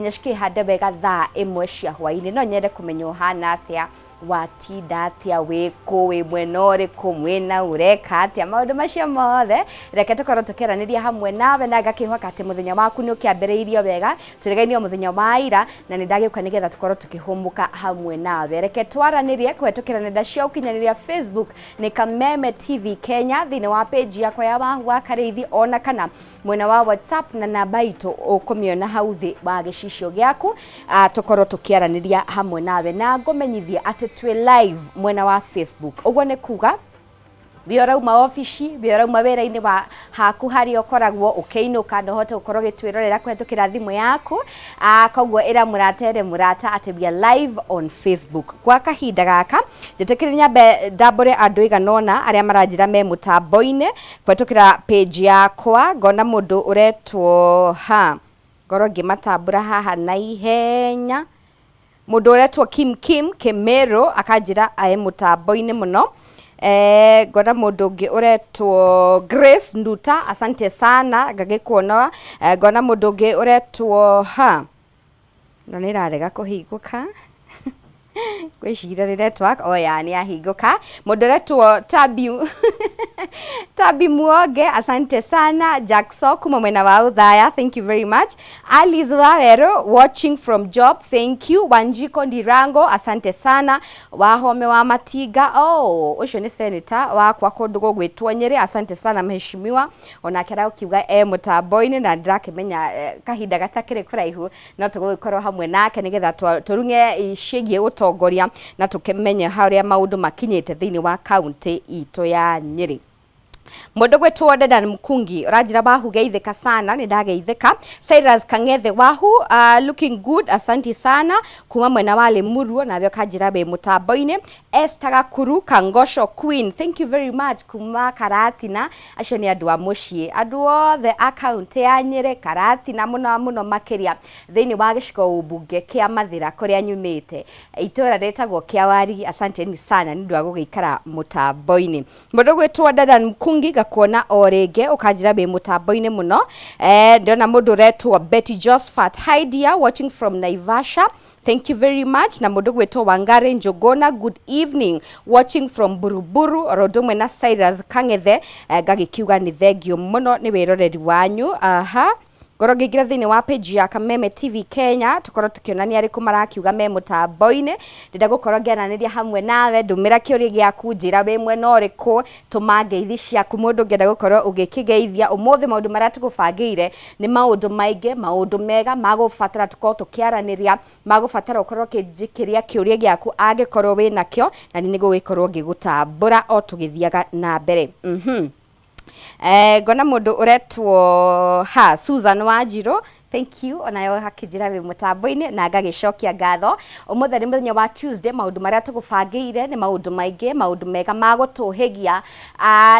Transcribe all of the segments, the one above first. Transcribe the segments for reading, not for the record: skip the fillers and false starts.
Nginya cikĩhande wega thaa 1 cia hwainĩ. No nyende kũmenya ũhana atĩa, watinda atĩa, wĩ kũ, wĩ mwena ũrĩkũ, mwĩna ũreka atĩa, maũndũ macio mothe reke tũkorwo tũkĩaranĩria hamwe nawe, na ngakĩhoka atĩ mũthenya waku nĩ ũkĩambĩrĩirio wega. Tũrĩgainio mũthenya wa ira na nĩ ndagĩũka nĩgetha tũkorwo tũkĩhũmũka hamwe nawe. Reke twaranĩrie kũhetũkĩra nenda cia ũkinyanĩria. Facebook nĩ Kameme TV Kenya, thĩinĩ wa page yakwa ya Wahu wa Karĩithi, ona kana mwena wa WhatsApp na namba itũ ũkũmĩona hau thĩ wa gĩcicio gĩaku, tũkorwo tũkĩaranĩria hamwe nawe. Na ngũmenyithie atĩ twĩ live mwena wa Facebook. Ũguo nĩ kuga wĩ ũrauma obici, wĩ ũrauma wĩra-inĩ wa haku harĩa ũkoragwo ũkĩinũka, na ũhote gũkorwo ũgĩtwĩrorera kũhetũkĩra thimũ yaku. Koguo ĩra mũrata ĩre mũrata atĩ we are live on Facebook kwa kahinda gaka. Njĩtĩkĩre nyambe ndambũre andũ igana ũna arĩa maranjĩra me mũtambo-inĩ kũhetũkĩra page yakwa. Ngona mũndũ ũretwo ha, ngorwo ngĩmatambũra haha na ihenya. Mũndũ ũretwo Kim Kim Kimero akanjĩra ae mũtambo-inĩ mũno. Ngona mũndũ ũngĩ ũretwo Grace Nduta, asante sana, ngagĩkuona. Ngona mũndũ ũngĩ ũretwo ha, no nĩ ĩrarega kũhingũka, ngwĩciria nĩ network. Oya, nĩ yahingũka. Mũndũ ũretwo Tabi Tabi Muonge, asante sana. Jackso kuma mwena wa Uthaya, thank you very much. Alice Waweru, watching from job, thank you. Wanjiko Ndirango, asante sana. Wahome wa Matinga, oh, ũcio nĩ senator wakwa kũndũ gũgwĩtwo Nyĩrĩ, asante sana mheshimiwa. Onake araukiuga e mũtambo-inĩ na ndĩrakĩmenya kahinda gatakĩrĩ kũraihu no tũgũgĩkorwo hamwe nake nĩgetha tũrung'e ciĩgiĩ ũtongoria na tũkĩmenye harĩa maũndũ makinyĩte thĩinĩ wa kaunti itũ ya Nyĩrĩ. Mũndũ gwĩtwo Dedan Mkungi ũranjĩra, "Wahu, geithĩka sana." Nĩ ndageithĩka. Cyrus Kang'ethe, "Wahu, looking good, asanti sana," kuma mwena wa Limuru, nawe ũkanjĩra wĩ mũtambo-inĩ. Esther Gakuru, Kangosho Queen, thank you very much, kuma Karatina. Acio nĩ andũ a mũciĩ, andũ othe a kaunti ya Nyĩrĩ, Karatina mũno mũno makĩria, thĩinĩ wa gĩcigo ũmbunge kĩa Mathĩra kũrĩa nyumĩte, itũra rĩtagwo Kĩawari. Asanteni sana nĩ ũndũ wa gũgĩikara mũtambo-inĩ. Mũndũ gwĩtwo Dedan Mkungi, ngakuona o rĩngĩ, ũkanjĩra wĩ mũtambo-inĩ mũno. Ndĩrona mũndũ ũretwo Betty Josephat, "Hi dear, watching from Naivasha," thank you very much. Na mũndũ gwĩtwo Wangari Njuguna, "Good evening, watching from Buruburu," oro ũndũ ũmwe na Cyrus Kang'ethe. Ngagĩkiuga nĩ thengio mũno nĩ wĩroreri wanyu. Aha, ngorwo ngĩingĩra thĩinĩ wa page ya Kameme TV Kenya, tũkorwo tũkĩonania arĩkũ marakiuga me mũtambo-inĩ. Ndĩrenda gũkorwo ngĩaranĩria hamwe nawe. Ndũmĩra kĩũria gĩaku, njĩra wĩ mwena ũrĩkũ, tũma ngeithi ciaku mũndũ ũngĩenda gũkorwo ũgĩkĩgeithia ũmũthĩ. Maũndũ marĩa tũgũbangĩire nĩ maũndũ maingĩ, maũndũ mega magũbatara tũkorwo tũkĩaranĩria, magũbatara ũkorwo ũkĩnjĩkĩria kĩũria gĩaku angĩkorwo wĩ nakĩo, na nĩ nĩgũgĩkorwo ngĩgũtambũra o tũgĩthiaga na mbere. Ngona mũndũ ũretwo ha Susan Wanjiru, thank you, onayo hakĩnjĩra wĩ mũtambo-inĩ na ngagĩcokia ngatho. Ũmũthĩ nĩ mũthenya wa Tuesday. Maũndũ marĩa tũgũbangĩire nĩ maũndũ maingĩ, maũndũ mega ma gũtũhĩgia.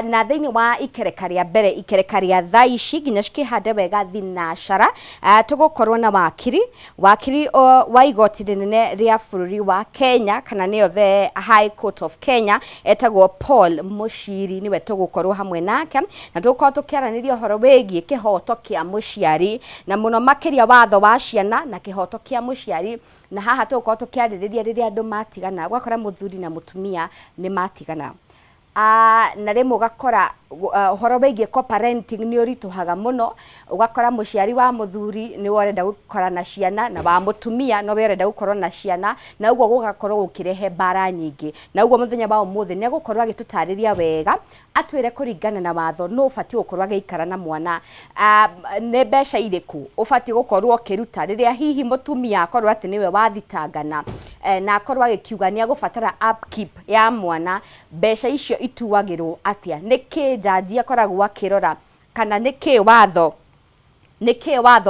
Na thĩinĩ wa ikereka rĩa mbere, ikereka rĩa thaa ici nginya cikĩhande wega thinacara, tũgũkorwo na wakiri wa igoti rĩnene rĩa bũrũri wa Kenya, kana nĩyo the High Court of Kenya, etagwo Paul Mushiri. Nĩwe tũgũkorwo hamwe nake na tũgũkorwo tũkĩaranĩria ũhoro wĩgiĩ kĩhoto kĩa mũciari, na mũno makĩria watho wa ciana na kĩhoto kĩa mũciari. Na haha tũgũkorwo tũkĩarĩrĩria rĩrĩa andũ matigana, ũgakora mũthuri na mũtumia nĩ matigana, na rĩmwe ũgakora ũhoro wĩgiĩ co-parenting nĩ ũritũhaga mũno. Ũgakora mũciari wa mũthuri nĩwe ũrenda gũkora na ciana, na wa mũtumia nowe ũrenda gũkorwo na ciana, na ũguo gũgakorwo gũkĩrehe mbara nyingĩ. Na ũguo mũthenya wa ũmũthĩ nĩ egũkorwo agĩtũtarĩria wega, atwĩre kũringana na watho nũ ũbatiĩ gũkorwo agĩikara na mwana, nĩ mbeca irĩkũ ũbatiĩ gũkorwo ũkĩruta rĩrĩa hihi mũtumia akorwo atĩ nĩwe wathitangana, na akorwo agĩkiuga nĩ agũbatara upkeep ya mwana, mbeca icio ituagĩrwo atĩa, nĩ kĩ jaji akoragwo akĩrora, kana nĩ kĩ watho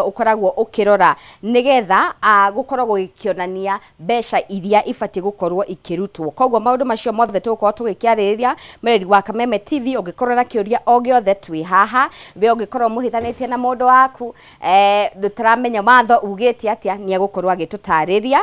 ũkoragwo ũkĩrora nĩgetha gũkorwo gũgĩkĩonania mbeca iria ibatiĩ gũkorwo ikĩrutwo. Koguo maũndũ macio mothe tũgũkorwo tũgĩkĩarĩrĩria. Mwĩrori wa Kameme TV, ũngĩkorwo na kĩũria o gĩothe, twĩ haha. We ũngĩkorwo mũhĩtanĩtie na mũndũ waku, ndũtaramenya watho ugĩte atĩa, nĩ egũkorwo agĩtũtarĩria.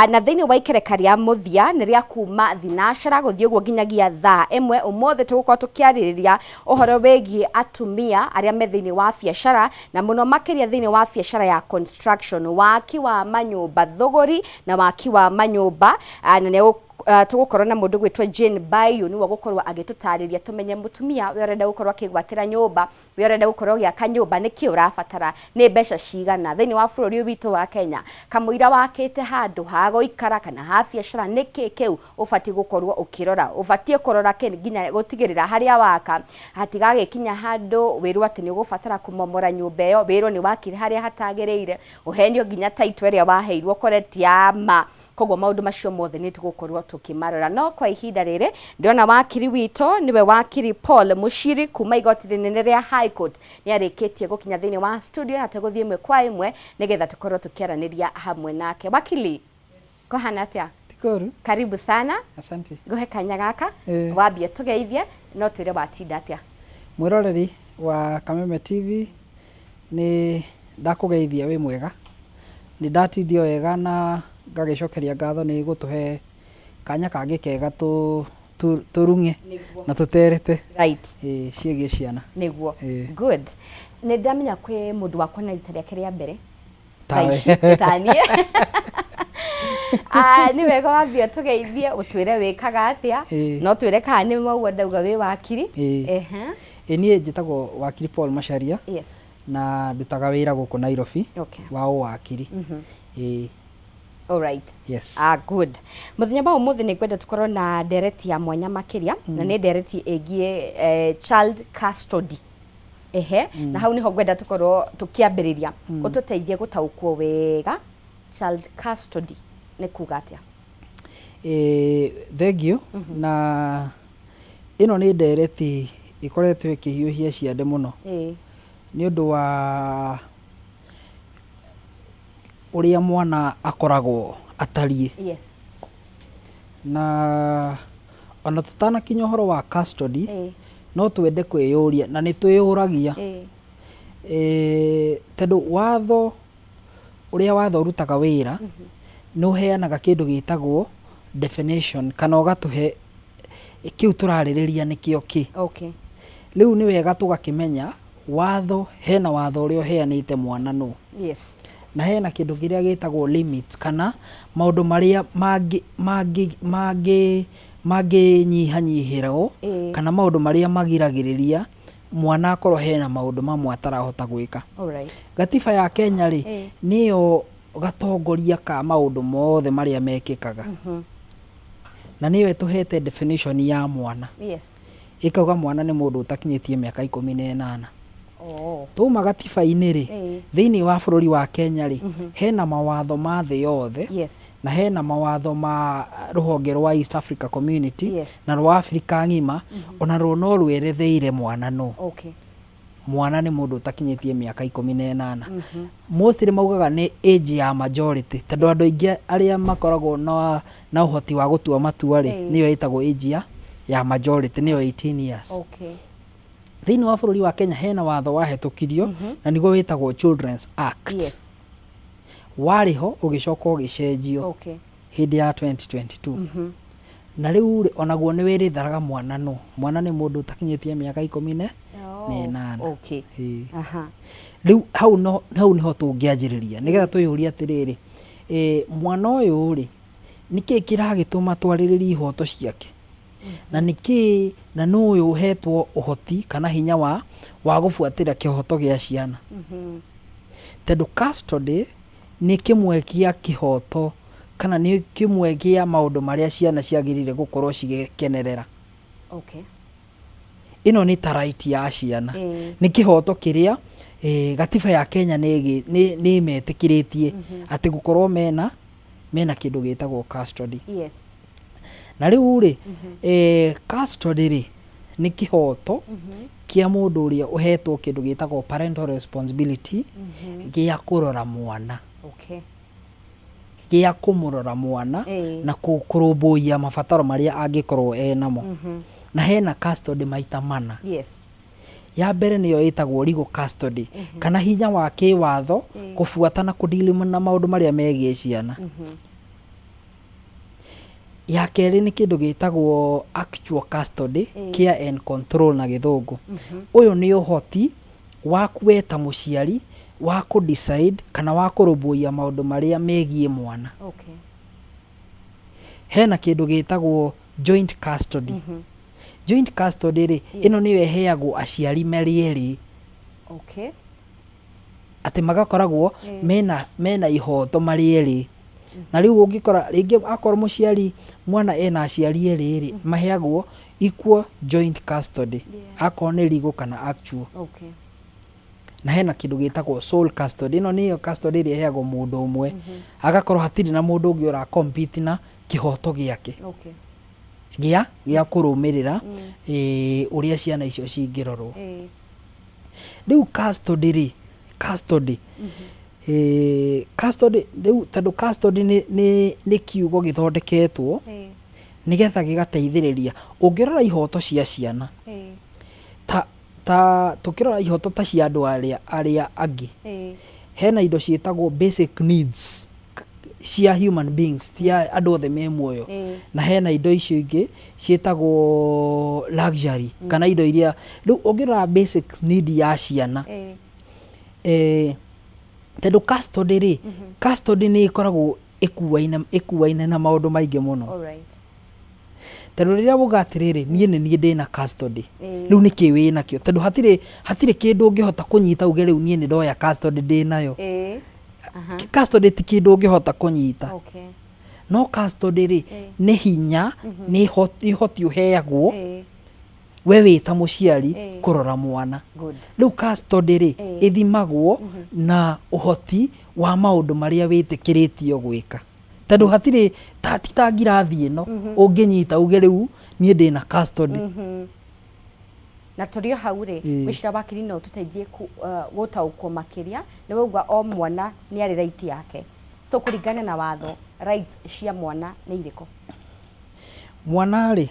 Na thĩinĩ wa ikereka rĩa mũthia nĩ rĩa kuma thinacara gũthiĩ ũguo nginyagia thaa 1 ũmũthĩ, tũgũkorwo tũkĩarĩrĩria ũhoro wĩgiĩ atumia arĩa me thĩinĩ wa biacara, na mũno Mũno makĩria thĩinĩ wa biacara ya construction, waki wa manyũmba, thũgũri na waki wa manyũmba. Na nĩ tũgũkorwo na mũndũ gwĩtwo Jane Bayu, nĩwe ũgũkorwo agĩtũtarĩria tũmenye mũtumia we ũrenda gũkorwo akĩgwatĩra nyũmba, we ũrenda gũkorwo ũgĩaka nyũmba, nĩkĩ ũrabatara, nĩ mbeca cigana thĩinĩ wa bũrũri ũyũ witũ wa Kenya, kamũira wakĩte handũ ha gũikara kana ha biacara, nĩkĩ kĩu ũbatiĩ gũkorwo ũkĩrora, ũbatiĩ kũrora kĩ nginya gũtigĩrĩra harĩa waka hatigagĩkinya handũ wĩrwo atĩ nĩ ũgũbatara kũmomora nyũmba ĩyo, wĩrwo nĩ wakire harĩa hatagĩrĩire, ũhenio nginya title ĩrĩa waheirwo ũkore ti ya ma. Koguo maũndũ macio mothe nĩ tũgũkorwo tũkĩmarora, no kwa ihinda rĩrĩ ndĩrona wakiri witũ nĩwe wakiri Paul Muchiri kuma igoti rĩnene rĩa High Court nĩ arĩkĩtie gũkinya thĩinĩ wa studio, na tũgũthiĩ ĩmwe kwa ĩmwe nĩgetha tũkorwo tũkĩaranĩria hamwe nake. Wakili, kũhana atĩa? Tikoru. Karibu sana. Asante. Ngũhe kanya gaka wambie tũgeithie, no twĩre watinda atĩa. Mwĩroreri wa Kameme TV, nĩ ndakũgeithia wĩ mwega. Nĩ ndatindio wega na ngagĩcokeria ngatho nĩ gũtũhe kanya kangĩ kega tũrung'e na tũterete ciĩgiĩ ciana. Nĩguo. Good. Nĩ ndamenya kwĩ mũndũ wakona rita rĩake rĩa mbere Tawe. Thaa ici, nĩ taniĩ. Ah, nĩ wega wambia tũgeithie, ũtwĩre wĩkaga atĩa, no twĩre kana nĩ ũguo ndauga wĩ wakiri. Ehe. Ĩ niĩ njĩtagwo wakiri Paul Macharia. Na ndutaga wĩra gũkũ Nairobi wa ũwakiri. Ĩĩ. Alright. Yes. Ah, good. Mũthenya wa ũmũthĩ nĩ ngwenda tũkorwo na ndereti ya mwanya makĩria, na nĩ ndereti ĩgiĩ child custody. Ehe, na hau nĩho ngwenda tũkorwo tũkĩambĩrĩria. Ũtũteithie gũtaũkwo wega child custody nĩ kuga atĩa? Ĩĩ, thengiũ. Na ĩno nĩ ndereti ĩkoretwo ĩkĩhiũhia ciande mũno nĩ ũndũ wa ũrĩa mwana akoragwo atariĩ. Na ona tũtanakinya ũhoro wa custody, no twende kwĩyũria na nĩ twĩyũragia, tondũ watho ũrĩa watho ũrutaga wĩra nĩ ũheanaga kĩndũ gĩtagwo definition kana ũgatũhe kĩu tũrarĩrĩria nĩkĩo kĩ. Rĩu nĩ wega tũgakĩmenya watho, hena watho ũrĩa ũheanĩte mwana nũ. Na hena kĩndũ kĩrĩa gĩtagwo limits kana maũndũ marĩa mangĩ mangĩ mangĩ mangĩnyihanyihĩrwo kana maũndũ marĩa magiragĩrĩria mwana akorwo hena maũndũ mamwe atarahota gwĩka. Gatiba ya Kenya rĩ, nĩyo gatongoria ka maũndũ mothe marĩa mekĩkaga. Na nĩyo ĩtũhete definition ya mwana. Ĩkauga mwana nĩ mũndũ ũtakinyĩtie mĩaka 18. Twauma gatiba-inĩ rĩ, thĩinĩ wa bũrũri wa Kenya rĩ, hena mawatho ma thĩ yothe, na hena mawatho ma rũhonge rwa East Africa Community, na rwa Africa ng'ima, ona ruo no rweretheire mwana nũ. Mwana nĩ mũndũ ũtakinyĩtie mĩaka 18. Mostly maugaga nĩ age ya majority, tondũ andũ aingĩ arĩa makoragwo na ũhoti wa gũtua matua rĩ, nĩyo ĩtagwo age ya majority, nĩyo 18 years. Thĩinĩ wa bũrũri wa Kenya hena watho wahetũkirio, na nĩguo wĩtagwo Children's Act. Warĩ ho ũgĩcoka ũgĩcenjio hĩndĩ ya 2022. Na rĩu rĩ, onaguo nĩ wĩrĩtharaga mwana nũ. Mwana nĩ mũndũ ũtakinyĩtie mĩaka 18. Ĩĩ. Rĩu hau no hau nĩho tũngĩanjĩrĩria nĩgetha twĩyũrie atĩrĩrĩ, mwana ũyũ rĩ, nĩkĩ kĩragĩtũma twarĩrĩrie ihoto ciake? Na nĩkĩ na nũ ũyũ ũhetwo ũhoti kana hinya wa gũbuatĩrĩra kĩhoto gĩa ciana? Tondũ custody nĩ kĩmwe gĩa kĩhoto kana nĩ kĩmwe gĩa maũndũ marĩa ciana ciagĩrĩire gũkorwo cigĩkenerera. Ĩno nĩ ta right ya ciana. Nĩ kĩhoto kĩrĩa gatiba ya Kenya nĩ ĩmetĩkĩrĩtie atĩ gũkorwo mena kĩndũ gĩtagwo custody. Na rĩu rĩ, custody rĩ, nĩ kĩhoto kĩa mũndũ ũrĩa ũhetwo kĩndũ gĩtagwo parental responsibility gĩa kũrora mwana. Gĩa kũmũrora mwana na kũrũmbũiya mabataro marĩa angĩkorwo enamo. Na hena custody maita mana. Ya mbere nĩyo ĩtagwo legal custody kana hinya wa kĩwatho kũbuata na kũ deal na maũndũ marĩa megiĩ ciana. Ya kerĩ nĩ kĩndũ gĩtagwo actual custody, care and control na gĩthũngũ. Ũyũ nĩ ũhoti waku we ta mũciari wa kũ decide kana wa kũrũmbũiya maũndũ marĩa megiĩ mwana. Hena kĩndũ gĩtagwo joint custody. Joint custody rĩ, ĩno nĩyo ĩheagwo aciari marĩ erĩ. Atĩ magakoragwo mena mena ihoto marĩ erĩ. Na rĩu ũngĩkora rĩngĩ akorwo mũciari mwana ena aciari erĩ rĩ, maheagwo equal joint custody. Akorwo nĩ legal kana actual. Na hena kĩndũ gĩtagwo sole custody. Ĩno nĩyo custody ĩrĩa ĩheagwo mũndũ ũmwe. Agakorwo hatirĩ na mũndũ ũngĩ ũra compete na kĩhoto gĩake. Gĩa gĩa kũrũmĩrĩra ũrĩa ciana icio cingĩrorwo. Rĩu custody rĩ, custody, custody rĩu tondũ custody nĩ nĩ nĩ kiugo gĩthondeketwo nĩgetha gĩgateithĩrĩria. Ũngĩrora ihoto cia ciana, ta ta tũkĩrora ihoto ta cia andũ arĩa arĩa angĩ, hena indo ciĩtagwo basic needs cia human beings, ti andũ othe me muoyo. Na hena indo icio ingĩ ciĩtagwo luxury kana indo iria rĩu ũngĩrora basic need ya ciana, tondũ custody rĩ, custody nĩ ĩkoragwo ĩkuaine ĩkuaine na maũndũ maingĩ mũno. Tondũ rĩrĩa wauga atĩrĩrĩ, niĩ nĩ niĩ ndĩna custody, rĩu nĩkĩ wĩnakĩo? Tondũ hatirĩ hatirĩ kĩndũ ũngĩhota kũnyita uge rĩu niĩ nĩ ndoya custody ndĩnayo. Custody ti kĩndũ ũngĩhota kũnyita. No custody rĩ, nĩ hinya, nĩ ũhoti ũheagwo we wĩ ta mũciari kũrora mwana. Rĩu custody rĩ, ĩthimagwo na ũhoti wa maũndũ marĩa wĩtĩkĩrĩtio gwĩka. Tondũ hatirĩ ta ti ta ngirathi ĩno ũngĩnyita uge rĩu niĩ ndĩna custody. Na tũrĩ o hau rĩ, ngwĩciria wakiri no ũtũteithie gũtaũkwo makĩria. Nĩ wauga o mwana nĩ arĩ right yake. So kũringana na watho, rights cia mwana nĩ irĩkũ? Mwana rĩ,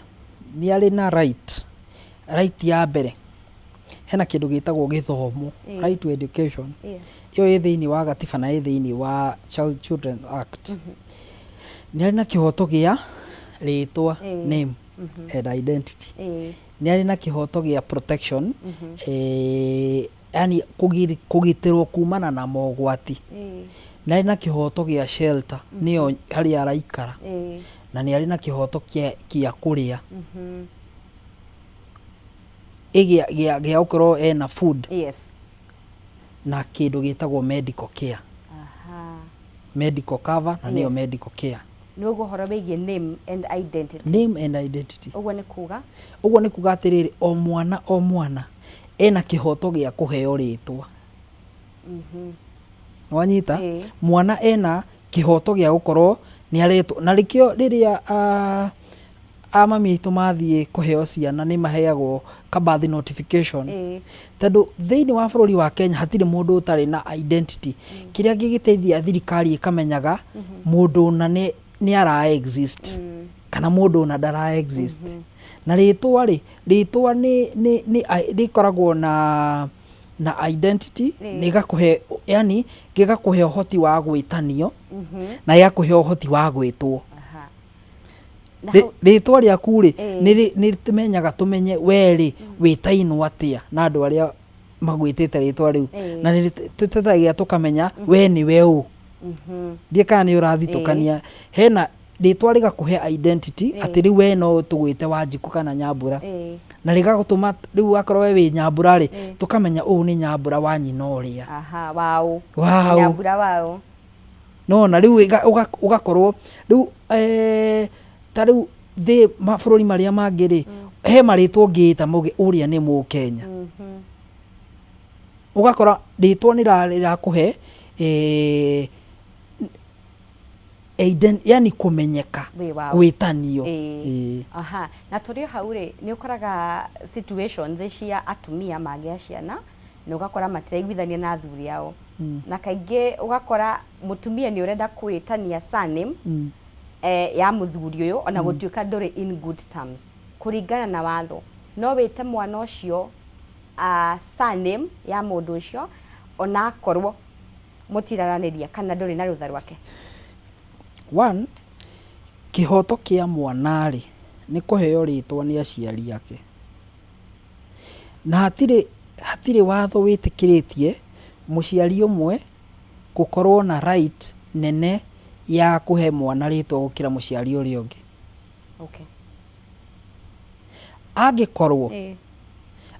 nĩ arĩ na right. Right ya mbere, hena kĩndũ gĩtagwo gĩthomo, right to education. Ĩyo ĩ thĩinĩ wa gatiba na ĩ thĩinĩ wa Child Children Act. Nĩ arĩ na kĩhoto gĩa rĩtwa, name and identity. Nĩ arĩ na kĩhoto gĩa protection, yani kũgitĩrwo kumana na mogwati. Nĩ arĩ na kĩhoto gĩa shelter, nĩyo harĩa araikara. Na nĩ arĩ na kĩhoto kĩa kũrĩa. Gĩa gĩa gĩa gũkorwo ena food. Na kĩndũ gĩtagwo medical care. Medical cover na nĩyo medical care. Nĩ ũguo ũhoro wĩgiĩ name and identity. Name and identity. Ũguo nĩ kuga? Ũguo nĩ kuga atĩrĩrĩ, o mwana o mwana ena kĩhoto gĩa kũheo rĩtwa. Nĩwanyita? Mwana ena kĩhoto gĩa gũkorwo nĩ aretwo, na nĩkĩo rĩrĩa a mami aitũ mathiĩ kũheo ciana nĩ maheagwo ka birth notification. Tondũ thĩinĩ wa bũrũri wa Kenya hatirĩ mũndũ ũtarĩ na identity. Kĩrĩa gĩgĩteithia thirikari ĩkamenyaga mũndũ ũna nĩ ara exist kana mũndũ ũna ndara exist. Na rĩtwa rĩ, rĩtwa nĩ nĩ nĩ rĩkoragwo na na identity, rĩgakũhe yani gĩgakũhe ũhoti wa gwĩtanio na gĩgakũhe ũhoti wa gwĩtwo. Rĩtwa rĩaku rĩ, nĩ tũmenyaga tũmenye we rĩ wĩtainwo atĩa na andũ arĩa magwĩtĩte rĩtwa rĩu, na nĩ tũtethagia tũkamenya we nĩwe ũ. Ndiũĩ kana nĩ ũrathitũkania. Hena rĩtwa rĩgakũhe identity atĩ rĩu we no tũgwĩte Wanjikũ kana Nyambura, na rĩgagũtũma rĩu wakorwo we wĩ Nyambura rĩ, tũkamenya ũyũ nĩ Nyambura wa nyina ũrĩa. Waũ. Waũ. Nyambura waũ. Nona rĩu ũgakorwo rĩu ta rĩu thĩ mabũrũri marĩa mangĩ rĩ, he marĩtwa ũngĩĩta mauge ũrĩa nĩ Mũkenya. Ũgakora rĩtwa nĩ rĩrakũhe yani kũmenyeka, gwĩtanio. Aha. Na tũrĩ o hau rĩ, nĩ ũkoraga situations cia atumia magĩa ciana, na ũgakora matiraiguithania na athuri ao. Na kaingĩ ũgakora mũtumia nĩ ũrenda kwĩtania surname ya mũthuri ũyũ, ona gũtuĩka ndũrĩ in good terms. Kũringana na watho, no wĩte mwana ũcio surname ya mũndũ ũcio, onakorwo mũtiraranĩria kana ndũrĩ na rũtha rwake. One, kĩhoto kĩa mwana rĩ, nĩ kũheo rĩtwa nĩ aciari ake. Na hatirĩ hatirĩ watho wĩtĩkĩrĩtie Mũciari ũmwe gũkorwo na right nene ya kũhe mwana rĩtwa gũkĩra mũciari ũrĩa ũngĩ. Angĩkorwo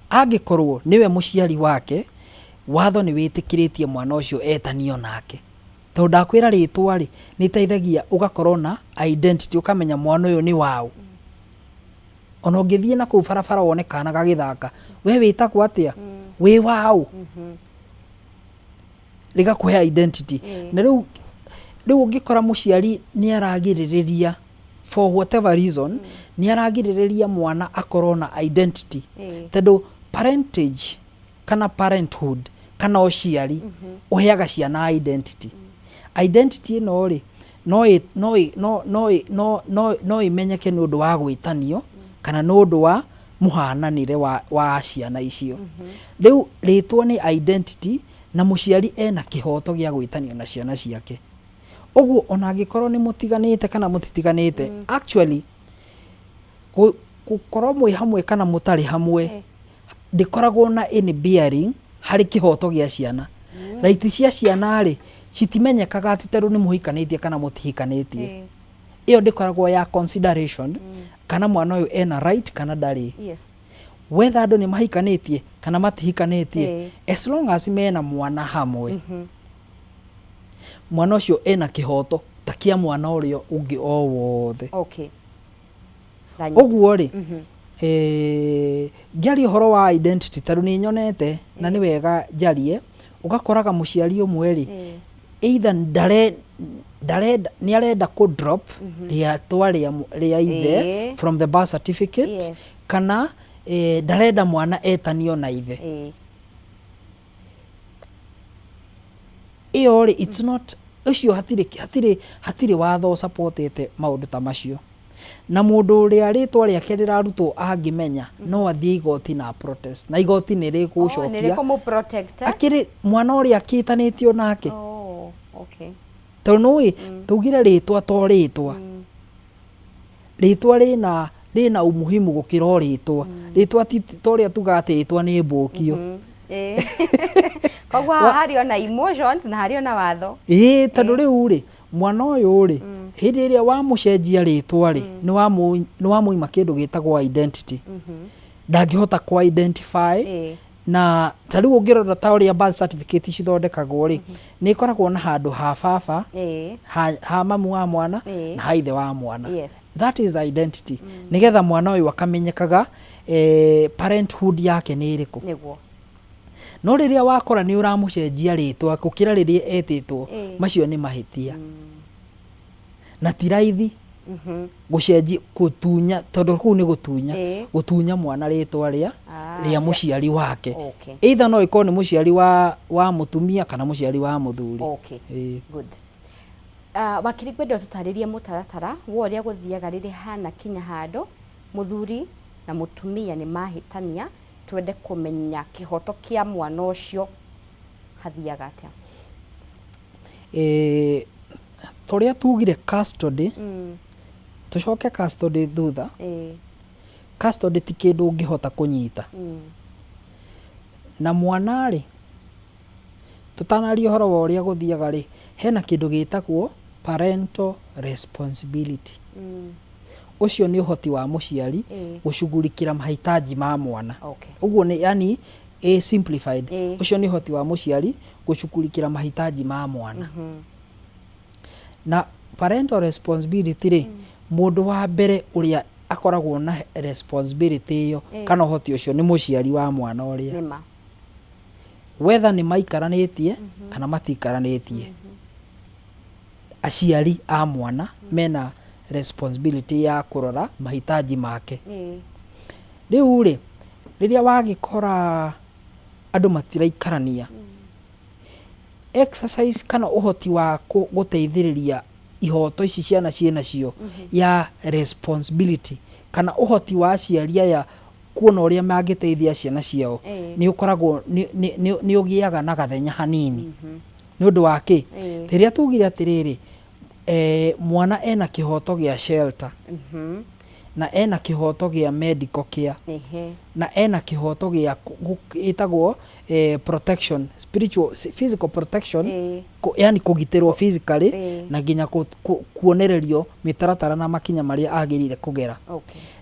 angĩkorwo nĩwe mũciari wake, watho nĩ wĩtĩkĩrĩtie mwana ũcio etanio nake. Tondũ ndakwĩra rĩtwa rĩ, nĩ rĩteithagia ũgakorwo na identity, ũkamenya mwana ũyũ nĩ waũ. Ona ũngĩthiĩ na kũu barabara wone kana gagĩthaka, we wĩtagwo atĩa? Wĩ waũ? Rĩgakũhe identity. Na rĩu rĩu ũngĩkora mũciari nĩ aragirĩrĩria for whatever reason, nĩ aragirĩrĩria mwana akorwo na identity. Tondũ parentage kana parenthood kana ũciari ũheaga ciana identity. Identity ĩno rĩ, no ĩ- no ĩ- no no ĩ- no no no ĩmenyeke nĩ ũndũ wa gwĩtanio kana nĩ ũndũ wa mũhananĩre wa, wa ciana icio. Rĩu rĩtwa nĩ identity na mũciari ena kĩhoto gĩa gwĩtanio na ciana ciake. Ũguo ona angĩkorwo nĩ mũtiganĩte kana mũtitiganĩte, actually gũkorwo mwĩ hamwe kana mũtarĩ hamwe ndĩkoragwo na any bearing harĩ kĩhoto gĩa ciana. Right cia ciana rĩ, citimenyekaga atĩ tondũ nĩ mũhikanĩtie kana mũtihikanĩtie. Ĩyo ndĩkoragwo ya consideration kana mwana ũyũ ena right kana ndarĩ. Whether andũ nĩ mahikanĩtie kana matihikanĩtie, as long as mena mwana hamwe, mwana ũcio ena kĩhoto ta kĩa mwana ũrĩa ũngĩ o wothe. Ndanyita. Ũguo rĩ, ngĩaria ũhoro wa identity tondũ nĩ nyonete na nĩ wega njarie, ũgakoraga mũciari ũmwe rĩ, either ndare ndarenda nĩ arenda kũ drop rĩatwa rĩa ithe from the birth certificate, kana ndarenda mwana etanio na ithe. Ĩyo rĩ, it's not ũcio, hatirĩ hatirĩ hatirĩ watho ũsupportĩte maũndũ ta macio. Na mũndũ ũrĩa rĩtwa rĩake rĩrarutwo angĩmenya no athiĩ igoti na protest, na igoti nĩ Oh, nĩ rĩgũcokia rĩkũmũ protect, eh? Akĩrĩ mwana ũrĩa akĩtanĩtio nake. Oh, okay. Tondũ nĩũĩ tugire rĩtwa to rĩtwa, rĩtwa rĩna umuhimu gũkĩra o rĩtwa. Rĩtwa ti ta ũrĩa tugaga atĩ rĩtwa nĩ mbũkio. Koguo haha harĩ ona emotions na harĩ ona watho. Ĩĩ, tondũ rĩu rĩ, mwana ũyũ rĩ, hĩndĩ ĩrĩa wamũcenjia rĩtwa rĩ, nĩ wamũima kĩndũ gĩtagwo identity. Ndangĩhota kũ identify. Na ta rĩu ũngĩrora ta ũrĩa birth certificate cithondekagwo rĩ, nĩ ĩkoragwo na handũ ha baba, ha mamu wa mwana, na ha ithe wa mwana. That is identity, nĩgetha mwana ũyũ akamenyekaga parenthood yake nĩ ĩrĩkũ. No rĩrĩa wakora nĩ ũramũcenjia rĩtwa gũkĩra rĩrĩa etĩtwo, macio nĩ mahĩtia na ti raithi gũcenjia, gũtunya, tondũ kũu nĩ gũtunya, gũtunya mwana rĩtwa rĩa rĩa mũciari wake. Either no ĩkorwo nĩ mũciari wa mũtumia kana mũciari wa mũthuri. Ĩĩ. Good. Wakiri, ngwenda ũtũtarĩrie mũtaratara wa ũrĩa gũthiaga rĩrĩa hana kinya handũ mũthuri na mũtumia nĩ mahĩtania, twende kũmenya kĩhoto kĩa mwana ũcio hathiaga atĩa? Torĩa tugire custody, tũcoke custody thutha. Custody ti kĩndũ ũngĩhota kũnyita. Na mwana rĩ, tũtanaria ũhoro wa ũrĩa gũthiaga rĩ, hena kĩndũ gĩtagwo parental responsibility. Ũcio nĩ ũhoti wa mũciari gũcugurikĩra mahitaji ma mwana. Ũguo nĩ yani ĩ simplified. Ũcio nĩ ũhoti wa mũciari gũcugurikĩra mahitaji ma mwana. Na parental responsibility rĩ, mũndũ wa mbere ũrĩa akoragwo na responsibility ĩyo kana ũhoti ũcio nĩ mũciari wa mwana ũrĩa. Nĩma. Whether nĩ maikaranĩtie kana matikaranĩtie, aciari a mwana mena responsibility ya kũrora mahitaji make. Rĩu rĩ, rĩrĩa wagĩkora andũ matiraikarania, exercise kana ũhoti wa gũteithĩrĩria ihoto ici ciana ciĩ nacio ya responsibility kana ũhoti wa aciari aya kuona ũrĩa mangĩteithia ciana ciao nĩ ũkoragwo nĩ ũgĩaga na gathenya hanini. Nĩ ũndũ wa kĩ? Rĩrĩa tugire atĩrĩrĩ, mwana ena kĩhoto gĩa shelter. Na ena kĩhoto gĩa medical care. Na ena kĩhoto gĩa ĩtagwo protection, spiritual, physical protection, yani kũgitĩrwo physically na nginya kuonererio mĩtaratara na makinya marĩa agĩrĩire kũgera.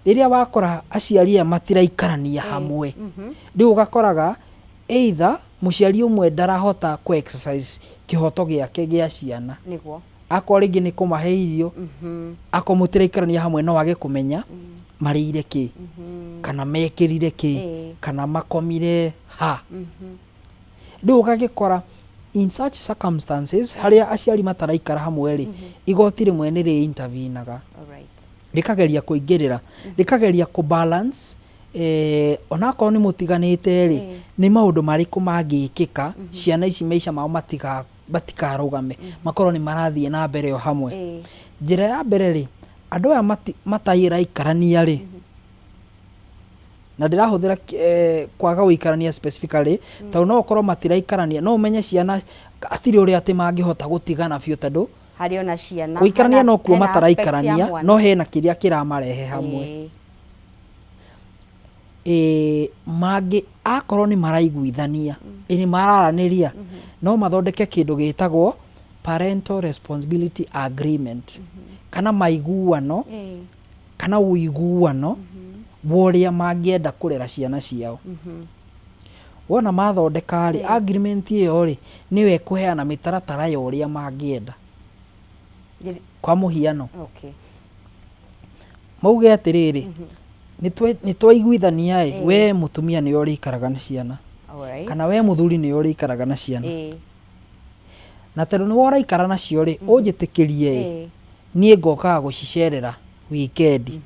Rĩrĩa wakora aciari aya matiraikarania hamwe, rĩu ũgakoraga either mũciari ũmwe ndarahota kũ exercise kĩhoto gĩake gĩa ciana. Akorwo rĩngĩ nĩ kũmahe irio, akorwo mũtiraikarania hamwe no age kũmenya marĩire kĩ, kana mekĩrire kĩ, kana makomire ha. Rĩu ũgagĩkora in such circumstances harĩa aciari mataraikara hamwe rĩ, igoti rĩmwe nĩ rĩ intervenaga, rĩkageria kũingĩrĩra, rĩkageria kũ balance onakorwo nĩ mũtiganĩte rĩ, nĩ maũndũ marĩkũ mangĩkĩka ciana ici maica mao matikarũgame, makorwo nĩ marathiĩ na mbere o hamwe. Njĩra ya mbere rĩ, andũ aya mataraikarania rĩ, na ndĩrahũthĩra kwaga gũikarania specifically, tondũ no ũkorwo matiraikarania, no ũmenye ciana hatirĩ ũrĩa atĩ mangĩhota gũtigana biũ tondũ Harĩ ona ciana. Gũikarania no kuo hena aspect ya mataraikarania, mwana. No hena kĩrĩa kĩramarehe hamwe. Mangĩ akorwo nĩ maraiguithania, ĩ nĩ mararanĩria, no mathondeke kĩndũ gĩtagwo parental responsibility agreement, kana maiguano, kana ũiguano wa ũrĩa mangĩenda kũrera ciana ciao. Wona mathondeka rĩ, agreement ĩyo rĩ, nĩyo ĩkũheana mĩtaratara ya ũrĩa mangĩenda. Kwa mũhiano, mauge atĩrĩrĩ, nĩ twaiguithania ĩ, we mũtumia nĩwe ũrĩikaraga na ciana, kana we mũthuri nĩwe ũrĩikaraga na ciana, na tondũ nĩwe ũraikara nacio rĩ, ũnjĩtĩkĩrie ĩ, niĩ ngokaga gũcicerera wikendi,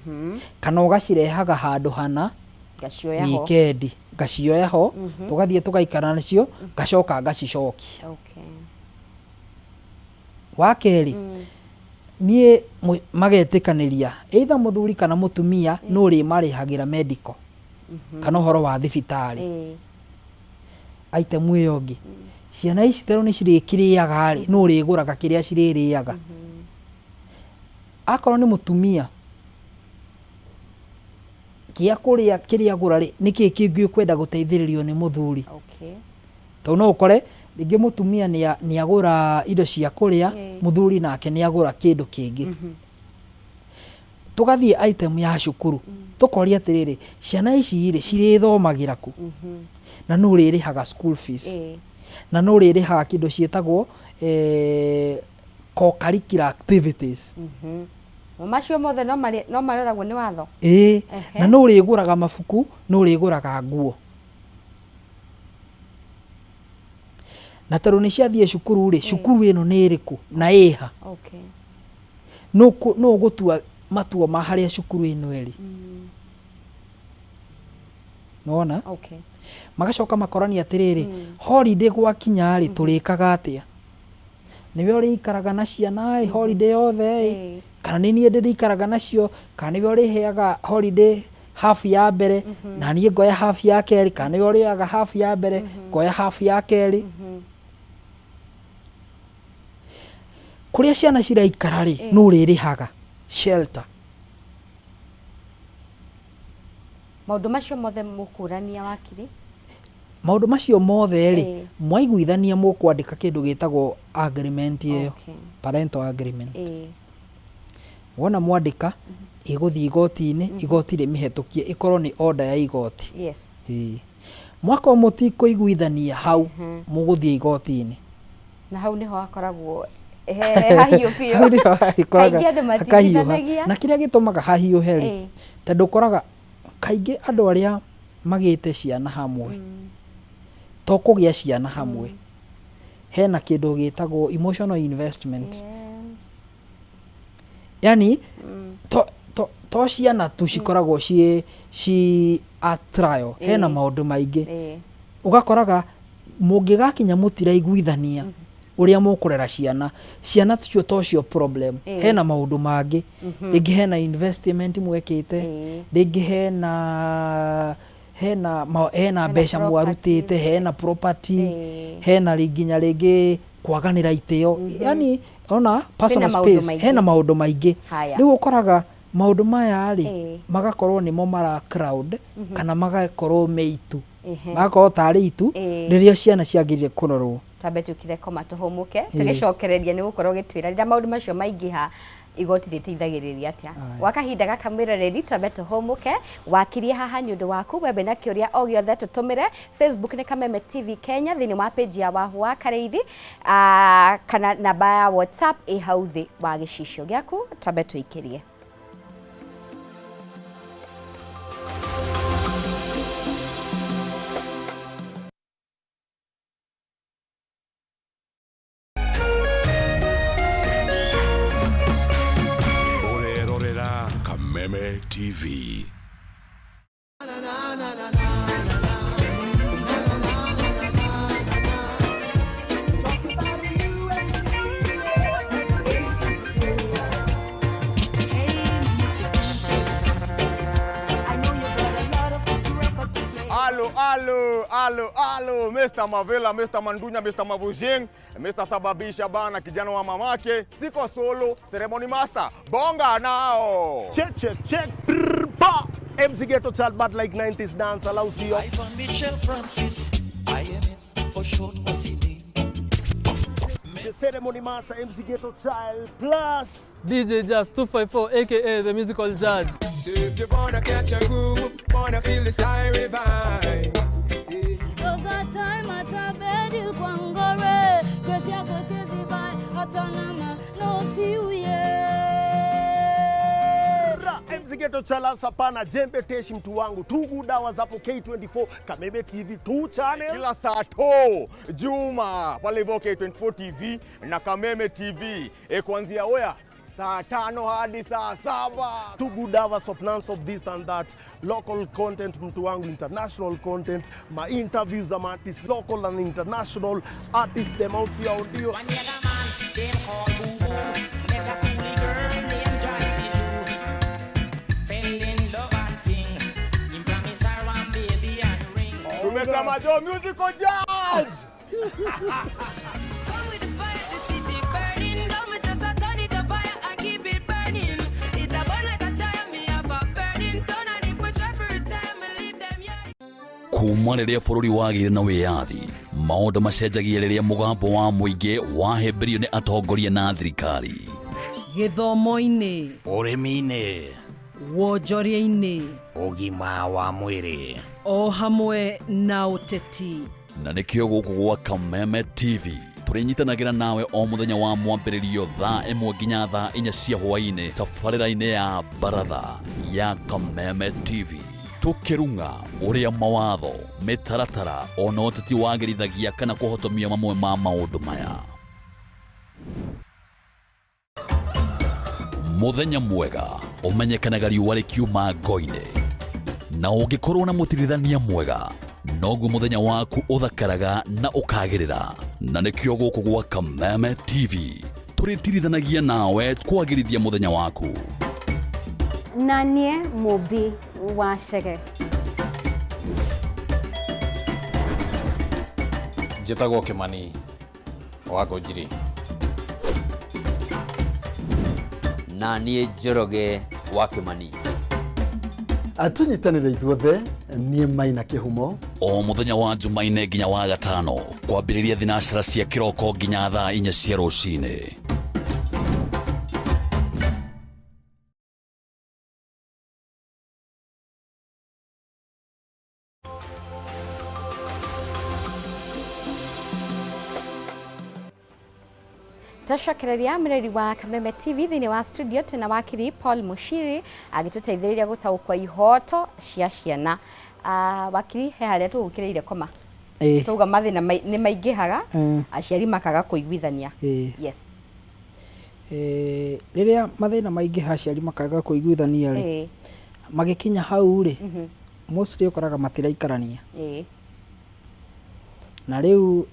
kana ũgacirehaga handũ hana Ngacioya ho. Wikendi ngacioya ho, tũgathiĩ tũgaikara nacio, ngacoka ngacicokia. Wa kerĩ, niĩ magetĩkanĩria either mũthuri kana mũtumia nĩ ũrĩmarĩhagĩra medical kana ũhoro wa thibitarĩ. Item ĩyo ĩngĩ, ciana ici tondũ nĩ cirĩkĩrĩaga rĩ, nĩ ũrĩgũraga kĩrĩa cirĩrĩaga. Akorwo nĩ mũtumia, gĩa kũrĩa kĩrĩa agũra rĩ, nĩkĩ kĩngĩ ũkwenda gũteithĩrĩrio nĩ mũthuri? Tondũ no ũkore rĩngĩ mũtumia nĩ agũra indo cia kũrĩa, mũthuri nake nĩ agũra kĩndũ kĩngĩ. Tũgathiĩ item ya cukuru, tũkoria atĩrĩrĩ, ciana ici rĩ, cirĩthomagĩra kũ? Na nũ ũrĩrĩhaga school fees? Na nũ ũrĩrĩhaga kĩndũ ciĩtagwo co-curricular activities? Macio mothe no maroragwo nĩ watho? Ĩĩ. Na nũ ũrĩgũraga mabuku, nũ ũrĩgũraga nguo? Na tondũ nĩ ciathiĩ cukuru rĩ, cukuru ĩno nĩ ĩrĩkũ na ĩha? Nũ ũgũtua matua ma harĩa cukuru ĩno ĩrĩ? Nĩwona? Magacoka makorania atĩrĩrĩ, holiday gwakinya rĩ, tũrĩkaga atĩa? Nĩwe ũrĩikaraga na ciana ĩ holiday yothe ĩ, kana nĩ niĩ ndĩrĩikaraga nacio, kana nĩwe ũrĩheaga holiday half ya mbere na niĩ ngoya half ya kerĩ, kana nĩwe ũrĩoyaga half ya mbere ngoya half ya kerĩ. Kũrĩa ciana ciraikara rĩ, nũ ũrĩrĩhaga shelter? Maũndũ macio mothe mũkũrania, wakiri? Maũndũ macio mothe rĩ, mwaiguithania mũkwandĩka kĩndũ gĩtagwo agreement ĩyo, parental agreement. Wona mwandĩka, ĩgũthiĩ igoti-inĩ, igoti rĩmĩhetũkie, ĩkorwo nĩ order ya igoti. Ĩĩ. Mwakorwo mũtikũiguithania hau, mũgũthiĩ igoti-inĩ. Na hau nĩho hakoragwo he hahiũ biũ. Hau nĩho hagĩkoraga Kaingĩ andũ hakahiũha. matiiguithanagia. Na kĩrĩa gĩtũmaga hahiũhe rĩ, tondũ ũkoraga kaingĩ andũ arĩa magĩte ciana hamwe, to kũgĩa ciana hamwe, hena kĩndũ gĩtagwo emotional investment. Yani to ciana tu cikoragwo ci a trial, hena maũndũ maingĩ. Ũgakoraga mũngĩgakinya mũtiraiguithania ũrĩa mũkũrera ciana, ciana cio to cio problem, hena maũndũ mangĩ. Rĩngĩ hena investment mwekĩte, rĩngĩ hena mbeca mwarutĩte, hena property, hena nginya rĩngĩ kwaganĩra itĩo, yani ona personal maũndũ space, maingĩ. Hena maũndũ maingĩ. Haya. Rĩu ũkoraga Maũndũ maya rĩ, Ĩĩ. magakorwo nĩmo mara crowd kana magakorwo me itu, magakorwo tarĩ itu rĩrĩa ciana ciagĩrĩire kũrorwo. Twambe tũkire koma tũhũmũke, tũgĩcokereria nĩ gũkorwo gĩtwĩra rĩrĩa maũndũ macio maingĩha igoti rĩteithagĩrĩria atĩa. Gwa kahinda gaka mwĩroreri, twambe tũhũmũke. Wakirie haha nĩ ũndũ waku we wĩna kĩũria o gĩothe, tũtũmĩre Facebook nĩ Kameme TV Kenya thĩinĩ wa page ya Wahu wa Karĩithi, kana namba ya WhatsApp ĩ hau thĩ wa gĩcicio gĩaku. Twambe tũikĩrie. Ũrerorera Kameme TV. Alo, alo, alo, alo, Mr. Mavela, Mr. Mandunya, Mr. Mavujing, Mr. Sababisha bana, kijana wa mamake, siko solo, ceremony master, bonga nao. Check, check, check. Brr, ba. MC Ghetto Child, but like 90s dance, allows you. Ivan Mitchell Francis, IMF for short was he name. The ceremony master, MC Ghetto Child, plus DJ Jazz 254, aka the musical judge. So if you wanna catch a groove, wanna feel the siren vibe. Cause a time at a bed you kwangore. Cause ya cause you buy atanama no tiuye. Ra, MC Ghetto Child sapana jembe teshi mtu wangu tugu dawa zapo K24 Kameme TV 2 channel Kila saa to Juma pale hivyo K24 TV na Kameme TV, kuanzia oya saa 5 hadi saa 7. Two good hours of non-stop this and that, local content mtu wangu, international content, my interviews ama artists, local and international artists them out here ndio. One other man, them call Boo Boo. Met a coolie girl named Joyce Lou. Fell in love and thing. Him promise her one baby and ring. Tumesema jo musical judge. Come with the fire, the city burning. Don't me just a turn it up fire and keep it burning. It a burn like a tire, me have a burning. So now if we try for a time, we leave them yeah. Kuma rĩrĩa bũrũri wagĩire na wĩyathi, maũndũ macenjagia rĩrĩa mũgambo wa mũingĩ wahĩmbĩrio nĩ atongoria na thirikari. Gĩthomo-inĩ, ũrĩmi-inĩ, wonjoria-inĩ, ũgima wa mwĩrĩ, o hamwe na ũteti. Na nĩkĩo gũkũ gwa Kameme TV tũrĩnyitanagĩra nawe o mũthenya wa mwambĩrĩrio thaa 1 nginya thaa 4 cia hwaĩ-inĩ tabarĩra-inĩ ya baratha ya Kameme TV, tũkĩrung'a ũrĩa mawatho, mĩtaratara ona ũteti wagĩrithagia kana kũhotomia mamwe ma maũndũ maya. Mũthenya mwega ũmenyekanaga riũa rĩkiuma ngo-inĩ, na ũngĩkorwo na mũtirithania mwega noguo mũthenya waku ũthakaraga na ũkagĩrĩra. Na nĩkĩo gũkũ gwa Kameme TV tũrĩtirithanagia nawe kwagĩrithia mũthenya waku. Na niĩ Mũmbi wa Chege. Njĩtagwo Kĩmani wa Ngũnjiri. Na niĩ Njoroge wa Kĩmani. Tũnyitanĩre ithuothe, niĩ Maina Kĩhumo. O mũthenya wa Jumaine nginya wa gatano kwambĩrĩria thinacara cia kĩroko nginya thaa 4 cia rũcinĩ. Twacokereria mũreri wa Kameme TV thĩinĩ wa studio twĩna wakiri Paul Mushiri agĩtũteithĩrĩria gũtaũkwo ihoto cia ciana. Wakiri, he harĩa tũgũkĩrĩire koma. Tuga mathĩna nĩ maingĩhaga, aciari makaga kũiguithania. Yes. Rĩrĩa mathĩna maingĩha aciari makaga kũiguithania rĩ, magĩkinya hau rĩ, mostly ũkoraga matiraikarania. Na rĩu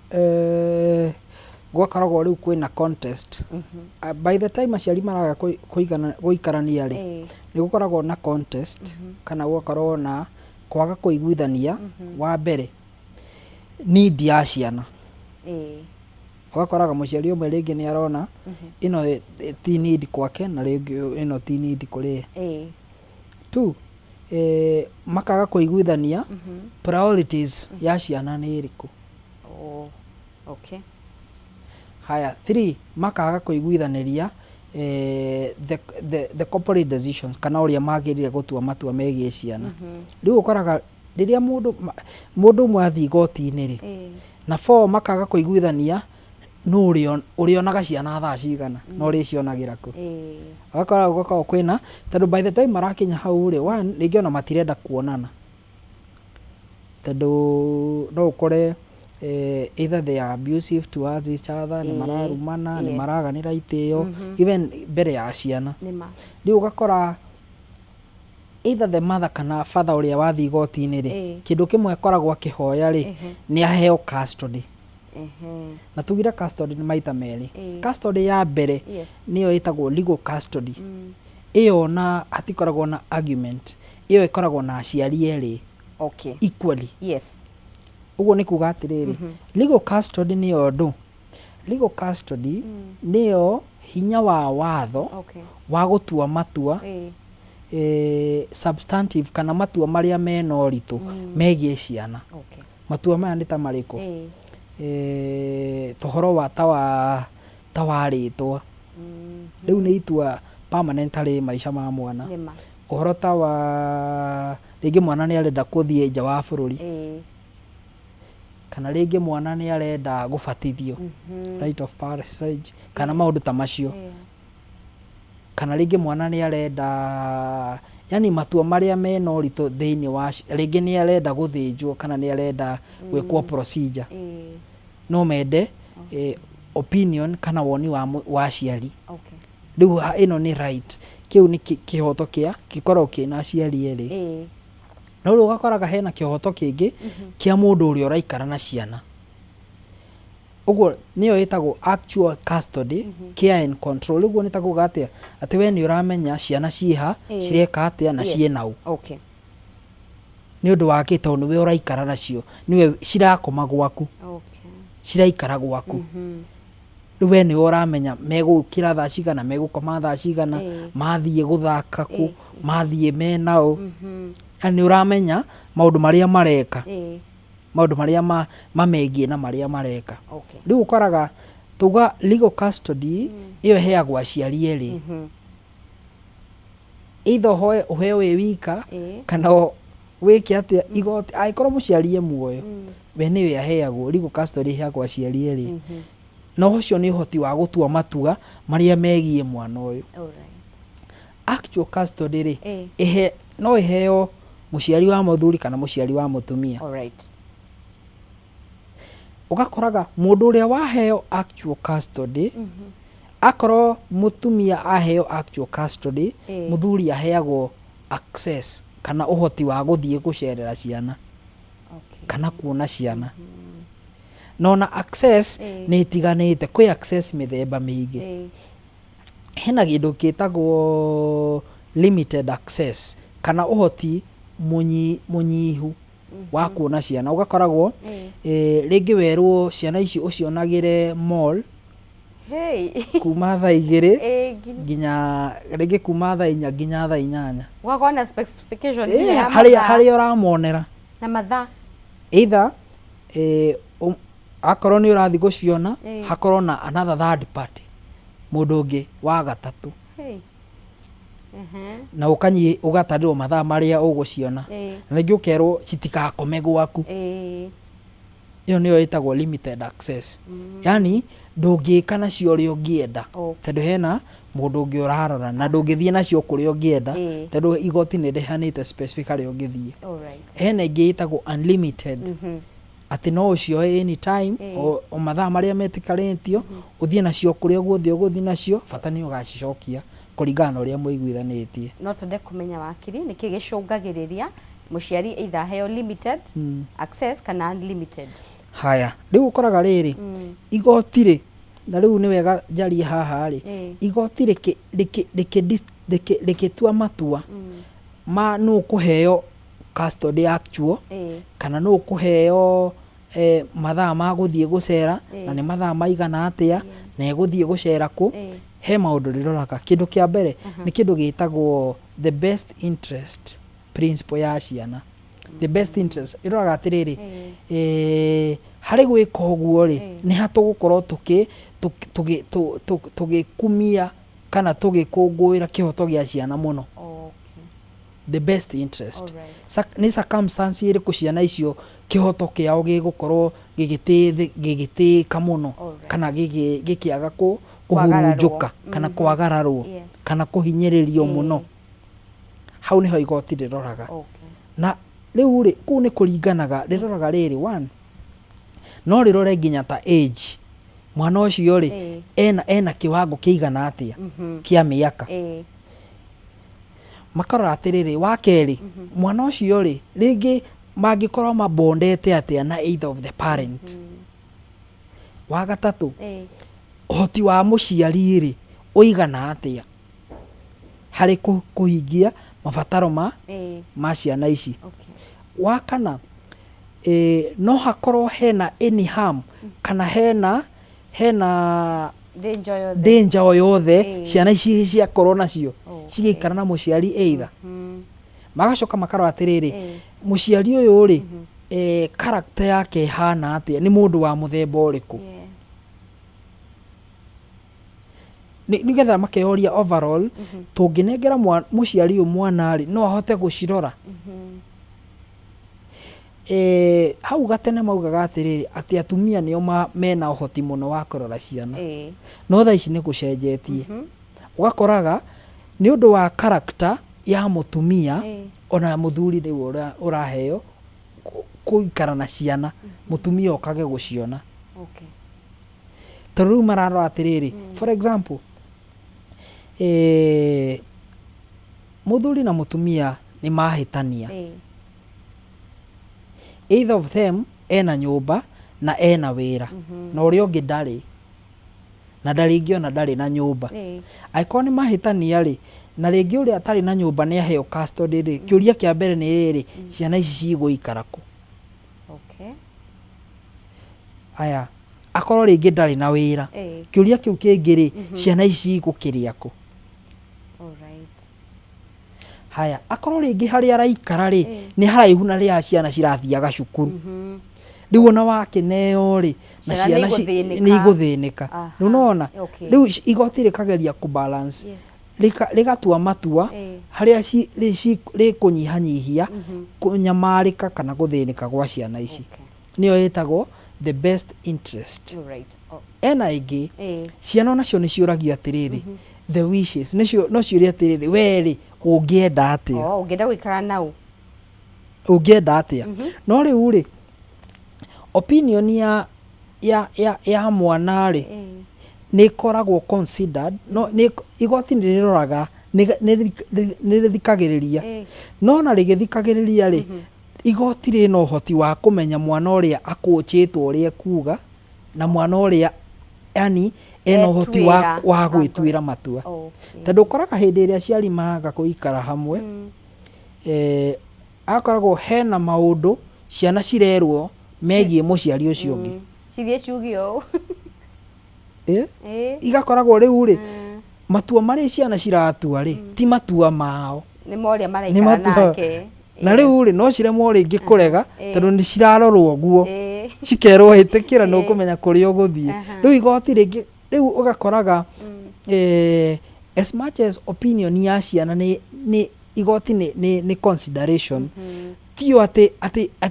gwakoragwo rĩu kwĩna contest. By the time aciari maraga gũikarania rĩ, nĩ gũkoragwo na contest, kana gũgakorwo na kwaga kũiguithania. Wa mbere, need ya ciana. Ũgakoraga mũciari ũmwe rĩngĩ nĩ arona ĩno ti need kwake na rĩngĩ ĩno ti need kũrĩ ye. Two, makaga kũiguithania priorities ya ciana nĩ ĩrĩkũ. Oh, okay. Haya, three, makaga kũiguithanĩria the, the, the corporate decisions kana ũrĩa magĩrĩire gũtua matua megiĩ ciana. Rĩu ũkoraga rĩrĩa mũndũ mũndũ ũmwe athiĩ igoti-inĩ rĩ, na four, makaga kũiguithania nũ ũrĩonaga ciana thaa cigana na ũrĩcionagĩra kũ. Ũgakora gũgakorwo kwĩna, tondũ by the time marakinya hau rĩ, one, rĩngĩ ona matirenda kuonana. Tondũ no ũkore either they are abusive towards each other, nĩ mararumana, nĩ maraganĩra itĩo, even mbere ya ciana. Nĩma. Rĩu ũgakora either the mother kana father ũrĩa wathiĩ igoti-inĩ rĩ, kĩndũ kĩmwe akoragwo akĩhoya rĩ, nĩ aheo custody. Na tugire custody nĩ maita merĩ. Custody ya mbere nĩyo ĩtagwo legal custody. Ĩyo ona hatikoragwo na argument. Ĩyo ĩkoragwo na aciari erĩ equally. Ũguo nĩ kuga atĩrĩrĩ, legal custody nĩyo ndũ? Legal custody nĩyo hinya wa watho wa gũtua matua substantive kana matua marĩa mena ũritũ megiĩ ciana. Matua maya nĩ ta marĩkũ? Tũhoro wa ta wa ta wa rĩtwa. Rĩu nĩ itua permanent harĩ maica ma mwana. Nĩma. Ũhoro ta wa rĩngĩ mwana nĩ arenda kũthiĩ nja wa bũrũri. Kana rĩngĩ mwana nĩ arenda gũbatithio, rite of passage, kana maũndũ ta macio. Kana rĩngĩ mwana nĩ arenda, yani matua marĩa mena ũritũ thĩinĩ wa, rĩngĩ nĩ arenda gũthĩnjwo kana nĩ arenda gwĩkwo procedure. No mende opinion kana woni wa wa aciari. Rĩu ĩno nĩ right, kĩu nĩ kĩhoto kĩa gĩkoragwo kĩna aciari erĩ. No rĩu ũgakoraga hena kĩhoto kĩngĩ kĩa mũndũ ũrĩa ũraikara na ciana. Ũguo nĩyo ĩtagwo actual custody, care and control. Ũguo nĩ ta kuga atĩa? Atĩ we nĩ ũramenya ciana ciĩha, cireka atĩa na ciĩna ũ. Nĩ ũndũ wa kĩ? Tondũ nĩwe ũraikara nacio, nĩwe cirakoma gwaku, ciraikara gwaku. Rĩu we nĩwe ũramenya megũkĩra thaa cigana, megũkoma thaa cigana, mathiĩ gũthaka kũ, mathiĩ mena ũ. Yaani nĩ ũramenya maũndũ marĩa mareka, maũndũ marĩa mamegiĩ na marĩa mareka. Rĩu ũkoraga tuga legal custody ĩyo ĩheagwo aciari erĩ. Either ũhoe ũheo wĩ wika kana wĩke atĩa igoti, angĩkorwo mũciari e muoyo, we nĩwe aheagwo, legal custody ĩheagwo aciari erĩ. Na ũcio nĩ ũhoti wa gũtua matua marĩa megiĩ mwana ũyũ. Actual custody rĩ, ĩhe, no ĩheo mũciari wa mũthuri kana mũciari wa mũtumia. Ũgakoraga mũndũ ũrĩa waheo actual custody, akorwo mũtumia aheo actual custody, mũthuri aheagwo access kana ũhoti wa gũthiĩ gũcerera ciana kana kuona ciana. Na ona access nĩ ĩtiganĩte, kwĩ access mĩthemba mĩingĩ. Hena kĩndũ gĩtagwo limited access kana ũhoti mũnyihu wa kuona ciana. Ũgakoragwo rĩngĩ werwo ciana ici ũcionagĩre mall kuma thaa 2 nginya rĩngĩ kuma thaa 4 nginya thaa 8. Gũgakorwo na specification nginya ya mathaa. Harĩa ũramonera. Na mathaa. Either akorwo nĩ ũrathiĩ gũciona, hakorwo na another third party, mũndũ ũngĩ wa gatatũ. Na ũgatarĩrwo mathaa marĩa ũgũciona. Na rĩngĩ ũkerwo citigakome gwaku. Ĩyo nĩyo ĩtagwo limited access. Yaani ndũngĩka nacio ũrĩa ũngĩenda tondũ hena mũndũ ũngĩ ũrarora na ndũngĩthiĩ nacio kũrĩa ũngĩenda tondũ igoti nĩ rĩheanĩte specific harĩa ũngĩthiĩ. Hena ĩngĩ ĩtagwo unlimited, atĩ no ũcioe anytime, o mathaa marĩa metĩkĩrĩtio, ũthiĩ nacio kũrĩa guothe ũgũthiĩ nacio, bata nĩ ũgacicokia kũringana na ũrĩa mũiguithanĩtie. No twende kũmenya wakiri, nĩkĩ gĩcũngagĩrĩria mũciari either aheo limited access kana unlimited? Haya, rĩu ũkoraga rĩrĩ, igoti rĩ, na rĩu nĩ wega njarie haha rĩ, igoti rĩkĩtua matua ma nũ ũkũheo custody actual kana nũ ũkũheo eh, mathaa ma gũthiĩ gũcera na nĩ mathaa maigana atĩa na egũthiĩ gũcera kũ. He maũndũ rĩroraga. Kĩndũ kĩa mbere nĩ kĩndũ gĩtagwo the best interest principle ya ciana. The best interest ĩroraga atĩrĩrĩ, eh, harĩ gwĩka ũguo rĩ, nĩ ha tũgũkorwo tũkĩ tũkĩ tũkĩ tũgĩkumia kana tũgĩkũngũĩra kĩhoto gĩa ciana mũno. The best interest. Nĩ circumstance ĩrĩkũ ciana icio kĩhoto kĩao gĩgũkorwo gĩgĩtĩĩka mũno kana gĩkĩaga kũhurunjũka kana kwagararwo kana kũhinyĩrĩrio mũno. Hau nĩho igoti rĩroraga. Na rĩu rĩ, kũu nĩ kũringanaga, rĩroraga rĩrĩ, one, no rĩrore nginya ta age, mwana ũcio rĩ, ena ena kĩwango kĩigana atĩa kĩa mĩaka. Makarora atĩrĩrĩ, wa kerĩ, mwana ũcio rĩ, rĩngĩ mangĩkorwo mabondete atĩa na either of the parent. Wa gatatũ, ũhoti wa mũciari rĩ, ũigana atĩa harĩ kũhingia mabataro ma ma ciana ici. Wa kana, no hakorwo hena any harm kana hena hena Danger yothe. Danger o yothe ciana ici ciakorwo nacio cigĩikara na mũciari either. Magacoka makarora atĩrĩrĩ, mũciari ũyũ rĩ, character yake ĩhana atĩa, nĩ mũndũ wa mũthemba ũrĩkũ. Nĩgetha makeyoria overall, tũngĩnengera mũciari ũyũ mwana rĩ, no ahote gũcirora. Eh, hau gatene maugaga atĩrĩrĩ, atĩ atumia nĩo mena ũhoti mũno wa kũrora ciana. No thaa ici nĩ gũcenjetie. Ũgakoraga nĩ ũndũ wa character ya mũtumia, ona mũthuri rĩu ũraheo gũikara na ciana, mũtumia okage gũciona. Tondũ rĩu mararora atĩrĩrĩ, for example, eh, mũthuri na mũtumia nĩ mahĩtania. Either of them ena nyũmba na ena wĩra, na ũrĩa ũngĩ ndarĩ na ndarĩ ona ndarĩ na nyũmba. Angĩkorwo nĩ mahĩtania rĩ, na rĩngĩ ũrĩa atarĩ na nyũmba nĩ aheo custody rĩ, kĩũria kĩa mbere nĩ rĩrĩ, ciana ici cigũikara kũ? Aya, akorwo rĩngĩ ndarĩ na wĩra, kĩũria kĩu kĩngĩ rĩ, ciana ici cigũkĩrĩa kũ? Haya, akorwo rĩngĩ harĩa araikara rĩ, nĩ haraihu na rĩrĩa ciana cirathiaga cukuru, rĩu ona wakĩneo rĩ, na Ciana ciana nĩ igũthĩnĩka. nĩ igũthĩnĩka. Rĩu nona rĩu igoti rĩkageria kũ balance, rĩgatua matua harĩa rĩkũnyihanyihia kũnyamarĩka kana gũthĩnĩka gwa ciana ici. Nĩyo ĩtagwo the best interest. Oh. Ena ĩngĩ, ciana onacio nĩ ciũragio atĩrĩrĩ, the wishes, nĩcio no ciũrie atĩrĩrĩ, we rĩ, ũngĩenda atĩa? Oh, ũngĩenda gũikara nau. Ũngĩenda atĩa? No rĩu rĩ, opinion ya mwana rĩ, nĩ ĩkoragwo considered, no nĩ igoti nĩ rĩroraga, nĩ rĩthikagĩrĩria. No ona rĩgĩthikagĩrĩria rĩ, igoti rĩna ũhoti wa kũmenya mwana ũrĩa akũnjĩtwo ũrĩa ekuga, na mwana ũrĩa yani ena ũhoti wa, Etuĩra. wa gwĩtuĩra matua. Tondũ ũkoraga hĩndĩ ĩrĩa aciari maga gũikara hamwe, eh, akoragwo hena maũndũ ciana cirerwo megiĩ mũciari ũcio ũngĩ. Cithiĩ ciuge ũũ. Eh? Igakoragwo rĩu rĩ, matua marĩa ciana ciratua rĩ, ti matua mao. Nĩ ma ũrĩa Nĩ maraikara matua nake. Na rĩu rĩ, no ciremwo rĩngĩ kũrega tondũ nĩ cirarorwo ũguo, cikerwo ĩtĩkĩra nĩ ũkũmenya kũrĩa ũgũthiĩ. Rĩu igoti rĩngĩ, rĩu ũgakoraga eh, as much as opinion ya ciana nĩ igoti nĩ consideration, tiyo atĩ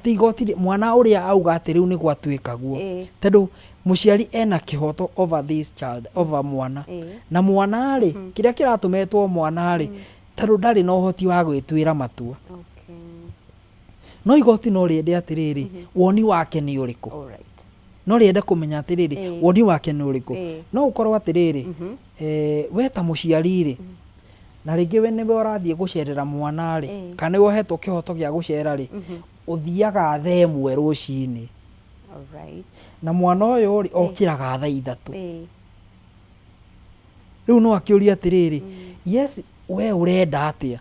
igoti mwana ũrĩa auga atĩ rĩu nĩ gwatuĩka guo, tondũ mũciari ena kĩhoto over this child, over mwana. Na mwana rĩ, kĩrĩa kĩratũmetwo mwana rĩ, tondũ ndarĩ na ũhoti wa gwĩtuĩra matua. No igoti no rĩende atĩrĩrĩ, woni wake nĩ ũrĩkũ? No rĩende kũmenya atĩrĩrĩ, woni wake nĩ ũrĩkũ? No ũkorwo atĩrĩrĩ, eh, we ta mũciari rĩ, na rĩngĩ we nĩwe ũrathiĩ gũcerera mwana rĩ, kana nĩwe ũhetwo kĩhoto gĩa gũcera rĩ, ũthiaga thaa 1 rũcinĩ. Na mwana ũyũ rĩ, okĩraga thaa 3. Rĩu no akĩũrie atĩrĩrĩ, yes, we ũrenda atĩa?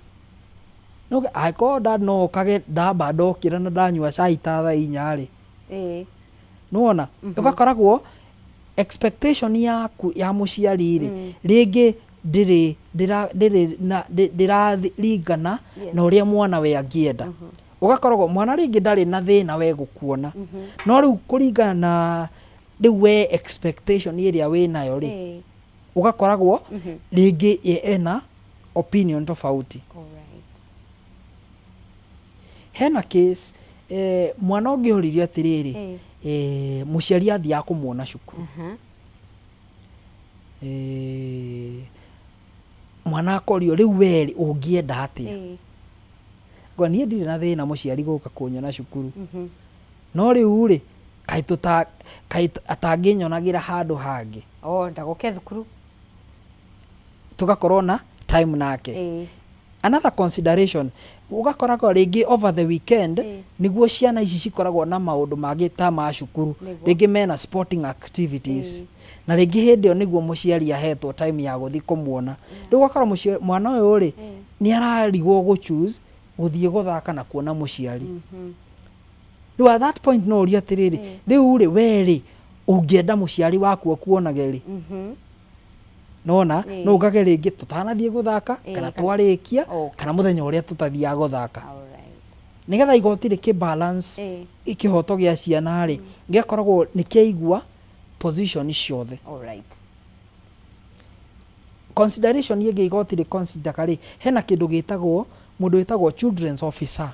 No angĩkorwo dad no okage ndamba ndokĩra na ndanyua cai ta thaa 4 rĩ, Nĩwona ũgakoragwo expectation yaku ya mũciari rĩ, rĩngĩ ndĩrĩ ndĩra- ndĩrĩ na ndĩ- ndĩraringana na ũrĩa mwana we angĩenda. Ũgakoragwo mwana rĩngĩ ndarĩ na thĩna we gũkuona, no rĩu kũringana na rĩu we expectation ĩrĩa wĩnayo rĩ, ũgakoragwo rĩngĩ ye ena opinion tofauti. Hena case eh, mwana ũngĩ oririe atĩrĩrĩ, eh, mũciari athiaga kũmuona cukuru. Eh, mwana akorio rĩu we rĩ ũngĩenda atĩa? Ngwa niĩ ndirĩ na thĩna mũciari gũka kũnyona cukuru, no rĩu rĩ kaĩ tũta kaĩ atangĩnyonagĩra handũ hangĩ. Oh, ndagoke thukuru. Tũgakorwo na time nake. Another consideration, ũgakoragwo rĩngĩ over the weekend nĩguo ciana ici cikoragwo na maũndũ mangĩ ta ma cukuru. Rĩngĩ mena sporting activities, na rĩngĩ hĩndĩ ĩyo nĩguo mũciari ahetwo time ya gũthiĩ kũmuona. Rĩu ũgakora mwana ũyũ rĩ nĩ ararigwo gũ choose gũthiĩ gũthaka na kuona mũciari. Rĩu at that point no ũrie atĩrĩrĩ, rĩu rĩ we rĩ ũngĩenda mũciari waku akuonage rĩ? Nona no ugage rĩngĩ tũtanathiĩ gũthaka kana twarĩkia kana mũthenya ũrĩa tũtathiaga gũthaka, nĩgetha igoti rĩkĩ balance kĩhoto gĩa ciana rĩ, gĩgakoragwo nĩ kĩaigua position ciothe. Consideration ĩngĩ igoti rĩ consider rĩ, hena kĩndũ gĩtagwo mũndũ wĩtagwo children's officer.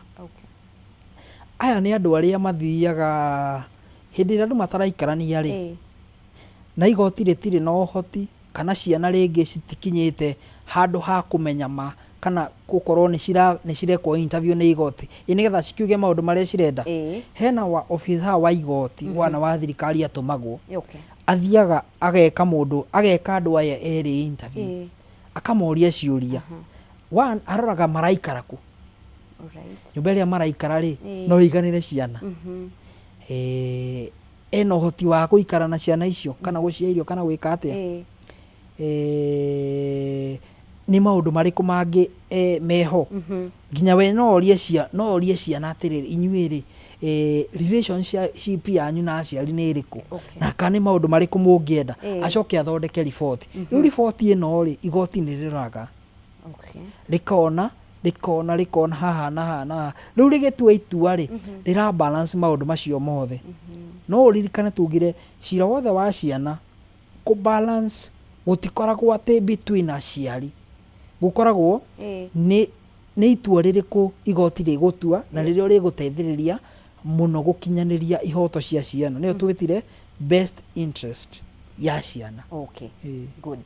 Aya nĩ andũ arĩa mathiaga hĩndĩ ĩrĩa andũ mataraikarania rĩ, na igoti rĩtirĩ na ũhoti kana ciana rĩngĩ citikinyĩte handũ ha kũmenya ma kana gũkorwo nĩ cirekwo interview nĩ igoti ĩ nĩgetha cikiuge maũndũ marĩa cirenda. Hena wa officer wa igoti wana wa thirikari atũmagwo, athiaga ageka mũndũ ageka andũ aya erĩ interview, akamoria ciũria. One, aroraga maraikara kũ, nyũmba ĩrĩa maraikara rĩ no ĩiganĩre ciana, ena ũhoti wa gũikara na ciana icio kana gũcihe irio kana gwĩka atĩa, nĩ maũndũ marĩkũ mangĩ meho. Nginya we no orie cia no orie ciana atĩrĩrĩ, inyuĩ rĩ, relationship yanyu na aciari nĩ ĩrĩkũ, na kana nĩ maũndũ marĩkũ mũngĩenda. Acoke athondeke riboti. Rĩu riboti ĩno rĩ, igoti nĩ rĩroraga, rĩkona rĩkona rĩkona haha na haha na haha, rĩu rĩgĩtua itua rĩ, rĩra balance maũndũ macio mothe. No ũririkane tugire cira wothe wa ciana kũ balance gũtikoragwo atĩ between aciari, gũkoragwo nĩ itua rĩrĩkũ igoti rĩgũtua na rĩrĩa rĩgũteithĩrĩria mũno gũkinyanĩria ihoto cia ciana, nĩyo twĩtire best interest ya ciana. Okay. Good.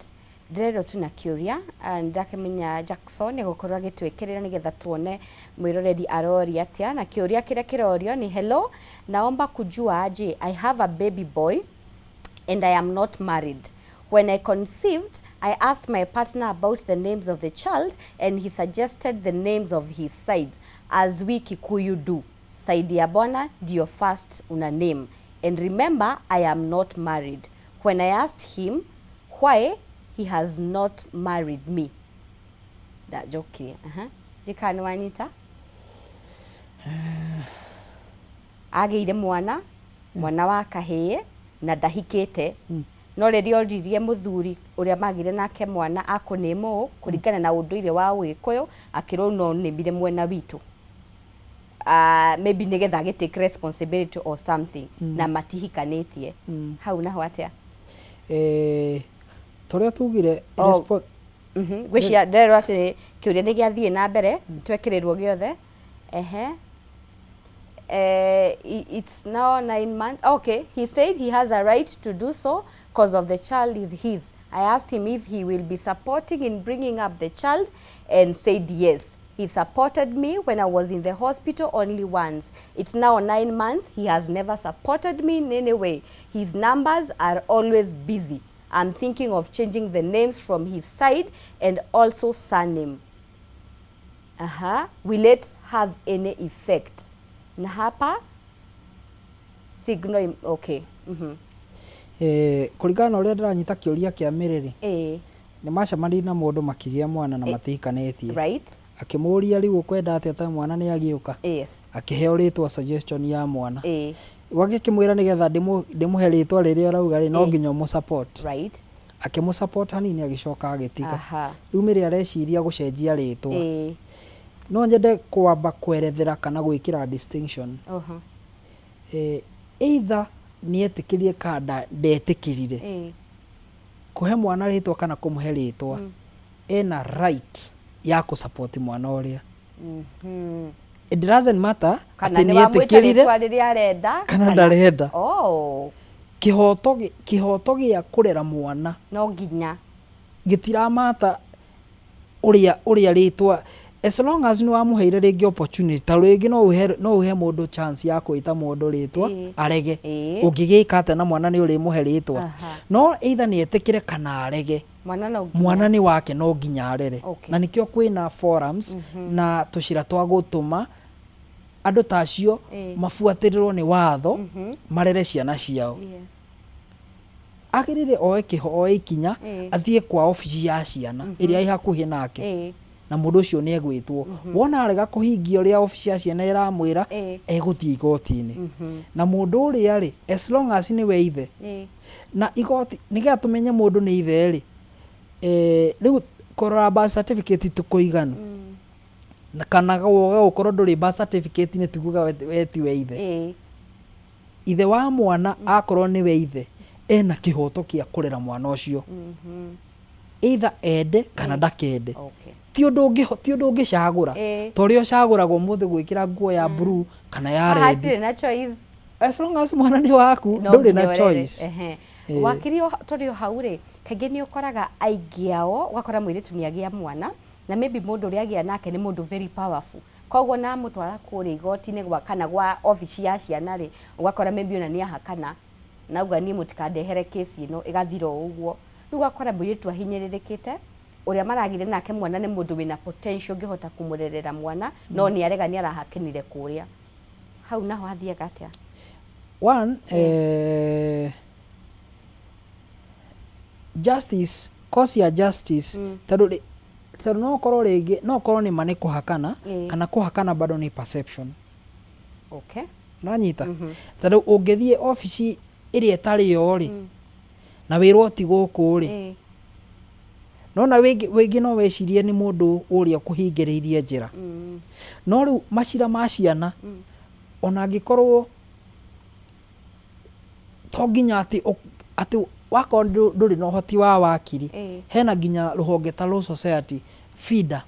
Ndĩrerwo tuna kĩũria, ndakĩmenya Jackson nĩ gũkorwo agĩtwĩkĩrĩra nĩgetha tuone mwĩroreri aroria atĩa. Na kĩũria kĩrĩa kĩrorio nĩ, hello, naomba kujua aje, I have a baby boy and I am not married. When I conceived, I asked my partner about the names of the child and he suggested the names of his sides, as we Kikuyu do. Side ya bwana ndio first una name. And remember, I am not married. When I asked him why he has not married me. Ndajokirie. Ndikana nĩ wanyita? Agĩire mwana, mwana wa kahĩĩ na ndahikĩte, no rĩrĩa oririe mũthuri ũrĩa magĩire nake mwana akũnĩma ũũ kũringana na ũndũire wa Ũgĩkũyũ, akĩrwo no nĩmire mwena witũ, maybe nĩgetha agĩ take responsibility or something, na matihikanĩtie. Hau naho atĩa? Eh, torĩa tugire Oh. Ngwĩciria nderwo atĩ kĩũria nĩ gĩathiĩ na mbere twekĩrĩrwo gĩothe. Ehe. It's now 9 months. Okay, he said he has a right to do so because of the child is his. I asked him if he will be supporting in bringing up the child and said yes. He supported me when I was in the hospital only once. It's now 9 months. He has never supported me in any way. His numbers are always busy. I'm thinking of changing the names from his side and also surname. Aha. Will it have any effect? Na hapa signal okay. Kũringana na ũrĩa ndĩranyita kĩũria kĩa Mary rĩ, nĩ macemanirie na mũndũ makĩgĩa mwana na matihikanĩtie. Akĩmũria rĩu ũkwenda atĩa ta mwana nĩ agĩũka. Akĩheo rĩtwa suggestion ya mwana. Wagĩkĩmwĩra nĩgetha ndĩmũhe rĩtwa rĩrĩa ũrauga rĩ, no nginya ũmũ support. Right. Akĩmũ support hanini agĩcoka agĩtiga. Aha. Rĩu Mary areciria gũcenjia rĩtwa. Ĩĩ. No nyende kwamba kwerethera kana gwĩkĩra distinction. Oho. Eh, either nĩetĩkĩrire kana ndetĩkĩrire Ĩĩ. kũhe mwana rĩtwa kana kũmũhe rĩtwa ena right ya kũ support mwana ũrĩa. It doesn't matter Kana atĩ nĩ wamwĩta nĩetĩkĩrire rĩtwa rĩrĩa arenda kana ndarenda. Oh, Kĩhoto gĩa kũrera mwana no nginya. Gĩtiramata ũrĩa ũrĩa rĩtwa as long as nĩ wamũheire rĩngĩ opportunity ta rĩngĩ no ũhe no ũhe mũndũ chance ya kwĩta mũndũ rĩtwa arege ũngĩgĩka atĩa na mwana nĩ ũrĩmũhe rĩtwa no either nĩ etĩkĩre kana arege Mwana no nginya. Mwana nĩ wake no nginya arere Okay. na nĩkĩo kwĩna forums na tũcĩra twa gũtũma andũ ta acio mabuatĩrĩrwo nĩ watho marere ciana ciao. Yes. Agĩrĩire oe kĩho oe ikinya Ĩĩ. athiĩ kwa obici ya ciana ĩrĩa ĩ hakuhĩ nake Ĩĩ. na mũndũ ũcio nĩ egwĩtwo. Wona arega kũhingia ũrĩa obici ya ciana ĩramwĩra Ĩĩ. egũthiĩ igoti-inĩ na mũndũ ũrĩa rĩ as long as nĩwe ithe Ĩĩ. na igoti nĩgetha tũmenye mũndũ nĩ ithe rĩ eh, rĩu kũrora birth certificate ti kũiganu Na kana woga gũkorwo ndũrĩ birth certificate nĩ ti kuga we tiwe ithe. Ĩĩ. Ithe wa mwana akorwo nĩwe ithe ena kĩhoto kĩa kũrera mwana ũcio either ende kana ndakende. Okay. Ti ũndũ ũngĩ ti ũndũ ũngĩcagũra Ĩĩ. ta ũrĩa ũcagũraga ũmũthĩ gwĩkĩra nguo ya blue kana ya Haha red. hatirĩ na choice. As long as mwana nĩ waku No ndũrĩ nginya na ũrere. choice. Ehe. Ĩĩ. Wakiri tũrĩ o hau rĩ, kaingĩ nĩ ũkoraga aingĩ ao ũgakora mũirĩtu nĩ agĩa mwana na maybe mũndũ ũrĩa agĩa nake nĩ mũndũ very powerful. Koguo na amũtwara kũrĩa igoti-inĩ gwa kana gwa obici ya ciana rĩ, ũgakora maybe ona nĩ ahakana na auga niĩ mũtikandehere kesi ĩno ĩgathira o ũguo. Rĩu ũgakora mũirĩtu ahinyĩrĩrĩkĩte, ũrĩa maragĩire nake mwana nĩ mũndũ wĩna potential ũngĩhota kũmũrerera mwana, no nĩ arega nĩ arahakanire kũrĩa. Hau naho hathiaga atĩa? One, eh, justice, cause ya justice, tondũ tondũ no ũkorwo rĩngĩ no ũkorwo nĩ ma nĩ kũhakana kana kũhakana bado nĩ perception. Okay. Nanyita tondũ ũngĩthiĩ obici ĩrĩa ĩtarĩ yo rĩ na wĩrwo ti gũkũ rĩ nona wĩngĩ wĩngĩ no wecirie nĩ mũndũ ũrĩa ũkũhingĩrĩirie njĩra no rĩu macira ma ciana ona angĩkorwo to nginya atĩ atĩ wakorwo ndũrĩ na ũhoti wa wakiri hena nginya rũhonge ta Law Society FIDA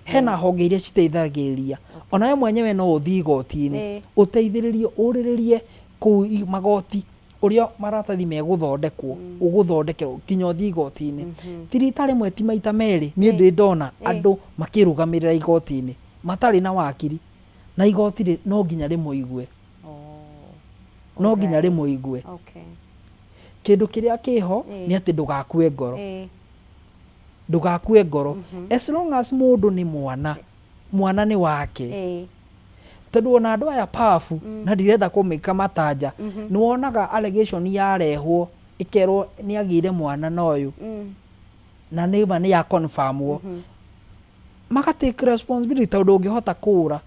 hena honge iria citeithagĩrĩria ona we mwenyewe no ũthiĩ igoti-inĩ ũteithĩrĩrio ũrĩrĩrie kũu magoti ũrĩa maratathi megũthondekwo ũgũthondekerwo nginya ũthiĩ igoti-inĩ ti rita rĩmwe ti maita merĩ niĩ ndĩ ndona andũ makĩrũgamĩrĩra igoti-inĩ matarĩ na wakiri na igoti no nginya rĩmũigue no nginya rĩmũigue Okay. kĩndũ kĩrĩa kĩho nĩ atĩ ndũgakue ngoro ndũgakue ngoro as long as mũndũ nĩ mwana mwana nĩ wake tondũ ona andũ aya powerful na ndirenda kũmĩka matanja nĩ wonaga allegation yarehwo ĩkerwo nĩ agĩire mwana na ũyũ na nĩ ma nĩ ya confirmwo maka take responsibility tondũ ũngĩhota kũra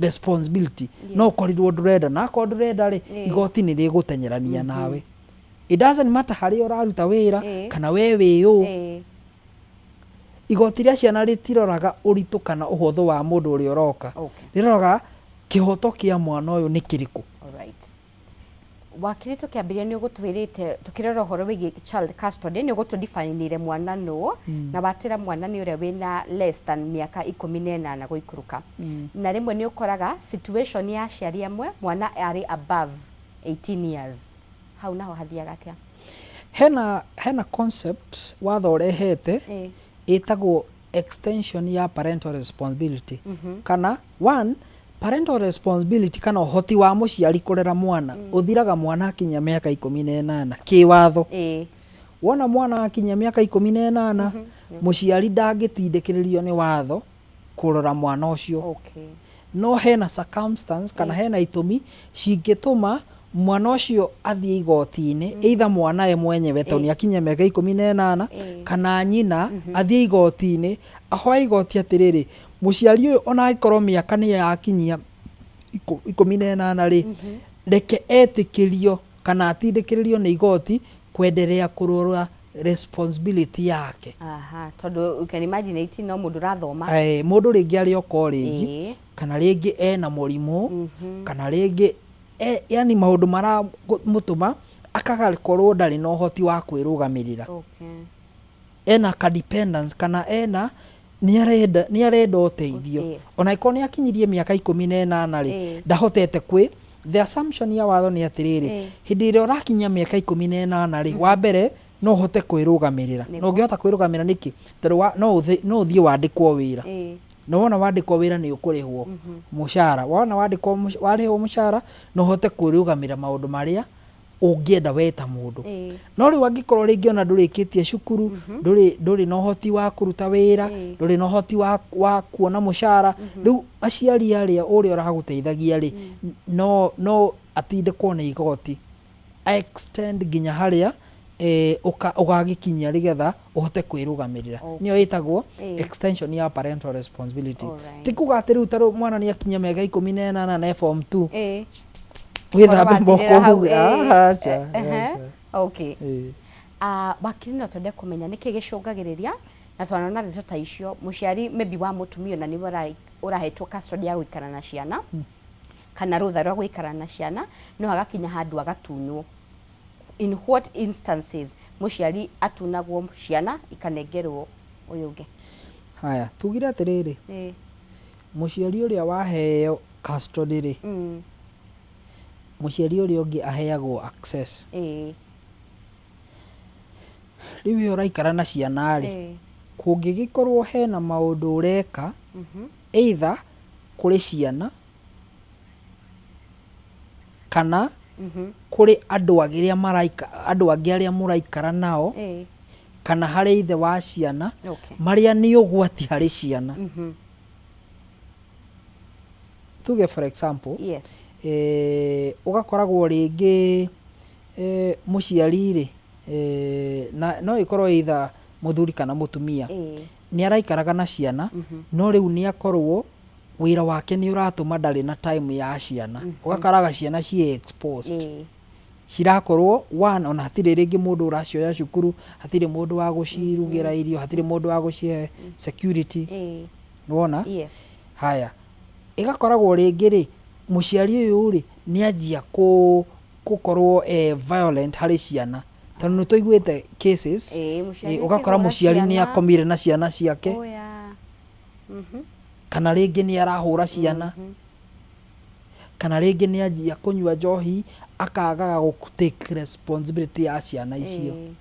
responsibility no ũkorirwo ndũrenda na akorwo ndũrenda rĩ igoti nĩ rĩgũtenyerania nawe it doesn't matter harĩa ũraruta wĩra kana we wĩ ũ igoti rĩa ciana rĩtiroraga ũritũ kana ũhũthũ wa mũndũ ũrĩa ũroka rĩroraga kĩhoto kĩa mwana ũyũ nĩ kĩrĩkũ. Alright. Wakiri tũkĩambĩrĩria nĩ ũgũtwĩrĩte tũkĩrora ũhoro wĩgiĩ child custody nĩ ũgũtũdifainĩire mwana nũ na watwĩra mwana nĩ ũrĩa wĩna less than mĩaka 18 gũikũrũka na rĩmwe nĩ ũkoraga situation ya aciari amwe mwana arĩ above 18 years hau naho hathiaga atĩa? Hena concept watho ũrehete ĩtagwo extension ya parental responsibility kana one parental responsibility kana ũhoti wa mũciari kũrera mwana ũthiraga mwana akinyia mĩaka 18 kĩwatho. Wona mwana akinyia mĩaka 18 mũciari ndangĩtindĩkĩrĩrio nĩ watho kũrora mwana ũcio. Okay. No hena circumstance kana hena itũmi cingĩtũma mwana ũcio athiĩ igoti-inĩ either mwana we mwenyewe tondũ nĩ akinyia mĩaka 18 kana nyina athiĩ igoti-inĩ ahoe igoti atĩrĩrĩ mũciari ũyũ ona angĩkorwo mĩaka nĩ yakinyia 18 rĩ. Reke etĩkĩrio kana atindĩkĩrĩrio nĩ igoti kwenderea kũrora responsibility yake. Aha, tondũ you can imagine 18 no mũndũ ũrathoma. Eh, mũndũ rĩngĩ arĩ o college Ĩĩ. kana rĩngĩ ena mũrimũ kana rĩngĩ e, yani maũndũ maramũtũma akagakorwo ndarĩ na ũhoti wa kwĩrũgamĩrĩra. Okay. Ena ka dependence kana ena nĩarenda nĩarenda ũteithio. Yes. Ona angĩkorwo nĩakinyirie mĩaka 18 rĩ, Ĩĩ. ndahotete kwĩ the assumption ya watho nĩ atĩrĩrĩ, Ĩĩ. hĩndĩ ĩrĩa ũrakinyia mĩaka 18 rĩ, wa mbere no ũhote kwĩrũgamĩrĩra. Na Nĩguo. ũngĩhota kwĩrũgamĩrĩra nĩkĩ? Tondũ wa, no ũthĩ, no ũthiĩ wandĩkwo wĩra. Ĩĩ. Na wona wandĩkwo wĩra nĩ ũkũrĩhwo mũcara. Wona wandĩkwo warĩhwo mũcara no ũhote kwĩrũgamĩrĩra maũndũ marĩa ũngĩenda we ta mũndũ. Ĩĩ. No rĩu angĩkorwo rĩngĩ ona ndũrĩkĩtie cukuru, ndũrĩ ndũrĩ na ũhoti wa kũruta wĩra, Ĩĩ. ndũrĩ na ũhoti wa, wa kuona mũcara, rĩu aciari arĩa ũrĩa ũragũteithagia rĩ, no, no atindĩkwo nĩ igoti extend nginya harĩa eh, ũka- ũgagĩkinyia nĩgetha ũhote kwĩrũgamĩrĩra. Okay. Nĩyo ĩtagwo Ĩĩ. extension ya parental responsibility. Alright. Ti kuga atĩ rĩu tarĩu mwana nĩ akinyia mĩaka 18 na e form 2 Ĩĩ. wĩthambe moko Wathirĩra hau, uge, ĩĩ. "Ah, aca, Ehe. aca." Okay. Ĩĩ. Ah, wakiri no twende kũmenya nĩkĩ gĩcũngagĩrĩria na twanona ndeto ta icio mũciari maybe wa mũtumia ona nĩwe ũrahetwo custody ya gũikara na ciana kana rũtha rwa gũikara na ciana no agakinya handũ agatunywo. In what instances mũciari atunagwo ciana ikanengerwo ũyũ ũngĩ? Haya, tugire atĩrĩrĩ, Ĩĩ. mũciari ũrĩa waheo custody rĩ, mũciari ũrĩa ũngĩ aheagwo access. Ĩĩ. Rĩu we ũraikara na ciana rĩ, Ĩĩ. kũngĩgĩkorwo hena maũndũ ũreka, either kũrĩ ciana kana kũrĩ andũ arĩa maraika, andũ angĩ arĩa mũraikara nao, Ĩĩ. kana harĩ ithe wa ciana, Okay. marĩa nĩ ũgwati harĩ ciana. Tuge for example, Yes. eh, ũgakoragwo rĩngĩ eh, mũciari rĩ, eh, na no ĩkorwo either mũthuri kana mũtumia, Ĩĩ. nĩ araikaraga na ciana, no rĩu nĩ akorwo wĩra wake nĩ ũratũma ndarĩ na time ya ciana. Ũgakoraga ciana ciĩ exposed. Ĩĩ. Cirakorwo one, ona hatirĩ rĩngĩ mũndũ ũracioya cukuru, hatirĩ mũndũ wa gũcirugĩra irio, hatirĩ mũndũ wa gũcihe security. Ĩĩ. Nĩwona? Yes. Haya, ĩgakoragwo rĩngĩ rĩ, mũciari ũyũ rĩ, nĩ anjia gũkorwo e violent harĩ ciana. Tondũ nĩ tũiguĩte cases, Ĩĩ, mũciari ĩ, ũgakora akĩhũra mũciari nĩ ciana. akomire na ciana ciake. Oya. Kana rĩngĩ nĩ arahũra ciana. Kana rĩngĩ nĩ anjia kũnyua njohi, akagaga gũ take responsibility ya ciana icio. Ĩĩ.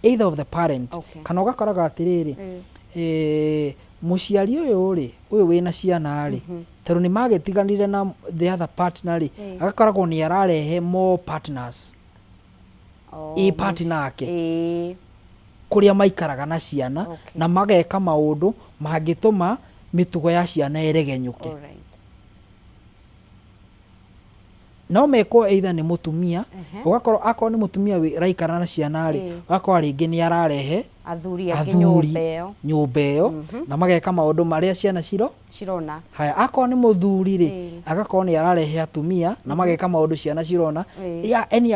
Either of the parent. Okay. Kana ũgakoraga atĩrĩrĩ, Ĩĩ. eh, mũciari ũyũ rĩ, ũyũ wĩna ciana rĩ, tondũ nĩ magĩtiganire na the other partner rĩ, Ĩĩ. agakoragwo nĩ ararehe more partners. Oh, Ĩ partner ake. Ĩĩ. Kũrĩa maikaraga na ciana, Okay. na mageka maũndũ mangĩtũma mĩtugo ya ciana ĩregenyũke. Alright. No mekwo either nĩ mũtumia, Ehe. ũgakorwo akorwo nĩ mũtumia ũraikara na ciana rĩ, Ĩĩ. ũgakora rĩngĩ nĩ ararehe Athuri angĩ athuri nyũmba ĩyo. nyũmba ĩyo, na mageka maũndũ marĩa ciana ciro Cirona. Haya, akorwo nĩ mũthuri rĩ, Ĩĩ. agakorwo nĩ ararehe atumia na mageka maũndũ ciana cirona, Ĩĩ. ya, yani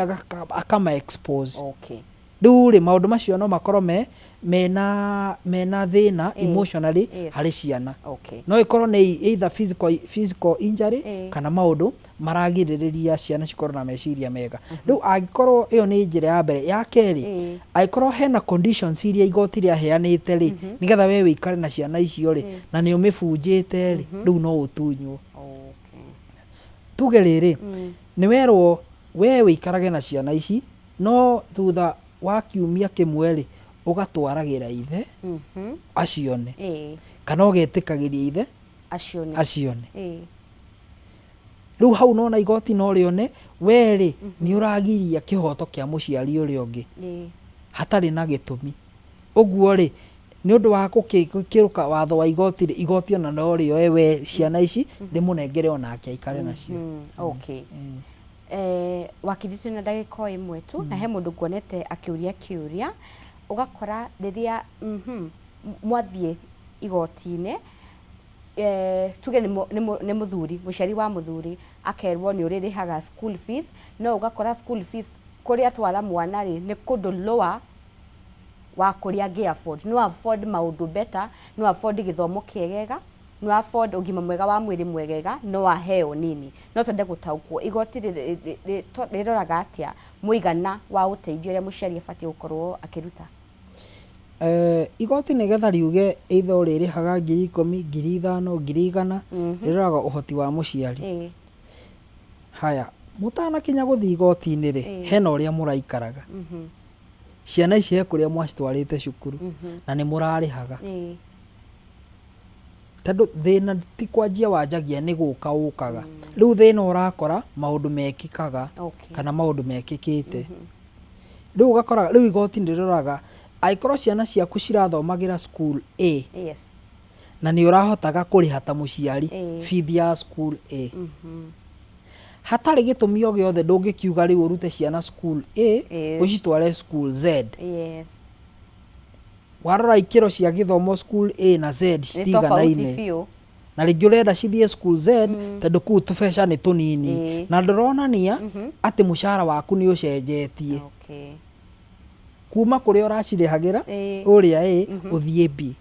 akama expose. Okay. Rĩu rĩ, maũndũ macio no makorwo me mena mena thĩna Ĩĩ. emotionally Yes. harĩ ciana. Okay. No ĩkorwo nĩ either physical, physical injury Ĩĩ. kana maũndũ maragirĩrĩria ciana cikorwo na meciria mega. Rĩu angĩkorwo ĩyo nĩ njĩra ya mbere. Ya kerĩ, Ĩĩ. angĩkorwo hena conditions iria igoti rĩaheanĩte rĩ, nĩgetha we wĩikare na ciana icio rĩ, na nĩ ũmĩbunjĩte rĩ, rĩu no ũtunywo. Okay. Tuge rĩrĩ, nĩ werwo we wĩikarage na ciana ici, no thutha wa kiumia kĩmwe rĩ, ũgatwaragĩra ithe acione. Ĩĩ. Kana ũgetĩkagĩria ithe Acione. acione. Ĩĩ. Rĩu hau nona igoti no rĩone we rĩ nĩ ũragiria kĩhoto kĩa mũciari ũrĩa ũngĩ Ĩĩ. hatarĩ na gĩtũmi. Ũguo rĩ, nĩ ũndũ wa gũkĩrũka watho wa igoti rĩ, igoti ona no rĩoe we ciana ici rĩmũnengere onake aikare nacio. Okay. Eh, wakiri twĩna ndagĩka o ĩmwe tu, na he mũndũ nguonete akĩũria kĩũria, ũgakora rĩrĩa mwathiĩ igoti-inĩ, Tuge nĩ mũthuri, mũciari wa mũthuri akerwo nĩ ũrĩrĩhaga school fees, no ũgakora school fees kũrĩa atwara mwana rĩ, nĩ kũndũ lower wa kũrĩa angĩ afford. No afford maũndũ better, no afford gĩthomo kĩegega, no afford ũgima mwega wa mwĩrĩ mwegega, no aheo nini. No twende gũtaũkwo igoti rĩroraga atĩa mũigana wa ũteithio ũrĩa mũciari abatiĩ gũkorwo akĩruta? Igoti nĩgetha riuge either ũrĩrĩhaga 10,000, 5,000, 100,000, rĩroraga ũhoti wa mũciari. Haya, mũtanakinya gũthiĩ igoti-inĩ rĩ, hena ũrĩa mũraikaraga. Ciana ici he kũrĩa mwacitwarĩte cukuru na nĩ mũrarĩhaga. Tondũ thĩna ti kwanjia wanjagia nĩ gũka ũkaga. Rĩu thĩna ũrakora maũndũ mekĩkaga kana maũndũ mekĩkĩte. Rĩu ũgakora rĩu igoti nĩ rĩroraga angĩkorwo ciana ciaku cirathomagĩra school A na nĩ ũrahotaga kũrĩha ta mũciari bithi ya school A, hatarĩ gĩtũmi o gĩothe ndũngĩkiuga rĩu ũrute ciana school A ũcitware school Z. Warora ikĩro cia gĩthomo school A na Z Nĩ tofauti citiganaine biũ. Na rĩngĩ ũrenda cithiĩ school Z tondũ kũu tũbeca nĩ tũnini na ndũronania atĩ mũcara waku nĩ ũcenjetie kuma kũrĩa ũracirĩhagĩra ũrĩa A ũthiĩ B.